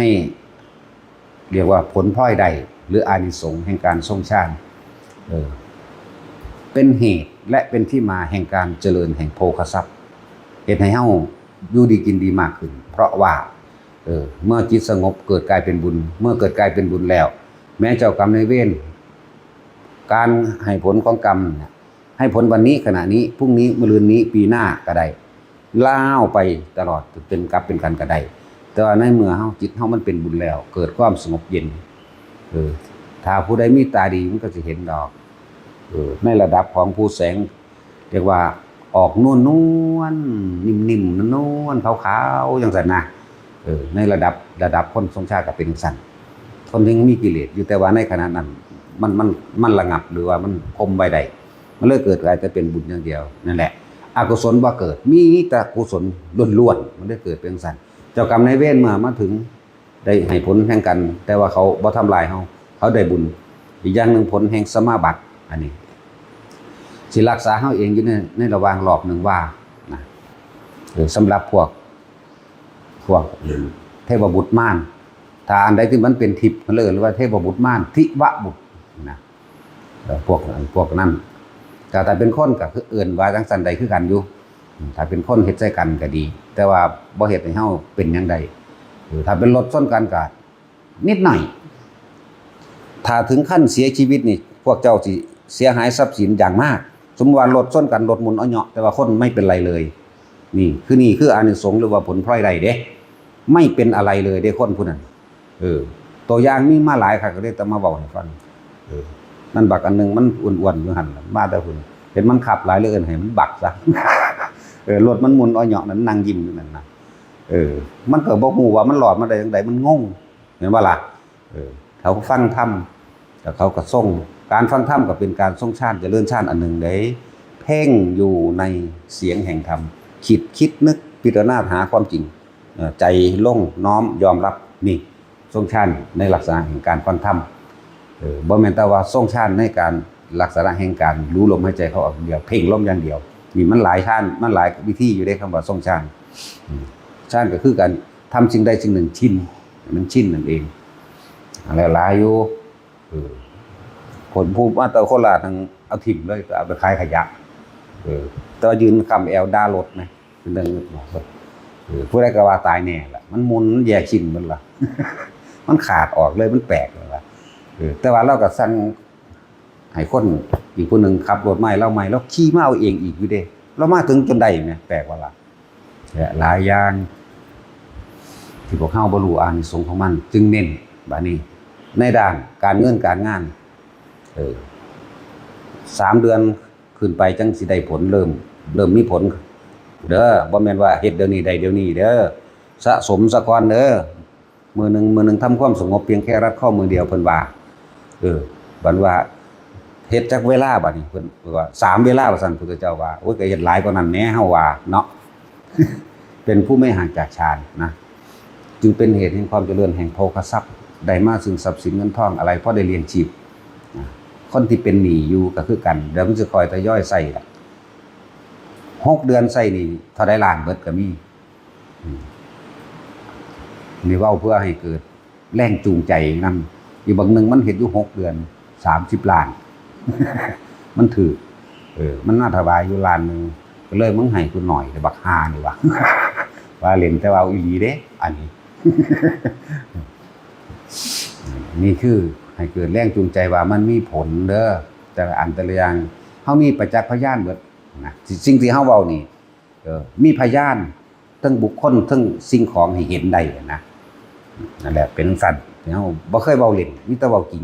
เรียกว่าผลพลอยได้ หรืออานิสงส์แห่งการทรงฌาน เออ เป็นเหตุและเป็นที่มาแห่งการเจริญแห่งโภคทรัพย์ เฮ็ดให้เฮาอยู่ดีกินดีมากขึ้น เพราะว่า เออ เมื่อจิตสงบเกิดกลายเป็นบุญ เมื่อเกิดกลายเป็นบุญแล้ว แม้เจ้ากรรมนายเวร การให้ผลของกรรมเนี่ย ให้ผลวันนี้ขณะนี้ พรุ่งนี้ มะรืนนี้ ปีหน้าก็ได้ ลาวไปตลอด เป็นกลับเป็นกันก็ได้ แต่ว่าในเมื่อเฮา จิตเฮามันเป็นบุญแล้ว เกิดความสงบเย็น เออ ถ้าผู้ใดมีตาดีมันก็สิเห็นดอก เออ ในระดับของผู้แสง เรียกว่าออกนวลนวล นิ่มๆ นวลๆ ขาวๆ จังซั่นนะ เออ ในระดับ ระดับคนทรงฌานก็เป็นจังซั่น คนยังมีกิเลสอยู่ แต่ว่าในขณะนั้น มัน มัน มันระงับ หรือว่ามันข่มไว้ได้ มันเลยเกิดกลายแต่เป็นบุญอย่างเดียว นั่นแหละ อกุศลบ่เกิด มีแต่กุศลล้วนๆ มันได้เกิดเป็นจังซั่น เจ้ากรรมนายเวรเมื่อมาถึง ได้ให้ผลแห่งกัน แต่ว่าเขาบ่ทำลายเฮา เขาได้บุญ อีกอย่างหนึ่งผลแห่งสมาบัติ อันนี้ สิรักษาเฮาเองอยู่ใน ในระหว่างรอบหนึ่งว่านะ เออ สำหรับพวก พวกเทพบุตรมาร ถ้าอันใดที่มันเป็นทิพย์ มันเลยเอิ้นว่าเทพบุตรมาร ทิวบุตรนะ เอ่อ พวก พวกนั้น แต่ถ้าเป็นคนก็คือเอิ้นว่าจังซั่นได้คือกันอยู่ อืม ถ้าเป็นคนเฮ็ดใส่กันก็ดี แต่ว่าบ่เฮ็ดให้เฮาเป็นหยังใด เออ ถ้าเป็นรถชนกันก็นิดหน่อย ถ้าถึงขั้นเสียชีวิตนี่ พวกเจ้าสิเสียหายทรัพย์สินอย่างมาก สมมุติว่ารถชนกัน รถหมุนเอาเหยาะ แต่ว่าคนไม่เป็นไรเลย นี่คือ นี่คืออานิสงส์หรือว่าผลพลอยได้เด้ ไม่เป็นอะไรเลยเด้ คนผู้นั้น เออ ตัวอย่างมีมาหลายคัก ก็เลยแต่มาเว้าให้ฟัง เออ นั่นบักอันหนึ่งมันอ้วนๆอยู่หั่นล่ะ มาแต่พุ่น เห็นมันขับหลายเลย เอิ้นให้มันบักซะ เออ รถมันหมุนเอาเหยาะนั่นนั่งยิ้มอยู่นั่นนะ เออ มันก็บ่ฮู้ว่ามันรอดมาได้จังใด มันงง เห็นบ่ล่ะ เออ เขาฟังธรรม แล้วเขาก็ทรง การฟังธรรมก็เป็นการทรงฌาน เจริญฌานอันหนึ่งเด้ เพ่งอยู่ในเสียงแห่งธรรม คิด คิดนึก พิจารณาหาความจริง เอ่อ ใจลงน้อมยอมรับ นี่ ทรงฌานในลักษณะแห่งการฟังธรรม เออ บ่แม่นแต่ว่าทรงฌานในการลักษณะแห่งการรู้ลมหายใจเข้าออกอย่างเดียว เพ่งลมอย่างเดียว นี่มันหลายฌาน มันหลายวิธีอยู่เด้ คำว่าทรงฌาน อืม ฌานก็คือการทำสิ่งใดสิ่งหนึ่งชิน มันชินนั่นเอง แล้วหลายอยู่ เออ คนผู้มาแต่โคราชนั่งเอาถิ่มเลย เอาไปขายขยะ เออ แต่ว่ายืนค้ำแอวด่ารถนะ เป็นเรื่อง เออ ผู้ใดก็ว่าตายแน่ล่ะ มันหมุน มันแยกชิ้นหมดล่ะ มันขาดออกเลย มันแปลกเลยล่ะ เออ แต่ว่าเราก็สั่งให้คนอีกผู้หนึ่งขับรถมาให้เราใหม่ เราขี่มาเอาเองอีกอยู่เด้ เรามาถึงจนได้แหม แปลกว่าล่ะ และหลายอย่าง ที่พวกเฮาบ่รู้อานิสงส์ของมัน จึงเน้น บัดนี้ ในด้านการเงินการงาน เออ สามเดือนขึ้นไปจังสิได้ผล เริ่ม เริ่มมีผล เด้อ บ่แม่นว่าเฮ็ดเดี๋ยวนี้ได้เดี๋ยวนี้เด้อ สะสมซะก่อนเด้อ มื้อหนึ่ง มื้อหนึ่งทำความสงบเพียงแค่รัดข้อมือเดียว เพิ่นว่า เออ บัดว่า เฮ็ดจักเวลาบัดนี้ เพิ่นว่า สามเวลา ว่าซั่น พุทธเจ้าว่า โอ้ย ก็เฮ็ดหลายกว่านั้นแหน่ เฮาว่าเนาะ เป็นผู้ไม่ห่างจากฌานนะ จึงเป็นเหตุแห่งความเจริญแห่งโภคทรัพย์ ได้มาซึ่งทรัพย์สินเงินทองอะไร พอได้เลี้ยงชีพนะ คนที่เป็นหนี้อยู่ก็คือกัน เดี๋ยวมันสิค่อยทยอยใช้ล่ะ หกเดือนใช้หนี้เท่าใดล้านเบิดก็มี อืม นี่เว้าเพื่อให้เกิดแรงจูงใจนำ อีกบางหนึ่งมันเฮ็ดอยู่หกเดือน สามสิบล้าน มันถืก เออ มันมาถวายอยู่ล้านหนึ่ง ก็เลยมึงให้กูหน่อย แต่บักห่านี่วะ ว่าเล่น แต่ว่าเอาอีหลีเด้ อันนี้ นี่คือให้เกิดแรงจูงใจว่ามันมีผลเด้อ แต่ละอันแต่ละอย่าง เฮามีประจักษ์พยานเบิดนะ สิ่งที่เฮาเว้านี่ เออ มีพยาน ทั้งบุคคล ทั้งสิ่งของให้เห็นได้นะ นั่นแหละ เป็นจั่งซั้น เฮาบ่เคยเว้าเล่น มีแต่เว้าจริง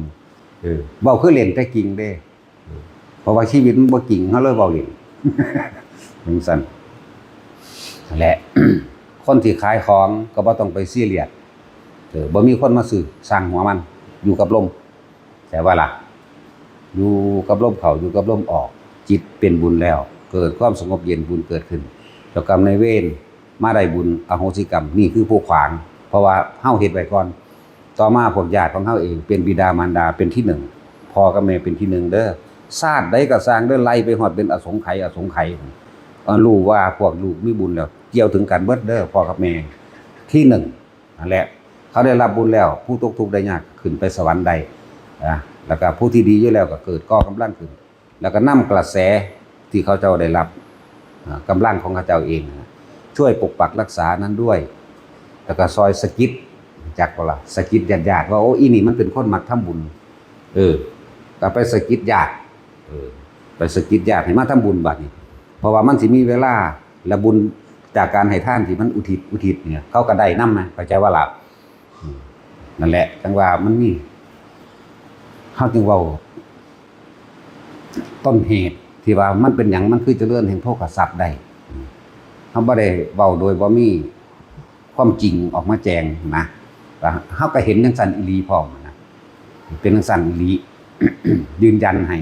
เออ เว้าคือเล่นแต่จริงเด้ เออ เพราะว่าชีวิตมันบ่จริง เฮาเลยเว้าเล่น จั่งซั้น นั่นแหละ คนที่ขายของก็บ่ต้องไปซีเรียส เออ บ่มีคนมาซื้อ ช่างหัวมัน อยู่กับลม แต่ว่าล่ะ อยู่กับลมเข้า อยู่กับลมออก จิตเป็นบุญแล้ว เกิดความสงบเย็น บุญเกิดขึ้น เจ้ากรรมนายเวรมาได้บุญอโหสิกรรม นี่คือผู้ขวาง เพราะว่าเฮาเฮ็ดไว้ก่อน ต่อมาพวกญาติของเฮาเองเป็นบิดามารดาเป็นที่หนึ่ง พ่อกับแม่เป็นที่หนึ่งเด้อ ชาติใดก็ซ่างเด้อ ไล่ไปฮอดเป็นอสงไขย อสงไขย เอ่อ รู้ว่าพวกลูกมีบุญแล้ว เกี่ยวถึงกันเบิดเด้อ พ่อกับแม่ ที่หนึ่ง นั่นแหละ เขาได้รับบุญแล้ว ผู้ตกทุกข์ได้ยากขึ้นไปสวรรค์ได้นะ แล้วก็ผู้ที่ดีอยู่แล้วก็เกิดก่อกำลังขึ้น แล้วก็นำกระแสที่เขาเจ้าได้รับ อ่า กำลังของเขาเจ้าเองนะ ช่วยปกปักรักษานั้นด้วย แล้วก็ซอยสะกิด จักบ่ล่ะ สะกิดญาติๆ ว่า โอ้ อีนี่มันเป็นคนมักทำบุญ เออ ก็ไปสะกิดญาติ เออ ไปสะกิดญาติให้มาทำบุญบัดนี้ เพราะว่ามันสิมีเวลา และบุญจากการให้ทานที่มันอุทิศ อุทิศเนี่ย เขาก็ได้นำนะ เข้าใจว่าล่ะ อืม นั่นแหละ จังว่ามันมี เฮาจึงเว้า ต้นเหตุที่ว่ามันเป็นหยังมันคือเจริญแห่งโภคทรัพย์ได้ อืม เฮาบ่ได้เว้าโดยบ่มีความจริงออกมาแจงนะ แล้วเฮาก็เห็นจังซั่นอีหลีพร้อมนะ เป็นจังซั่นอีหลี ยืนยันให้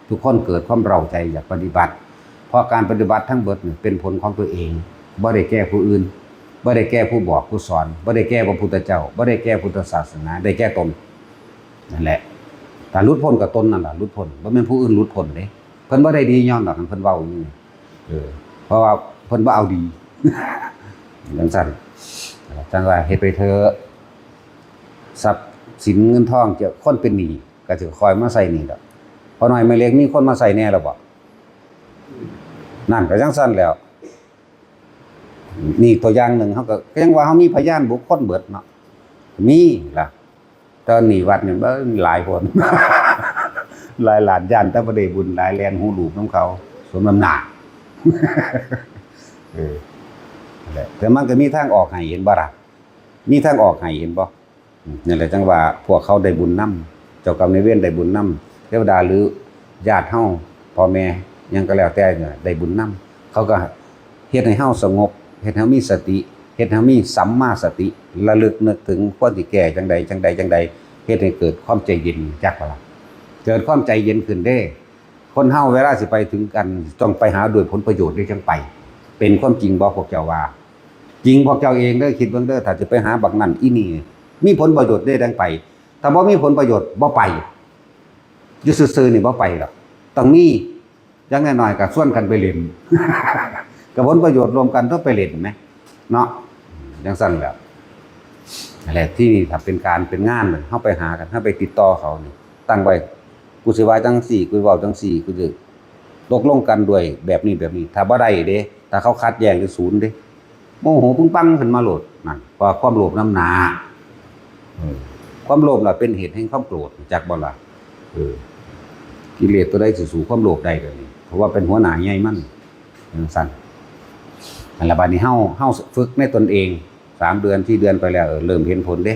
ทุกคนเกิดความเร้าใจอยากปฏิบัติ เพราะการปฏิบัติทั้งเบิดนี่เป็นผลของตัวเอง บ่ได้แก่ผู้อื่น บ่ได้แก่ผู้บอกผู้สอน บ่ได้แก่พระพุทธเจ้า บ่ได้แก่พุทธศาสนา ได้แก่ตน นั่นแหละ ถ้าหลุดพ้นก็ตนนั่นล่ะหลุดพ้น บ่แม่นผู้อื่นหลุดพ้นเด้ เพิ่นบ่ได้ดีย้อนดอก เพิ่นเว้าอยู่นี่ เออ เพราะว่าเพิ่นบ่เอาดี จังซั่น จังว่าเฮ็ดไปเถอะ ทรัพย์สินเงินทอง เจ้าคนเป็นหนี้ก็สิคอยมาใส่หนี้ดอก พ่อน้อยแม่เล็กมีคนมาใส่แหน่แล้วบ่ นั่นก็จังซั่นแหล้ว นี่ตัวอย่างหนึ่ง เฮาก็ ก็ยังว่าเฮามีพยานบุคคลเบิดเนาะ มีล่ะ แต่หนี้วัดนี่เบิ่งหลายคน หลายล้าน ย้านแต่บ่ได้บุญหลาย แล่นฮู้ลูบนำเขา สมน้ำหน้า เออ นั่นแหละ แต่มันก็มีทางออกให้ เห็นบ่ล่ะ มีทางออกให้ เห็นบ่ อืม นั่นแหละจังว่าพวกเขาได้บุญนำ เจ้ากรรมนายเวรได้บุญนำ เทวดาหรือญาติเฮา พ่อแม่หยังก็แล้วแต่เนี่ยได้บุญนำ เขาก็เฮ็ดให้เฮาสงบ เฮ็ดให้เฮามีสติ เฮ็ดให้เฮามีสัมมาสติ ระลึกนึกถึงควรสิแก้จังใดจังใดจังใด เฮ็ดให้เกิดความใจเย็น จักบ่ล่ะ เกิดความใจเย็นขึ้นเด้ คนเฮาเวลาสิไปถึงกัน ต้องไปหาด้วยผลประโยชน์ด้วยจังไป เป็นความจริงบ่พวกเจ้าว่า จริงพวกเจ้าเองเด้อ คิดเบิ่งเด้อ ถ้าสิไปหาบักนั่นอีนี่ มีผลประโยชน์เด้จังไป ถ้าบ่มีผลประโยชน์บ่ไป อยู่ซื่อๆนี่บ่ไปดอก ต้องมี อย่างน้อยๆก็ชวนกันไปเล่น กับผลประโยชน์รวมกันต้องไปเล่นไหม เนาะ จังซั่นแหละ นั่นแหละ ที่นี่ถ้าเป็นการเป็นงานน่ะ เฮาไปหากัน เฮาไปติดต่อเขานี่ ตั้งไว้ กูสิว่าจังซี่ กูเว้าจังซี่ กูสิตกลงกันด้วยแบบนี้แบบนี้ ถ้าบ่ได้เด้ ถ้าเขาขัดแย้งจะศูนย์เด้ โมโหปึ้งปังขึ้นมาโลด นั่น เพราะว่าความโลภนำหน้า เออ ความโลภน่ะเป็นเหตุแห่งความโกรธ จักบ่ล่ะ เออ กิเลสตัวใดสิสู้ความโลภได้เดี๋ยวนี้ เพราะว่าเป็นหัวหน้าใหญ่มัน จังซั่น นั่นล่ะ บัดนี้เฮา เฮาฝึกในตนเอง สามเดือน สี่เดือนไปแล้ว เออ เริ่มเห็นผลเด้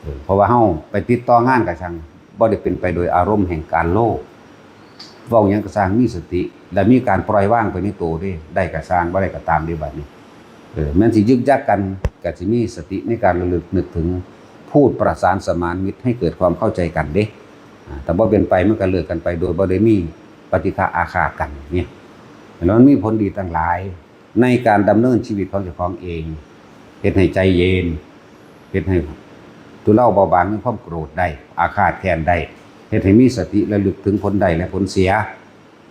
เออ เพราะว่าเฮาไปติดต่องานกะซัง บ่ได้เป็นไปโดยอารมณ์แห่งการโลภ เว้าหยังกะซ่างมีสติ และมีการปล่อยวางไปในโตเด้ ได้กะซ่าง บ่ได้กะตามเด้บัดนี้ เออ แม้นสิยึกยักกัน กะสิมีสติในการระลึกนึกถึง พูดประสานสมานมิตรให้เกิดความเข้าใจกันเด้ อ่า ถ้าบ่เป็นไปมันก็เลิกกันไปโดยบ่ได้มีปฏิฆะอาฆาตกันเนี่ย แล้วมันมีผลดีตั้งหลาย ในการดำเนินชีวิตของเจ้าของเอง เฮ็ดให้ใจเย็น เฮ็ดให้ทุเลาเบาบางในความโกรธได้ อาฆาตแค้นได้ เฮ็ดให้มีสติระลึกถึงผลได้และผลเสีย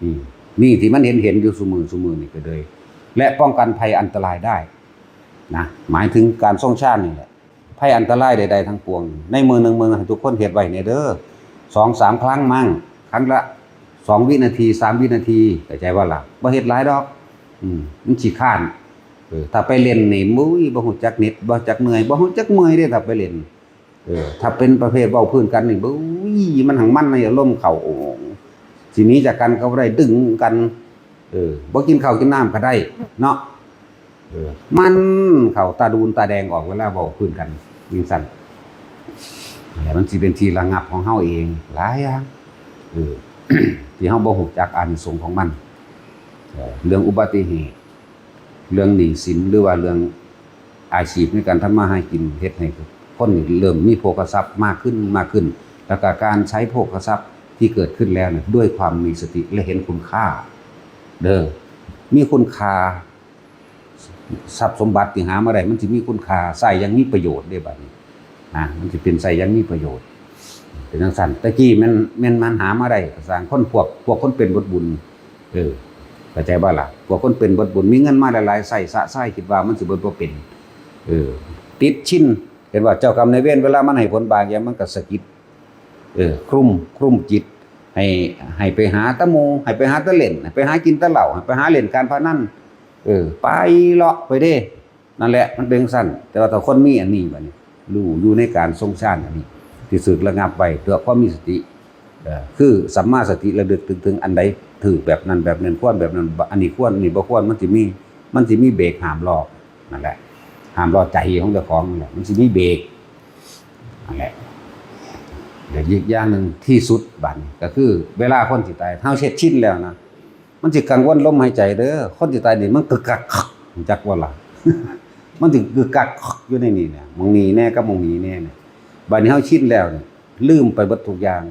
อืม นี่ที่มันเห็นเห็นอยู่ซุมื้อซุมื้อนี่ก็เลย และป้องกันภัยอันตรายได้นะ หมายถึงการทรงฌานนี่แหละ ภัยอันตรายใดๆทั้งปวง ในมื้อหนึ่งมื้อหนึ่งให้ทุกคนเฮ็ดไว้เนี่ยเด้อ สองสามครั้งมั้ง ครั้งละสองวินาที สามวินาที เข้าใจบ่ล่ะ บ่เฮ็ดหลายดอก อืม มันขี้คร้าน เออ ถ้าไปเล่นนี่ มุ้ย บ่ฮู้จักเหน็ด บ่จักเหนื่อย บ่ฮู้จักเมื่อยเด้ ถ้าไปเล่น เออ ถ้าเป็นประเภทเว้าพื้นกันนี่ บุ้ย มันหังมันในอารมณ์เข้า โอ้ สิหนีจากกันก็บ่ได้ ดึงกัน เออ บ่กินข้าวกินน้ำก็ได้ เนาะ เออ มันเข้าตาดูนตาแดงออกเวลาเว้าพื้นกัน จังซั่น แต่มันสิเป็นที่ระงับของเฮาเอง หลายอย่าง เออ ที่เฮาบ่ฮู้จักอานิสงส์ของมัน เออ เรื่องอุบัติเหตุ เรื่องหนี้สิน หรือว่าเรื่องอาชีพในการทำมาหากิน เฮ็ดให้คนนี่เริ่มมีโภคทรัพย์มากขึ้น มากขึ้น แล้วก็การใช้โภคทรัพย์ ที่เกิดขึ้นแล้วเนี่ย ด้วยความมีสติและเห็นคุณค่า เด้อ มีคุณค่า ทรัพย์สมบัติที่หามาได้ มันสิมีคุณค่า ใช้อย่างมีประโยชน์เด้บัดนี้ นะ มันสิเป็นใช้อย่างมีประโยชน์ เป็นจั่งซั้น แต่กี้แม่น แม่นมันหามาได้ ก็สร้างคนพวก พวกคนเป็นเบิดบุญ เออ เข้าใจบ่ล่ะ พวกคนเป็นเบิดบุญ มีเงินมาหลายๆ ใช้สะสาย คิดว่ามันสิเบิดบ่เป็น เออ ติดชิน เห็นว่าเจ้ากรรมนายเวร เวลามันให้ผลบางอย่าง มันก็สะกิด เออ คลุม คลุมจิต ให้ ให้ไปหาแต่หมู่ ให้ไปหาแต่เล่น ให้ไปหากินแต่เหล้า ให้ไปหาเล่นการพนัน เออ ไปเลาะไปเด้ นั่นแหละ มันเป็นจั่งซั้น แต่ว่าถ้าคนมีอันนี้บัดนี้ รู้อยู่ในการทรงฌานอันนี้ ที่สึกระงับไว้ ด้วยความมีสติ เอ่อ คือสัมมาสติ ระลึกถึง ถึงอันใดถูกแบบนั้นแบบนั้น ควรแบบนั้น อันนี้ควร อันนี้บ่ควร มันสิมี มันสิมีเบรกห้ามล้อ นั่นแหละ ห้ามล้อใจของเจ้าของนั่นแหละ มันสิมีเบรก นั่นแหละ เดี๋ยวอีกอย่างหนึ่งที่สุดบัดนี้ก็คือ เวลาคนสิตาย เฮาเฮ็ดชินแล้วนะ มันสิกังวลลมหายใจเด้อ คนสิตายนี่มันกึกกัก จักว่าล่ะ มันสิกึกกักอยู่ในนี่เนี่ย หม่องนี้แน่กับหม่องนี้แน่เนี่ย บัดนี้เฮาชินแล้วเนี่ย ลืมไปเบิดทุกอย่าง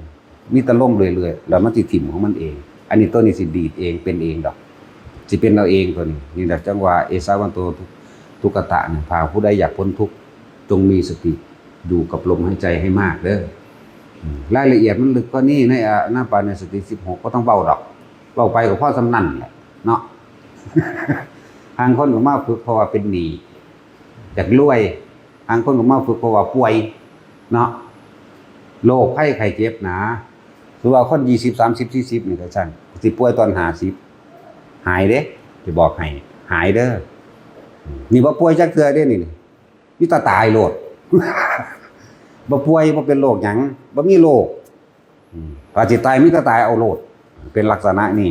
มีแต่ลมเรื่อยๆ แล้วมันสิถิ่มของมันเอง อันนี้ตัวนี้สิดีดเอง เป็นเองดอก สิเป็นเอาเองตัวนี้ นี่แหละจั่งว่า เอสาวันโต ทุกขตะเนี่ย ถ้าผู้ใดอยากพ้นทุกข์ จงมีสติอยู่กับลมหายใจให้มากเด้อ อืม รายละเอียดมันลึกกว่านี้ ในอานาปานสติสิบหก บ่ต้องเว้าดอก เว้าไปก็พอส่ำนั้นแหละเนาะ ห่างคนก็มาฝึกเพราะว่าเป็นหนี้ อยากรวย ห่างคนก็มาฝึกเพราะว่าป่วย เนาะ โรคภัยไข้เจ็บนะ คือว่าคนยี่สิบ สามสิบ สี่สิบ นี่ก็ซั่น สิป่วยตอนห้าสิบ หายเด้ สิบอกให้ หายเด้อ นี่บ่ป่วยจักเทื่อเด้นี่ มีแต่ตายโลด บ่ป่วย บ่เป็นโรคหยัง บ่มีโรค อืม ถ้าสิตาย มีแต่ตายเอาโลด เป็นลักษณะนี้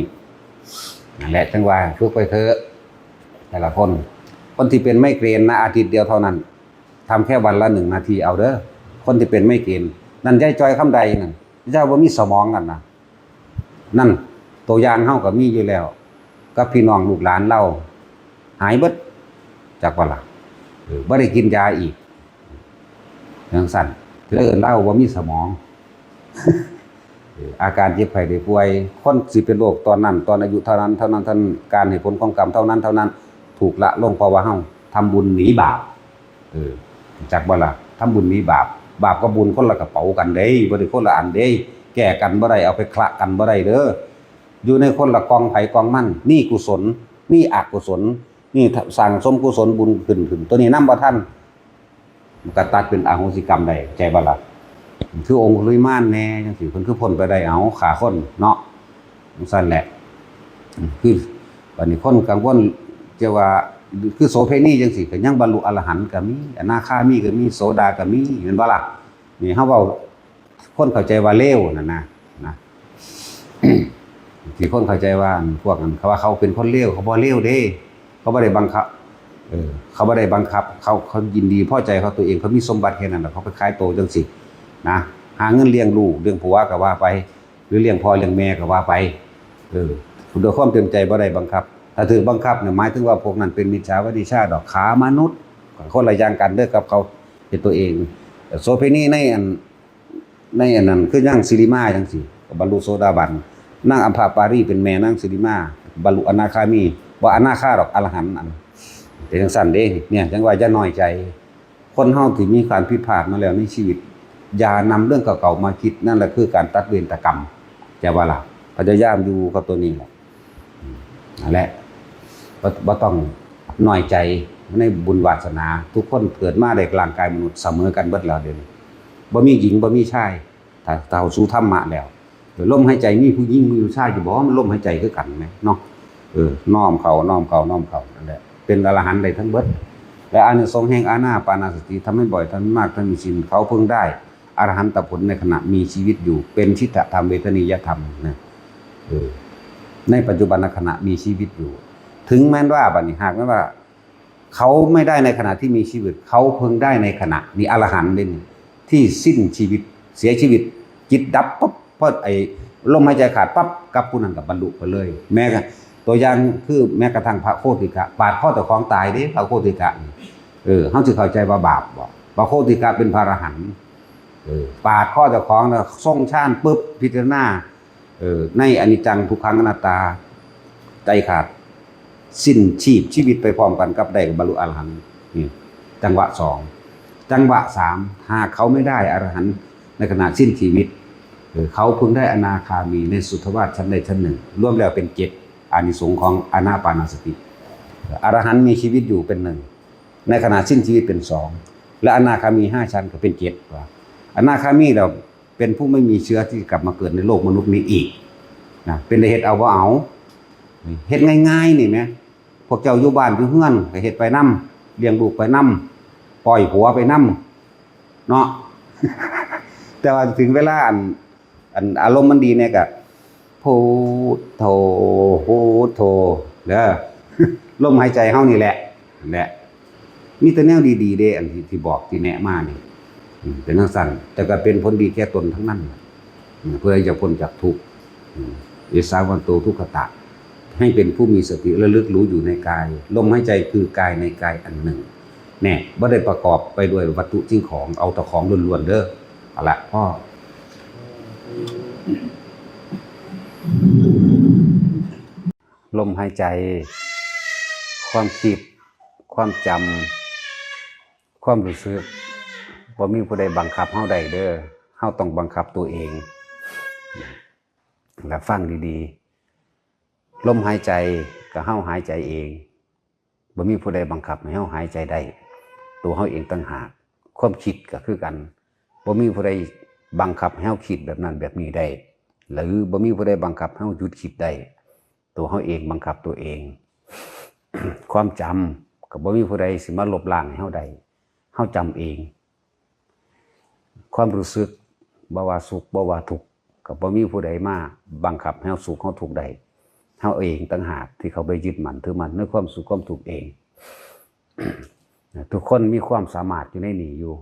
นั่นแหละ จั่งว่าฝึกไปเถอะ แต่ละคน คนที่เป็นไมเกรนนะ อาทิตย์เดียวเท่านั้น ทำแค่วันละหนึ่งนาทีเอาเด้อ คนที่เป็นไมเกรน นั่นยายจอยคำใดนั่น เจ้าบ่มีสมองกันนะ นั่น ตัวอย่างเฮาก็มีอยู่แล้ว กับพี่น้องลูกหลานเฮา หายเบิด จักว่าล่ะ เออ บ่ได้กินยาอีก จั่งซั้น เอิ้นลาวบ่มีสมอง เออ อาการเจ็บไข้ได้ป่วย คนสิเป็นโรคตอนนั้น ตอนอายุเท่านั้น เท่านั้น เท่านั้น การให้ผลของกรรมเท่านั้น เท่านั้น ถูกละลง เพราะว่าเฮาทำบุญหนีบาป เออ จักบ่ล่ะ ทำบุญหนีบาป บาปกับบุญคนละกระเป๋ากันเด้ บ่ได้คนละอันเด้ แก้กันบ่ได้ เอาไปคละกันบ่ได้เด้อ อยู่ในคนละกองไผกองมัน นี่กุศล นี่อกุศล นี่สั่งสมกุศลบุญขึ้น ขึ้น ตัวนี้นำบ่ทัน มันก็ตัดเป็นอโหสิกรรมได้ เข้าใจบ่ล่ะ คือองคุลิมานแน่จั่งซี้ เพิ่นคือพ้นไปได้ เอาฆ่าคนเนาะ จั่งซั้นแหละ คือ บัดนี้คนกังวล จะว่า คือโสเภณีจั่งซี้ ก็ยังบรรลุอรหันต์ก็มี อนาคามีก็มี โสดาก็มี แม่นบ่ล่ะ นี่เฮาเว้า คนเข้าใจว่าเลวนั่นนะ นะ ที่คนเข้าใจว่า อันพวกนั้นเขาว่าเขาเป็นคนเลว เขาบ่เลวเด้ เขาบ่ได้บังคับ เออ เขาบ่ได้บังคับ เขา เขายินดีพอใจเขาตัวเอง เขามีสมบัติแค่นั้นน่ะ เขาไปขายโตจั่งซี้ นะ หาเงินเลี้ยงลูก เลี้ยงผัวก็ว่าไป หรือเลี้ยงพ่อเลี้ยงแม่ก็ว่าไป เออ ด้วยความเต็มใจบ่ได้บังคับ ถ้าถูกบังคับเนี่ย หมายถึงว่าพวกนั้นเป็นมิจฉาวัชฌีชาดอก ขามนุษย์ คนละอย่างกันเด้อกับเขาเฮ็ดตัวเอง โสเภณีในอัน ในอันนั้น คือนางสิริมาจั่งซี้ ก็บรรลุโสดาบัน นางอัมพาปารีเป็นแม่นางสิริมา บรรลุอนาคามี บ่อนาคาดอก อรหันต์อัน เป็นจั่งซั้นเด้ เนี่ย จั่งว่าอย่าน้อยใจ คนเฮาที่มีการผิดพลาดมาแล้วในชีวิต อย่านำเรื่องเก่าๆมาคิด นั่นแหละคือการตัดเวรตัดกรรม เข้าใจบ่ล่ะ พยายามอยู่กับตัวนี้แหละ อืม นั่นแหละ บ่ บ่ต้องน้อยใจในบุญวาสนา ทุกคนเกิดมาได้ร่างกายมนุษย์เสมอกันเบิดแล้วเดี๋ยวนี้ บ่มีหญิง บ่มีชาย ถ้า ถ้าเข้าสู่ธรรมะแล้ว ลมหายใจมีผู้หญิงมีผู้ชายอยู่บ่ มันลมหายใจคือกันแหมเนาะ เออ น้อมเข้า น้อมเข้า น้อมเข้า นั่นแหละ เป็นอรหันต์ได้ทั้งเบิด และอานิสงส์แห่งอานาปานสติ ทำให้บ่อย ทำให้มาก ทำให้ชิน เขาเพิ่งได้อรหันตผลในขณะมีชีวิตอยู่ เป็นชิตตธรรมเวทนียธรรมนะ เออ ในปัจจุบันขณะมีชีวิตอยู่ ถึงแม้นว่าบัดนี้ หากแม้นว่า เขาไม่ได้ในขณะที่มีชีวิต เขาเพิ่งได้ในขณะ นี่อรหันต์เด้นี่ ที่สิ้นชีวิต เสียชีวิต จิตดับปุ๊บ พอไอ้ลมหายใจขาดปั๊บ กับผู้นั้นก็บรรลุไปเลย แม้กระ ตัวอย่างคือแม้กระทั่งพระโคติกะ ปาดคอเจ้าของตายเด้ พระโคติกะนี่ เออ เฮาสิเข้าใจว่าบาปบ่ พระโคติกะเป็นพระอรหันต์ เออ ปาดคอเจ้าของแล้วทรงฌานปุ๊บ พิจารณา เออ ในอนิจจังทุกขังอนัตตา ใจขาด สิ้นชีพ ชีวิตไปพร้อมกันกับได้บรรลุอรหันต์ นี่ จังหวะสอง จังหวะสาม หากเขาไม่ได้อรหันต์ในขณะสิ้นชีวิต เออ เขาพึงได้อนาคามีในสุทธาวาสชั้นใดชั้นหนึ่ง รวมแล้วเป็นเจ็ด อานิสงส์ของอานาปานสติ อรหันต์มีชีวิตอยู่เป็นหนึ่ง ในขณะสิ้นชีวิตเป็นสอง และอนาคามีห้าชั้นก็เป็นเจ็ด ว่า อนาคามีเราเป็นผู้ไม่มีเชื้อที่กลับมาเกิดในโลกมนุษย์นี้อีก นะ เป็นได้เฮ็ดเอาบ่เอา เฮ็ดง่ายๆ นี่แหม พวกเจ้าอยู่บ้านอยู่เฮือนก็เฮ็ดไปนำ เลี้ยงลูกไปนำ ปล่อยผัวไปนำ เนาะ แต่ว่าถึงเวลาอัน อันอารมณ์มันดีเนี่ยก็ พุทโธ พุทโธ เด้อ ลมหายใจเฮานี่แหละ นั่นแหละ มีแต่แนวดีๆ เด้ อันที่ ที่บอกที่แนะมานี่ อืม เป็นจั่งซั้น แต่ก็เป็นผลดีแก่ตนทั้งนั้น อืม เพื่อจะพ้นจากทุกข์ อืม เอสาวันโตทุกขตะ ให้เป็นผู้มีสติระลึกรู้อยู่ในกาย ลมหายใจคือกายในกายอันหนึ่ง แน่ บ่ได้ประกอบไปด้วยวัตถุสิ่งของ เอาแต่ของล้วนๆ เด้อ เอาละ พ่อ ลมหายใจ ความคิด ความจำ ความรู้สึก บ่มีผู้ใดบังคับเฮาได้เด้อ เฮาต้องบังคับตัวเอง และฟังดีๆ ลมหายใจก็เฮาหายใจเอง บ่มีผู้ใดบังคับให้เฮาหายใจได้ ตัวเฮาเองต่างหาก ความคิดก็คือกัน บ่มีผู้ใดบังคับให้เฮาคิดแบบนั้นแบบนี้ได้ หรือบ่มีผู้ใดบังคับให้เฮาหยุดคิดได้ ตัวเฮาเองบังคับตัวเอง ความจำก็บ่มีผู้ใดสิมาลบล้างให้เฮาได้ เฮาจำเอง ความรู้สึก บ่ว่าสุข บ่ว่าทุกข์ ก็บ่มีผู้ใดมาบังคับให้เฮาสุขเฮาทุกข์ได้ เฮาเองต่างหากที่เข้าไปยึดมั่นถือมั่นในความสุขความทุกข์เอง ทุกคนมีความสามารถอยู่ในนี่อยู่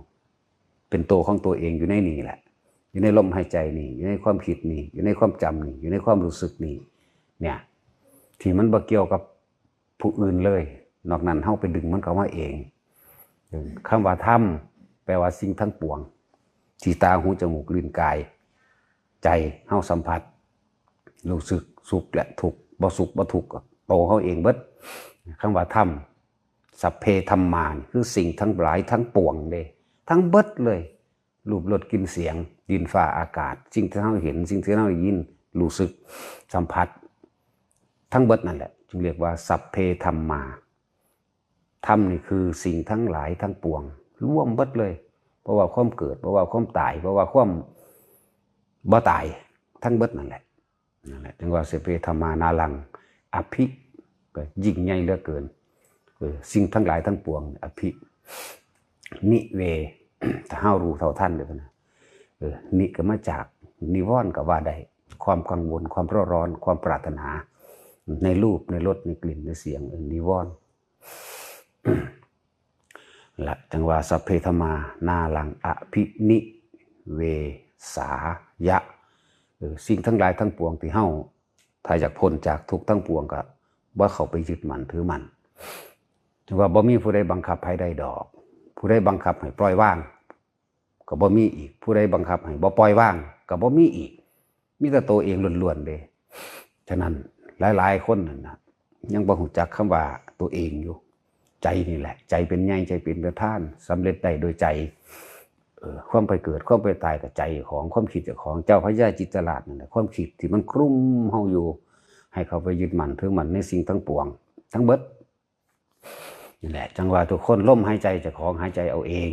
เป็นตัวของตัวเองอยู่ในนี่แหละ อยู่ในลมหายใจนี่ อยู่ในความคิดนี่ อยู่ในความจำนี่ อยู่ในความรู้สึกนี่ เนี่ย ที่มันบ่เกี่ยวกับผู้อื่นเลย นอกนั้นเฮาไปดึงมันเข้ามาเอง เออ คำว่าธรรม แปลว่าสิ่งทั้งปวง ที่ตา หู จมูก ลิ้น กาย ใจ เฮาสัมผัส รู้สึกสุขและทุกข์ บ่สุขบ่ทุกข์ ก็โตเฮาเองเบิด คำว่าธรรม สัพเพธัมมา นี่คือสิ่งทั้งหลายทั้งปวงเด้ ทั้งเบิดเลย รูป รส กลิ่น เสียง ดิน ฟ้า อากาศ สิ่งที่เฮาเห็น สิ่งที่เฮาได้ยิน รู้สึก สัมผัส ทั้งเบิดนั่นแหละ จึงเรียกว่าสัพเพธัมมา ธรรมนี่คือสิ่งทั้งหลายทั้งปวง รวมเบิดเลย เพราะว่าความเกิด เพราะว่าความตาย เพราะว่าความบ่ตาย ทั้งเบิดนั่นแหละ นั่นแหละ จึงว่าสัพเพธัมมานารัง อภิ ก็ยิ่งใหญ่เหลือเกิน เออ สิ่งทั้งหลายทั้งปวง อภิ นิเว ถ้าเฮารู้เท่าทันเด้อนะ เออ นิก็มาจากนิวรณ์ก็ว่าได้ ความกังวล ความเร่าร้อน ความปรารถนา ในรูป ในรส ในกลิ่น ในเสียง เออ นิวรณ์ ละ จังว่าสัพเพธัมมานารังอภินิเวสายะ เออ สิ่งทั้งหลายทั้งปวงที่เฮา ถ้าอยากพ้นจากทุกข์ทั้งปวงก็บ่เข้าไปยึดมั่นถือมั่น จังว่าบ่มีผู้ใดบังคับให้ได้ดอก ผู้ใดบังคับให้ปล่อยวาง ก็บ่มีอีก ผู้ใดบังคับให้บ่ปล่อยวาง ก็บ่มีอีก มีแต่ตัวเองล้วนๆเด้ ฉะนั้นหลายๆคนนั่นน่ะ ยังบ่รู้จักคำว่าตัวเองอยู่ ใจนี่แหละ ใจเป็นใหญ่ ใจเป็นประธาน สำเร็จได้โดยใจ เออ ความไปเกิด ความไปตายก็ใจของ ความคิดเจ้าของ เจ้าพญาจิตตราชนั่นแหละ ความคิดที่มันคลุมเฮาอยู่ ให้เข้าไปยึดมั่นถือมั่นในสิ่งทั้งปวง ทั้งเบิด นี่แหละ จังว่าทุกคนลมหายใจเจ้าของหายใจเอาเอง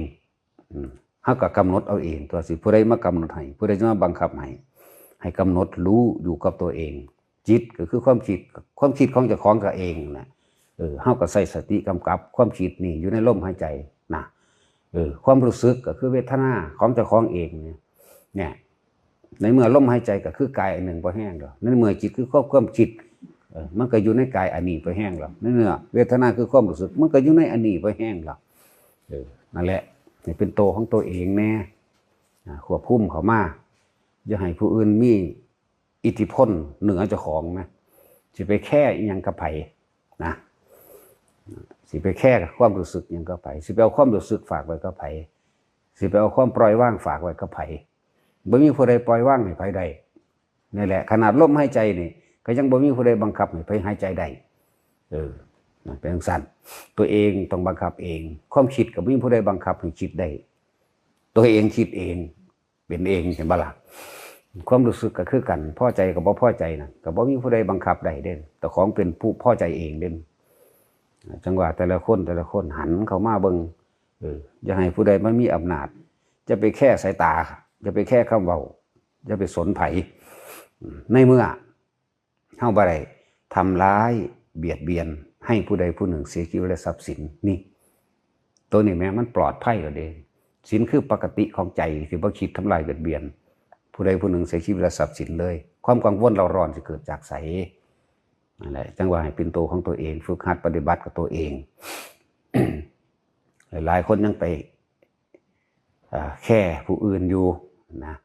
อืม เฮาก็กำหนดเอาเอง ตัวสิผู้ใดมากำหนดให้ ผู้ใดจะมาบังคับให้ ให้กำหนดรู้อยู่กับตัวเอง จิตก็คือความคิด ความคิดของเจ้าของก็เองนะ เออ เฮาก็ใส่สติกำกับความคิดนี่อยู่ในลมหายใจนะ เออ ความรู้สึกก็คือเวทนาของเจ้าของเองเนี่ย เนี่ย ในเมื่อลมหายใจก็คือกายอันหนึ่งบ่แห้งดอก ในเมื่อจิตคือความ ความคิด เออ มันก็อยู่ในกายอันนี้บ่แห้งดอก ในเมื่อเวทนาคือความรู้สึก มันก็อยู่ในอันนี้บ่แห้งดอก เออ นั่นแหละ ให้เป็นตัวของตัวเองแน่ อ่า ควบคุมเข้ามา อย่าให้ผู้อื่นมีอิทธิพลเหนือเจ้าของนะ สิไปแคร์อิหยังกับไผนะ สิไปแคร์กับความรู้สึกหยังกับไผ สิไปเอาความรู้สึกฝากไว้กับไผ สิไปเอาความปล่อยวางฝากไว้กับไผ บ่มีผู้ใดปล่อยวางให้ไผได้ นี่แหละ ขนาดลมหายใจนี่ ก็ยังบ่มีผู้ใดบังคับให้ไปหายใจได้ เออ มันเป็นจั่งซั้น ตัวเองต้องบังคับเอง ความคิดก็บ่มีผู้ใดบังคับให้คิดได้ ตัวเองคิดเอง เป็นเอง เห็นบ่ล่ะ ความรู้สึกก็คือกัน พอใจกับบ่พอใจนะ ก็บ่มีผู้ใดบังคับได้เด้ เจ้าของเป็นผู้พอใจเองเด้ จั่งว่าแต่ละคนแต่ละคนหันเข้ามาเบิ่ง เออ อย่าให้ผู้ใดมามีอำนาจ อย่าไปแคร์สายตา อย่าไปแคร์คำเว้า อย่าไปสนไผ ในเมื่อเฮาบ่ได้ทำร้ายเบียดเบียนให้ผู้ใดผู้หนึ่งเสียชีวิตและทรัพย์สิน นี่ ตัวนี้แม่นมันปลอดภัยแล้วเด้ ศีลคือปกติของใจที่บ่คิดทำลายเบียดเบียน ผู้ใดผู้หนึ่งเสียชีวิตและทรัพย์สินเลย ความกังวลเร่าร้อนสิเกิดจากไส นั่นแหละ จั่งว่าให้เป็นตัวของตัวเอง ฝึกหัดปฏิบัติกับตัวเอง หลายๆคนยังไป อ่า แคร์ผู้อื่นอยู่นะ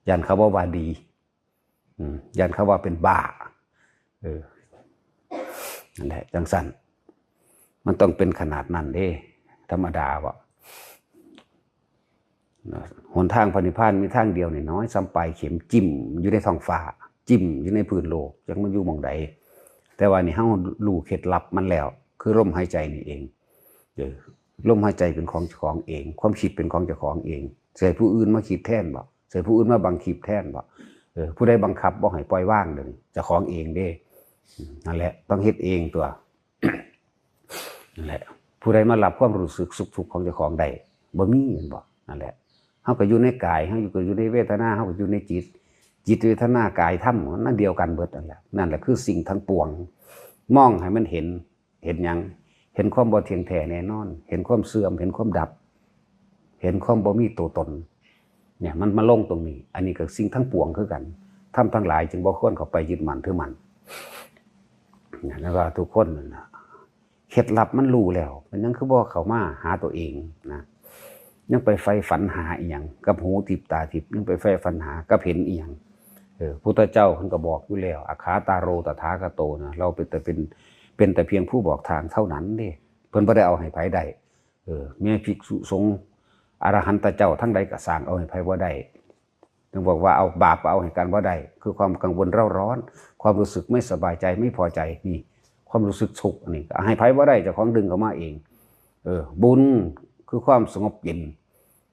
ย้านเขาบ่ว่าดี อืม ย้านเขาว่าเป็นบ้า เออ นั่นแหละ จั่งซั้น มันต้องเป็นขนาดนั้นเด้ ธรรมดาบ่ นะ หนทางพระนิพพานมีทางเดียวนี่น้อย ส่ำปลายเข็ม จิ้มอยู่ในท้องฟ้า จิ้มอยู่ในพื้นโลก จักมันอยู่หม่องใด แต่ว่านี่เฮารู้เคล็ดลับมันแล้ว คือลมหายใจนี่เอง เออ ลมหายใจเป็นของเจ้าของเอง ความคิดเป็นของเจ้าของเอง สิให้ผู้อื่นมาคิดแทนบ่ สิให้ผู้อื่นมาบังคับแทนบ่ เออ ผู้ใดบังคับบ่ให้ปล่อยวางเด้อ เจ้าของเองเด้ อืม นั่นแหละ ต้องเฮ็ดเองตัว นั่นแหละ ผู้ใดมารับความรู้สึกสุขทุกข์ของเจ้าของได้ บ่มีแม่นบ่ นั่นแหละ เฮาก็อยู่ในกาย เฮาอยู่ก็อยู่ในเวทนา เฮาก็อยู่ในจิต จิตเวทนากายธรรม มันอันเดียวกันเบิดนั่นแหละ นั่นแหละคือสิ่งทั้งปวง มองให้มันเห็น เห็นหยัง เห็นความบ่เที่ยงแท้แน่นอน เห็นความเสื่อม เห็นความดับ เห็นความบ่มีตัวตน เนี่ย มันมาลงตรงนี้ อันนี้ก็สิ่งทั้งปวงคือกัน ธรรมทั้งหลายจึงบ่ควรเข้าไปยึดมั่นถือมั่น เนี่ย แล้วก็ทุกคนนั่นน่ะ เคล็ดลับมันรู้แล้ว มันยังคือบ่เข้ามาหาตัวเองนะ ยังไปใฝ่ฝันหาอีหยัง กับหูทิพย์ตาทิพย์ ยังไปใฝ่ฝันหากับเห็นอีหยัง เออ พุทธเจ้าเพิ่นก็บอกอยู่แล้ว อักขาตาโรตถาคโตนะ เราเป็นแต่เป็น เป็นแต่เพียงผู้บอกทางเท่านั้นเด้ เพิ่นบ่ได้เอาให้ไผได้ เออ แม้ภิกษุสงฆ์อรหันตเจ้าทั้งใดก็สร้างเอาให้ไผบ่ได้ ถึงบอกว่าเอาบาปก็เอาให้กันบ่ได้ คือความกังวลเร่าร้อน ความรู้สึกไม่สบายใจ ไม่พอใจ นี่ ความรู้สึกทุกข์อันนี้ก็ให้ไผบ่ได้ เจ้าของดึงเข้ามาเอง เออ บุญคือความสงบเย็น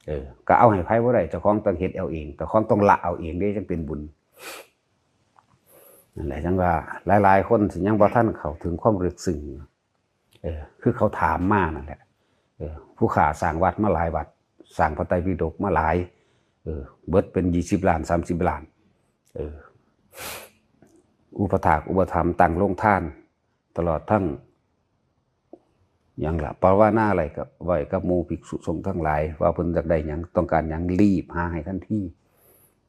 เออ ก็เอาให้ไผบ่ได้ เจ้าของต้องเฮ็ดเอาเอง เจ้าของต้องละเอาเองเด้ จั่งเป็นบุญ นั่นแหละ จั่งว่าหลายๆคนสิยังบ่ทันเข้าถึงความลึกซึ้ง เออ คือเขาถามมานั่นแหละ เออ ผู้ข้าสร้างวัดมาหลายวัด สร้างพระไตรปิฎกมาหลาย เออ เบิดเป็นยี่สิบล้าน สามสิบล้าน เออ อุปถากอุปถัมภ์ ตั้งโรงทาน ตลอดทั้ง หยังล่ะ ภาวนาอะไรก็ไว้กับหมู่ภิกษุสงฆ์ทั้งหลาย ว่าเพิ่นอยากได้หยัง ต้องการหยัง รีบหาให้ทันที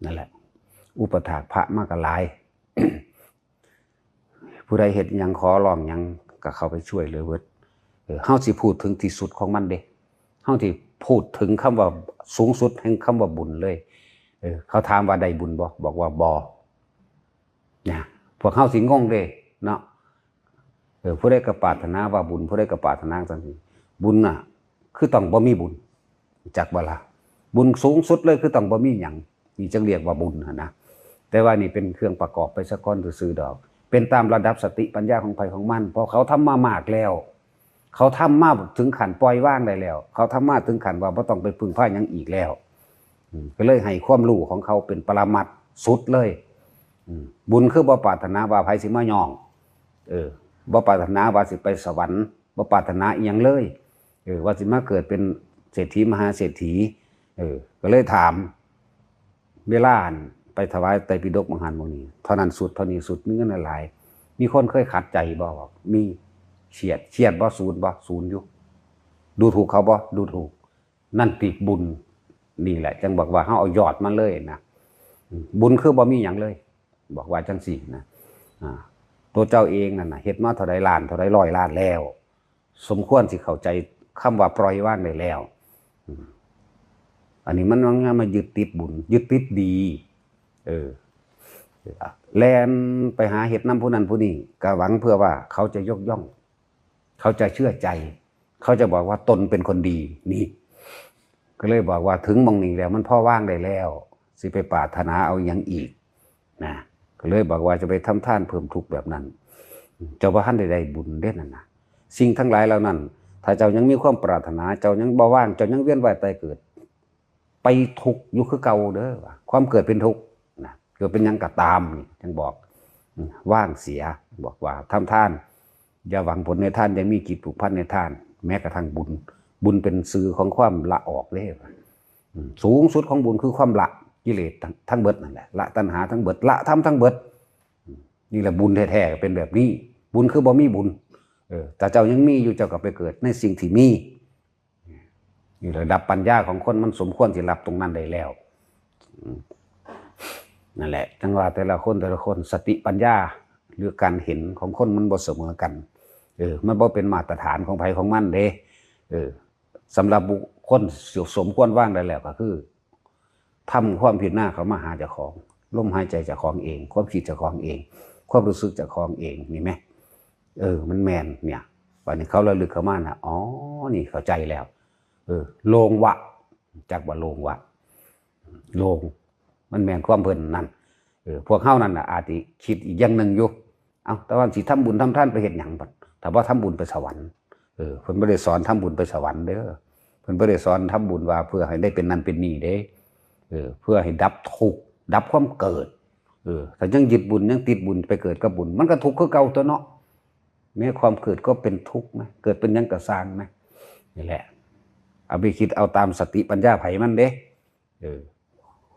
นั่นแหละ อุปถากพระมาก็หลาย ผู้ใดเฮ็ดหยัง ขอร้องหยัง ก็เข้าไปช่วยเหลือเบิด เออ เฮาสิพูดถึงที่สุดของมันเด้ เฮาสิพูดถึงคำว่าสูงสุดแห่งคำว่าบุญเลย เออ เขาถามว่าได้บุญบ่ บอกว่าบ่ นะ พวกเฮาสิงงเด้เนาะ เออ ผู้ใดก็ปรารถนาว่าบุญ ผู้ใดก็ปรารถนาจั่งซี้ บุญน่ะ คือต้องบ่มีบุญ จักบ่ล่ะ บุญสูงสุดเลยคือต้องบ่มีหยัง นี่จั่งเรียกว่าบุญหั้นนะ แต่ว่านี่เป็นเครื่องประกอบไปซะก่อนซื่อๆดอก เป็นตามระดับสติปัญญาของไผของมัน พอเขาทำมามากแล้ว เขาทำมาถึงขั้นปล่อยวางได้แล้ว เขาทำมาถึงขั้นว่าบ่ต้องไปพึ่งพาหยังอีกแล้ว อืม ก็เลยให้ความรู้ของเขาเป็นปรมัตถ์สุดเลย อืม บุญคือบ่ปรารถนาว่าไผสิมาย้อง เออ บ่ปรารถนาว่าสิไปสวรรค์ บ่ปรารถนาอีหยังเลย เออ ว่าสิมาเกิดเป็นเศรษฐีมหาเศรษฐี เออ ก็เลยถาม เวลาอันไปถวายไตรปิฎกบางหันบางนี้ เท่านั้นสุด เท่านี้สุด มีเงินหลายๆ มีคนเคยขัดใจบ่ บอก มี เคียด เคียดบ่ สูนบ่ สูนอยู่ ดูถูกเขาบ่ ดูถูก นั่นติบุญ นี่แหละ จั่งบอกว่าเฮาเอายอดมันเลยนะ บุญคือบ่มีหยังเลย บอกว่าจั่งซี้นะ อ่า ตัวเจ้าเองนั่นน่ะ เฮ็ดมาเท่าใดล้าน เท่าใดร้อยล้านแล้ว สมควรสิเข้าใจคำว่าปล่อยวางได้แล้ว อืม อันนี้มันมา มายึดติดบุญ ยึดติดดี เออ แล่นไปหาเฮ็ดนำผู้นั้นผู้นี้ ก็หวังเพื่อว่าเขาจะยกย่อง เขาจะเชื่อใจ เขาจะบอกว่าตนเป็นคนดี นี่ ก็เลยบอกว่าถึงหม่องนี้แล้ว มันพอวางได้แล้ว สิไปปรารถนาเอาหยังอีก นะ ก็เลยบอกว่าจะไปทำทานเพิ่มทุกข์แบบนั้น เจ้าบ่ทันได้ได้บุญเด้นั่นนะ สิ่งทั้งหลายเหล่านั้น ถ้าเจ้ายังมีความปรารถนา เจ้ายังบ่ว่าง เจ้ายังเวียนว่ายตายเกิด ไปทุกข์อยู่คือเก่าเด้อว่า ความเกิดเป็นทุกข์นะ เกิดเป็นหยังก็ตามนี่ยังบอก อืม ว่างเสีย บอกว่าทำทาน อย่าหวังผลในทาน อย่ามีจิตผูกพันในทาน แม้กระทั่งบุญ บุญเป็นสื่อของความละออกเด้ อืม สูงสุดของบุญคือความละกิเลสทั้งทั้งเบิดนั่นแหละ ละตัณหาทั้งเบิด ละธรรมทั้งเบิด อืม นี่แหละบุญแท้ๆ เป็นแบบนี้ บุญคือบ่มีบุญ เออ แต่เจ้ายังมีอยู่ เจ้าก็ไปเกิดในสิ่งที่มี นี่ระดับปัญญาของคนมันสมควรที่รับตรงนั้นได้แล้ว อืม นั่นแหละ จังว่าแต่ละคนแต่ละคน สติปัญญา หรือการเห็นของคนมันบ่เสมอกัน เออ มันบ่เป็นมาตรฐานของไผของมันเด้ เออ สำหรับบุคคลสมควรวางได้แล้วก็คือ ทำความพิจารณาเข้ามาหาเจ้าของ ลมหายใจเจ้าของเอง ความคิดเจ้าของเอง ความรู้สึกเจ้าของเอง นี่ไหม เออ มันแม่นเนี่ย บัดนี้เขาระลึกเข้ามานะ อ๋อ นี่เข้าใจแล้ว เออ โล่งวะ จักว่าโล่งวะ โล่ง มันแม่นความเพิ่นนั่น เออ พวกเฮานั่นน่ะ อาจสิคิดอีกอย่างหนึ่งอยู่ เอ้า แต่ว่าสิทำบุญทำทานไปเฮ็ดหยังบัด ถ้าบ่ทำบุญไปสวรรค์ เออ เพิ่นบ่ได้สอนทำบุญไปสวรรค์เด้อ เพิ่นบ่ได้สอนทำบุญว่าเพื่อให้ได้เป็นนั่นเป็นนี่เด้ เออ เพื่อให้ดับทุกข์ ดับความเกิด เออ ถ้ายังยึดบุญ ยังติดบุญ ไปเกิดกับบุญ มันก็ทุกข์คือเก่าตั๊วเนาะ แม้ความเกิดก็เป็นทุกข์นะ เกิดเป็นหยังก็ซ่างนะ นี่แหละ เอาไปคิดเอาตามสติปัญญาไผมันเด้ เออ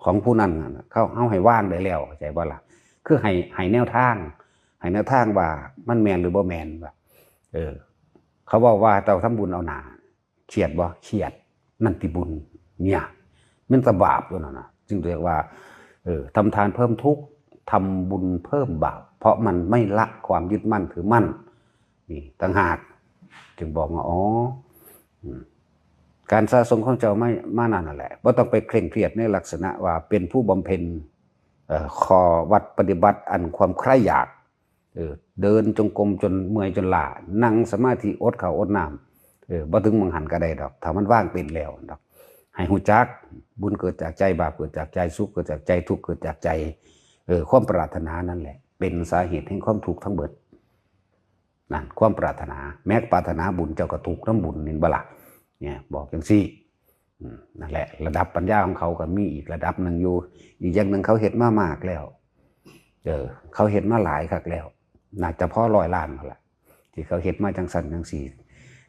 ของผู้นั้นน่ะ เขา เฮาให้วางได้แล้ว เข้าใจบ่ล่ะ คือให้ ให้แนวทาง ให้แนวทางว่ามันแม่นหรือบ่แม่นว่า เออ เขาเว้าว่าเจ้าทำบุญเอาหน้า เครียดบ่ เครียด นั่นติบุญ เนี่ย มันก็บาปตั๊วนั่นน่ะ จึงเรียกว่า เออ ทำทานเพิ่มทุกข์ ทำบุญเพิ่มบาป เพราะมันไม่ละความยึดมั่นถือมั่น นี่ต่างหาก จึงบอกว่า อ๋อ อืม การสะสมของเจ้ามา มานั่นน่ะแหละ บ่ต้องไปเคร่งเครียดในลักษณะว่าเป็นผู้บำเพ็ญ เอ่อ ข้อวัดปฏิบัติอันความใคร่อยาก เออ เดินจงกรมจนเมื่อยจนล้า นั่งสมาธิอดข้าวอดน้ำ เออ บ่ถึงหม่องหั้นก็ได้ดอก ถ้ามันวางเป็นแล้วดอก ให้ฮู้จัก บุญเกิดจากใจ บาปเกิดจากใจ สุขเกิดจากใจ ทุกข์เกิดจากใจ เออ ความปรารถนานั่นแหละ เป็นสาเหตุแห่งความทุกข์ทั้งเบิด นั่น ความปรารถนา แม้ปรารถนาบุญเจ้าก็ทุกข์นำบุญ เห็นบ่ล่ะ เนี่ย บอกจังซี่ อืม นั่นแหละ ระดับปัญญาของเขาก็มีอีกระดับหนึ่งอยู่ อีกอย่างหนึ่งเขาเฮ็ดมามากแล้ว เออ เขาเฮ็ดมาหลายคักแล้ว น่าจะพอร้อยล้านนั่นแหละ ที่เขาเฮ็ดมาจังซั่นจังซี่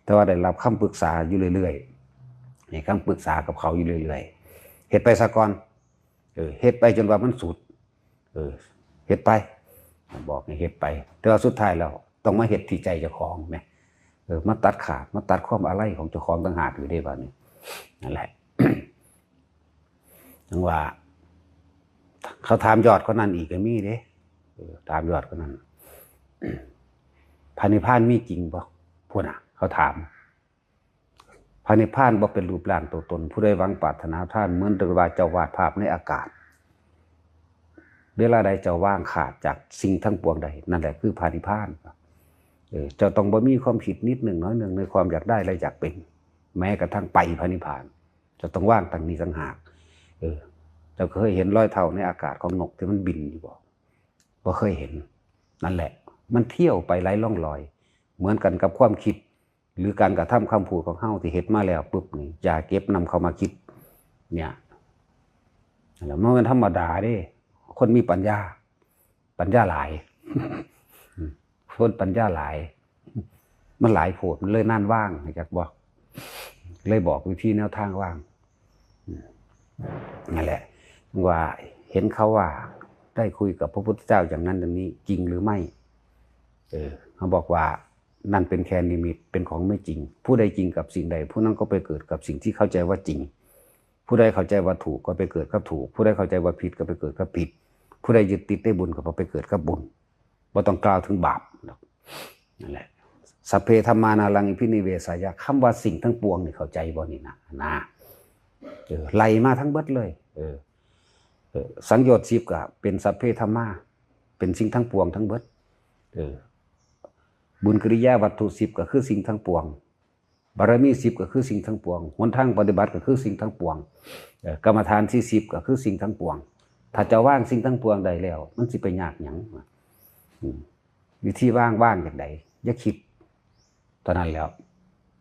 แต่ว่าได้รับคำปรึกษาอยู่เรื่อยๆ ให้คำปรึกษากับเขาอยู่เรื่อยๆ เฮ็ดไปซะก่อน เออ เฮ็ดไปจนว่ามันสุด เออ เฮ็ดไป บอกให้เฮ็ดไป แต่ว่าสุดท้ายแล้วต้องมาเฮ็ดที่ใจเจ้าของแหม เออ มาตัดขาด มาตัดความอาลัยของเจ้าของต่างหากอยู่เด้บัดนี้ นั่นแหละ จังว่า เขาถามยอดคนนั้นอีกก็มีเด้ เออ ถามยอดคนนั้น พระนิพพานมีจริงบ่ พุ้นน่ะ เขาถาม พระนิพพานบ่เป็นรูปร่างตัวตน ผู้ใดหวังปรารถนาทาน เหมือนดังว่าเจ้าวาดภาพในอากาศ เวลาใดเจ้าว่างขาดจากสิ่งทั้งปวงได้ นั่นแหละคือพระนิพพาน เออ เจ้าต้องบ่มีความคิดนิดหนึ่งน้อยหนึ่งในความอยากได้และอยากเป็น แม้กระทั่งไปพระนิพพาน เจ้าต้องว่างตรงนี้ต่างหาก เออ เจ้าเคยเห็นรอยเท้าในอากาศของนกที่มันบินอยู่บ่ บ่เคยเห็น นั่นแหละ มันเที่ยวไปไร้ร่องรอย เหมือนกันกับความคิด หรือการกระทำคำพูดของเฮาที่เฮ็ดมาแล้วปุ๊บนี่ อย่าเก็บนำเข้ามาคิด เนี่ย แล้วมันเป็นธรรมดาเด้ คนมีปัญญา ปัญญาหลาย คนปัญญาหลาย มันหลายโพด มันเลยนั่นว่าง จักบอก เลยบอกวิธีแนวทางว่าง อืม นั่นแหละ ว่าเห็นเขาว่าได้คุยกับพระพุทธเจ้าอย่างนั้นอย่างนี้จริงหรือไม่ เออ เขาบอกว่านั่นเป็นแค่นิมิต เป็นของไม่จริง ผู้ใดจริงกับสิ่งใด ผู้นั้นก็ไปเกิดกับสิ่งที่เข้าใจว่าจริง ผู้ใดเข้าใจว่าถูกก็ไปเกิดกับถูก ผู้ใดเข้าใจว่าผิดก็ไปเกิดกับผิด ผู้ใดยึดติดในบุญก็ไปเกิดกับบุญ บ่ต้องกล่าวถึงบาปดอก นั่นแหละ สัพเพธัมมานารังอภินิเวสายะ คำว่าสิ่งทั้งปวงนี่เข้าใจบ่นี่นะ นะ เออ ไล่มาทั้งเบิดเลย เออ เออ สังโยชน์สิบก็เป็นสัพเพธัมมา เป็นสิ่งทั้งปวงทั้งเบิด เออ บุญกิริยาวัตถุสิบก็คือสิ่งทั้งปวง บารมีสิบก็คือสิ่งทั้งปวง หนทางปฏิบัติก็คือสิ่งทั้งปวง เอ่อ กรรมฐานสี่สิบก็คือสิ่งทั้งปวง ถ้าเจ้าวางสิ่งทั้งปวงได้แล้ว มันสิไปยากหยังวะ อืม วิธีวาง วางจั่งใด อย่าคิด เท่านั้นแหล้ว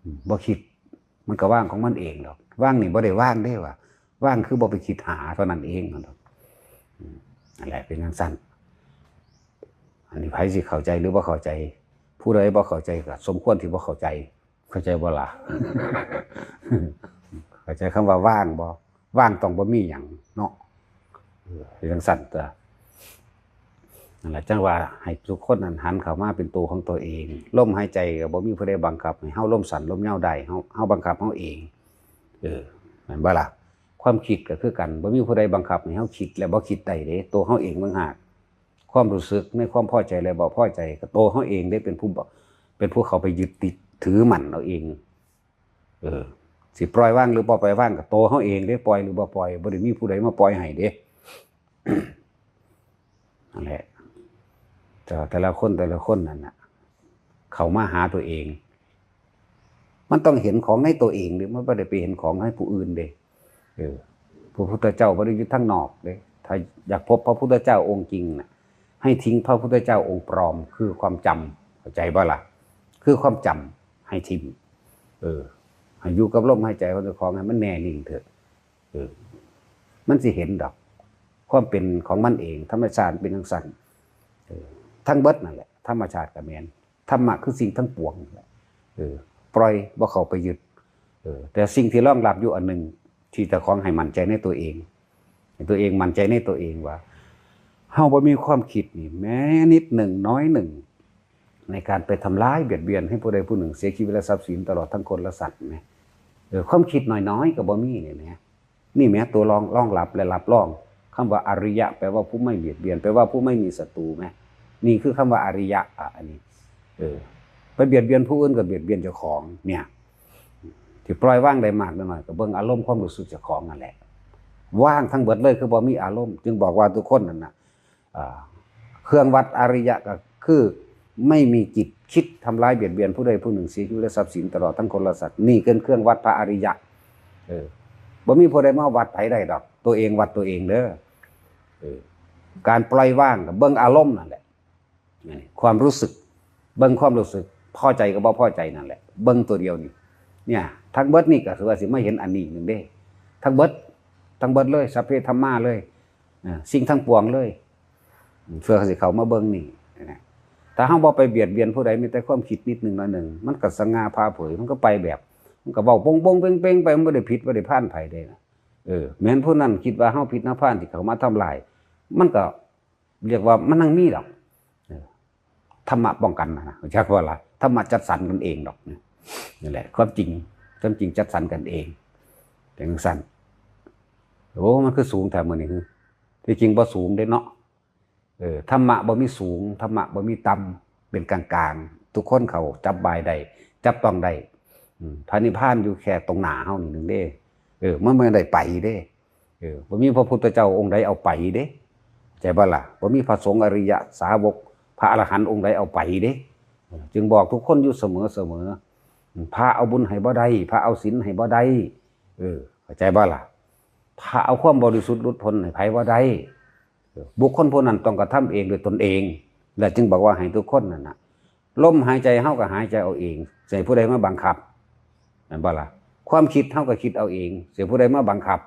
อืม บ่คิด มันก็วางของมันเองดอก วางนี่บ่ได้วางเด้ว่า วางคือบ่ไปคิดหาเท่านั้นเองนั่นดอก อืม นั่นแหละเป็นจั่งซั้น อันนี้ไผสิเข้าใจหรือบ่เข้าใจ ผู้ใดบ่เข้าใจก็สมควรที่บ่เข้าใจ เข้าใจบ่ล่ะ เข้าใจคำว่าวางบ่ วางต้องบ่มีหยังเนาะ เออ เป็นจั่งซั้นตั๊ว นั่นแหละ จั่งว่าให้ทุกคนนั้นหันเข้ามาเป็นตัวของตัวเอง ลมหายใจก็บ่มีผู้ใดบังคับให้เฮาลมสั้นลมยาวได้ เฮา เฮาบังคับเฮาเอง เออ แม่นบ่ล่ะ ความคิดก็คือกัน บ่มีผู้ใดบังคับให้เฮาคิดและบ่คิดได้เด้ ตัวเฮาเองต่างหาก ความรู้สึกในความพอใจและบ่พอใจก็ตัวเฮาเองเด้ เป็นผู้บ่ เป็นผู้เข้าไปยึดติดถือมั่นเอาเอง เออ สิปล่อยวางหรือบ่ปล่อยวางก็ตัวเฮาเองเด้ ปล่อยหรือบ่ปล่อย บ่ได้มีผู้ใดมาปล่อยให้เด้ นั่นแหละ แต่แต่ละคนแต่ละคนนั่นน่ะ เข้ามาหาตัวเอง มันต้องเห็นของในตัวเองเด้ มันบ่ได้ไปเห็นของในผู้อื่นเด้ เออ พระพุทธเจ้าบ่ได้อยู่ทางนอกเด้ ถ้าอยากพบพระพุทธเจ้าองค์จริงน่ะ ให้ทิ้งพระพุทธเจ้าองค์ปลอม คือความจำ เข้าใจบ่ล่ะ คือความจำ ให้ทิ้ง เออ ให้อยู่กับลมหายใจของเจ้าของ ให้มันแน่นิ่งเถอะ เออ มันสิเห็นดอก ความเป็นของมันเอง ธรรมชาติเป็นจั่งซั้น เออ ทั้งเบิดนั่นแหละ ธรรมชาติก็แม่น ธรรมะคือสิ่งทั้งปวงนั่นแหละ เออ ปล่อย บ่เข้าไปยึด เออ แต่สิ่งที่รองรับอยู่อันหนึ่ง ที่เจ้าของให้มั่นใจในตัวเอง ให้ตัวเองมั่นใจในตัวเองว่า เฮาบ่มีความคิดนี่ แม้นิดหนึ่งน้อยหนึ่ง ในการไปทำร้ายเบียดเบียนให้ผู้ใดผู้หนึ่งเสียชีวิตและทรัพย์สิน ตลอดทั้งคนและสัตว์แหม เออ ความคิดน้อยๆก็บ่มีนี่แหม นี่แหม ตัวรอง รองรับและรับรอง คำว่าอริยะ แปลว่าผู้ไม่เบียดเบียน แปลว่าผู้ไม่มีศัตรูแหม นี่คือคำว่าอริยะอ่ะ อันนี้ เออ ไปเบียดเบียนผู้อื่นก็เบียดเบียนเจ้าของ เนี่ย ที่ปล่อยวางได้มากได้น้อยก็เบิ่งอารมณ์ความรู้สึกเจ้าของนั่นแหละ วางทั้งเบิดเลย คือบ่มีอารมณ์ จึงบอกว่าทุกคนนั่นน่ะ อ่า เครื่องวัดอริยะก็คือ ไม่มีจิตคิดทำร้ายเบียดเบียนผู้ใดผู้หนึ่งเสียชีวิตและทรัพย์สิน ตลอดทั้งคนและสัตว์ นี่เป็นเครื่องวัดพระอริยะ เออ บ่มีผู้ใดมาวัดไผได้ดอก ตัวเองวัดตัวเองเด้อ เออ การปล่อยวางก็เบิ่งอารมณ์นั่นแหละ นี่ ความรู้สึก เบิ่งความรู้สึก พอใจกับบ่พอใจนั่นแหละ เบิ่งตัวเดียวนี่ เนี่ย ทั้งเบิดนี่ก็ถือว่าสิมาเห็นอันนี้หนึ่งเด้ ทั้งเบิด ทั้งเบิดเลย สัพเพธัมมาเลย อ่า สิ่งทั้งปวงเลย เพื่อสิเข้ามาเบิ่งนี่นะ ถ้าเฮาบ่ไปเบียดเบียนผู้ใด มีแต่ความคิดนิดหนึ่งน้อยหนึ่ง มันก็สง่าผ่าเผย มันก็ไปแบบ มันก็เว้าโป้งๆเป้งๆไป มันบ่ได้ผิดบ่ได้พลาดไผเด้นะ เออ แม้นผู้นั้นคิดว่าเฮาผิดเฮาพลาดที่เขามาทำลาย มันก็เรียกว่ามันยังมีดอก เออ ธรรมะป้องกันนะ จักว่าล่ะ ธรรมะจัดสรรกันเองดอก นี่แหละ ความจริง ความจริงจัดสรรกันเอง เป็นจั่งซั้น โอ้ มันคือสูงแท้มื้อนี้ ที่จริงบ่สูงเด้เนาะ เออ ธรรมะบ่มีสูง ธรรมะบ่มีต่ำ เป็นกลางๆ ทุกคนเขาจับบ่ายได้ จับต้องได้ อืม พระนิพพานอยู่แค่ตรงหน้าเฮานี่หนึ่งเด้ เออ มันบ่ได้ไปเด้ เออ บ่มีพระพุทธเจ้าองค์ใดเอาไปเด้ เข้าใจบ่ล่ะ บ่มีพระสงฆ์อริยสาวก พระอรหันต์องค์ใดเอาไปเด้ เออ จึงบอกทุกคนอยู่เสมอๆ พระเอาบุญให้บ่ได้ พระเอาศีลให้บ่ได้ เออ เข้าใจบ่ล่ะ พระเอาความบริสุทธิ์หลุดพ้นให้ไผบ่ได้ เออ บุคคลผู้นั้นต้องกระทำเองด้วยตนเอง และจึงบอกว่าให้ทุกคนนั่นน่ะ ลมหายใจเฮาก็หายใจเอาเอง สิให้ผู้ใดมาบังคับ แม่นบ่ล่ะ ความคิดเฮาก็คิดเอาเอง สิให้ผู้ใดมาบังคับ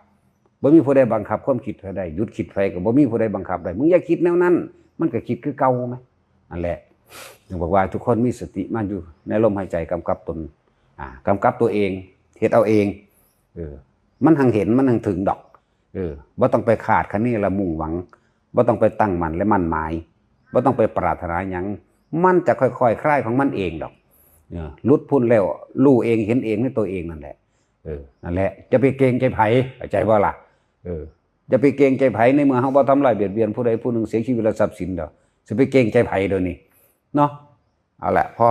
บ่มีผู้ใดบังคับความคิดให้ได้ หยุดคิดไผก็บ่มีผู้ใดบังคับได้ มึงอย่าคิดแนวนั้น มันก็คิดคือเก่าแหม นั่นแหละ จึงบอกว่าทุกคนมีสติมาอยู่ในลมหายใจกำกับตน อ่า กำกับตัวเอง เฮ็ดเอาเอง เออ มันหังเห็น มันหังถึงดอก เออ บ่ต้องไปคาดคะเนและมุ่งหวัง บ่ต้องไปตั้งมั่นและมั่นหมาย บ่ต้องไปปรารถนาหยัง มันจะค่อยๆคลายของมันเองดอก เออ หลุดพ้นแล้ว รู้เอง เห็นเองในตัวเองนั่นแหละ เออ นั่นแหละ จะไปเกรงใจไผ เข้าใจบ่ล่ะ เออ จะไปเกรงใจไผ ในเมื่อเฮาบ่ทำลายเบียดเบียนผู้ใดผู้หนึ่งเสียชีวิตและทรัพย์สินดอก สิไปเกรงใจไผเดี๋ยวนี้ เนาะ เอาละ พอ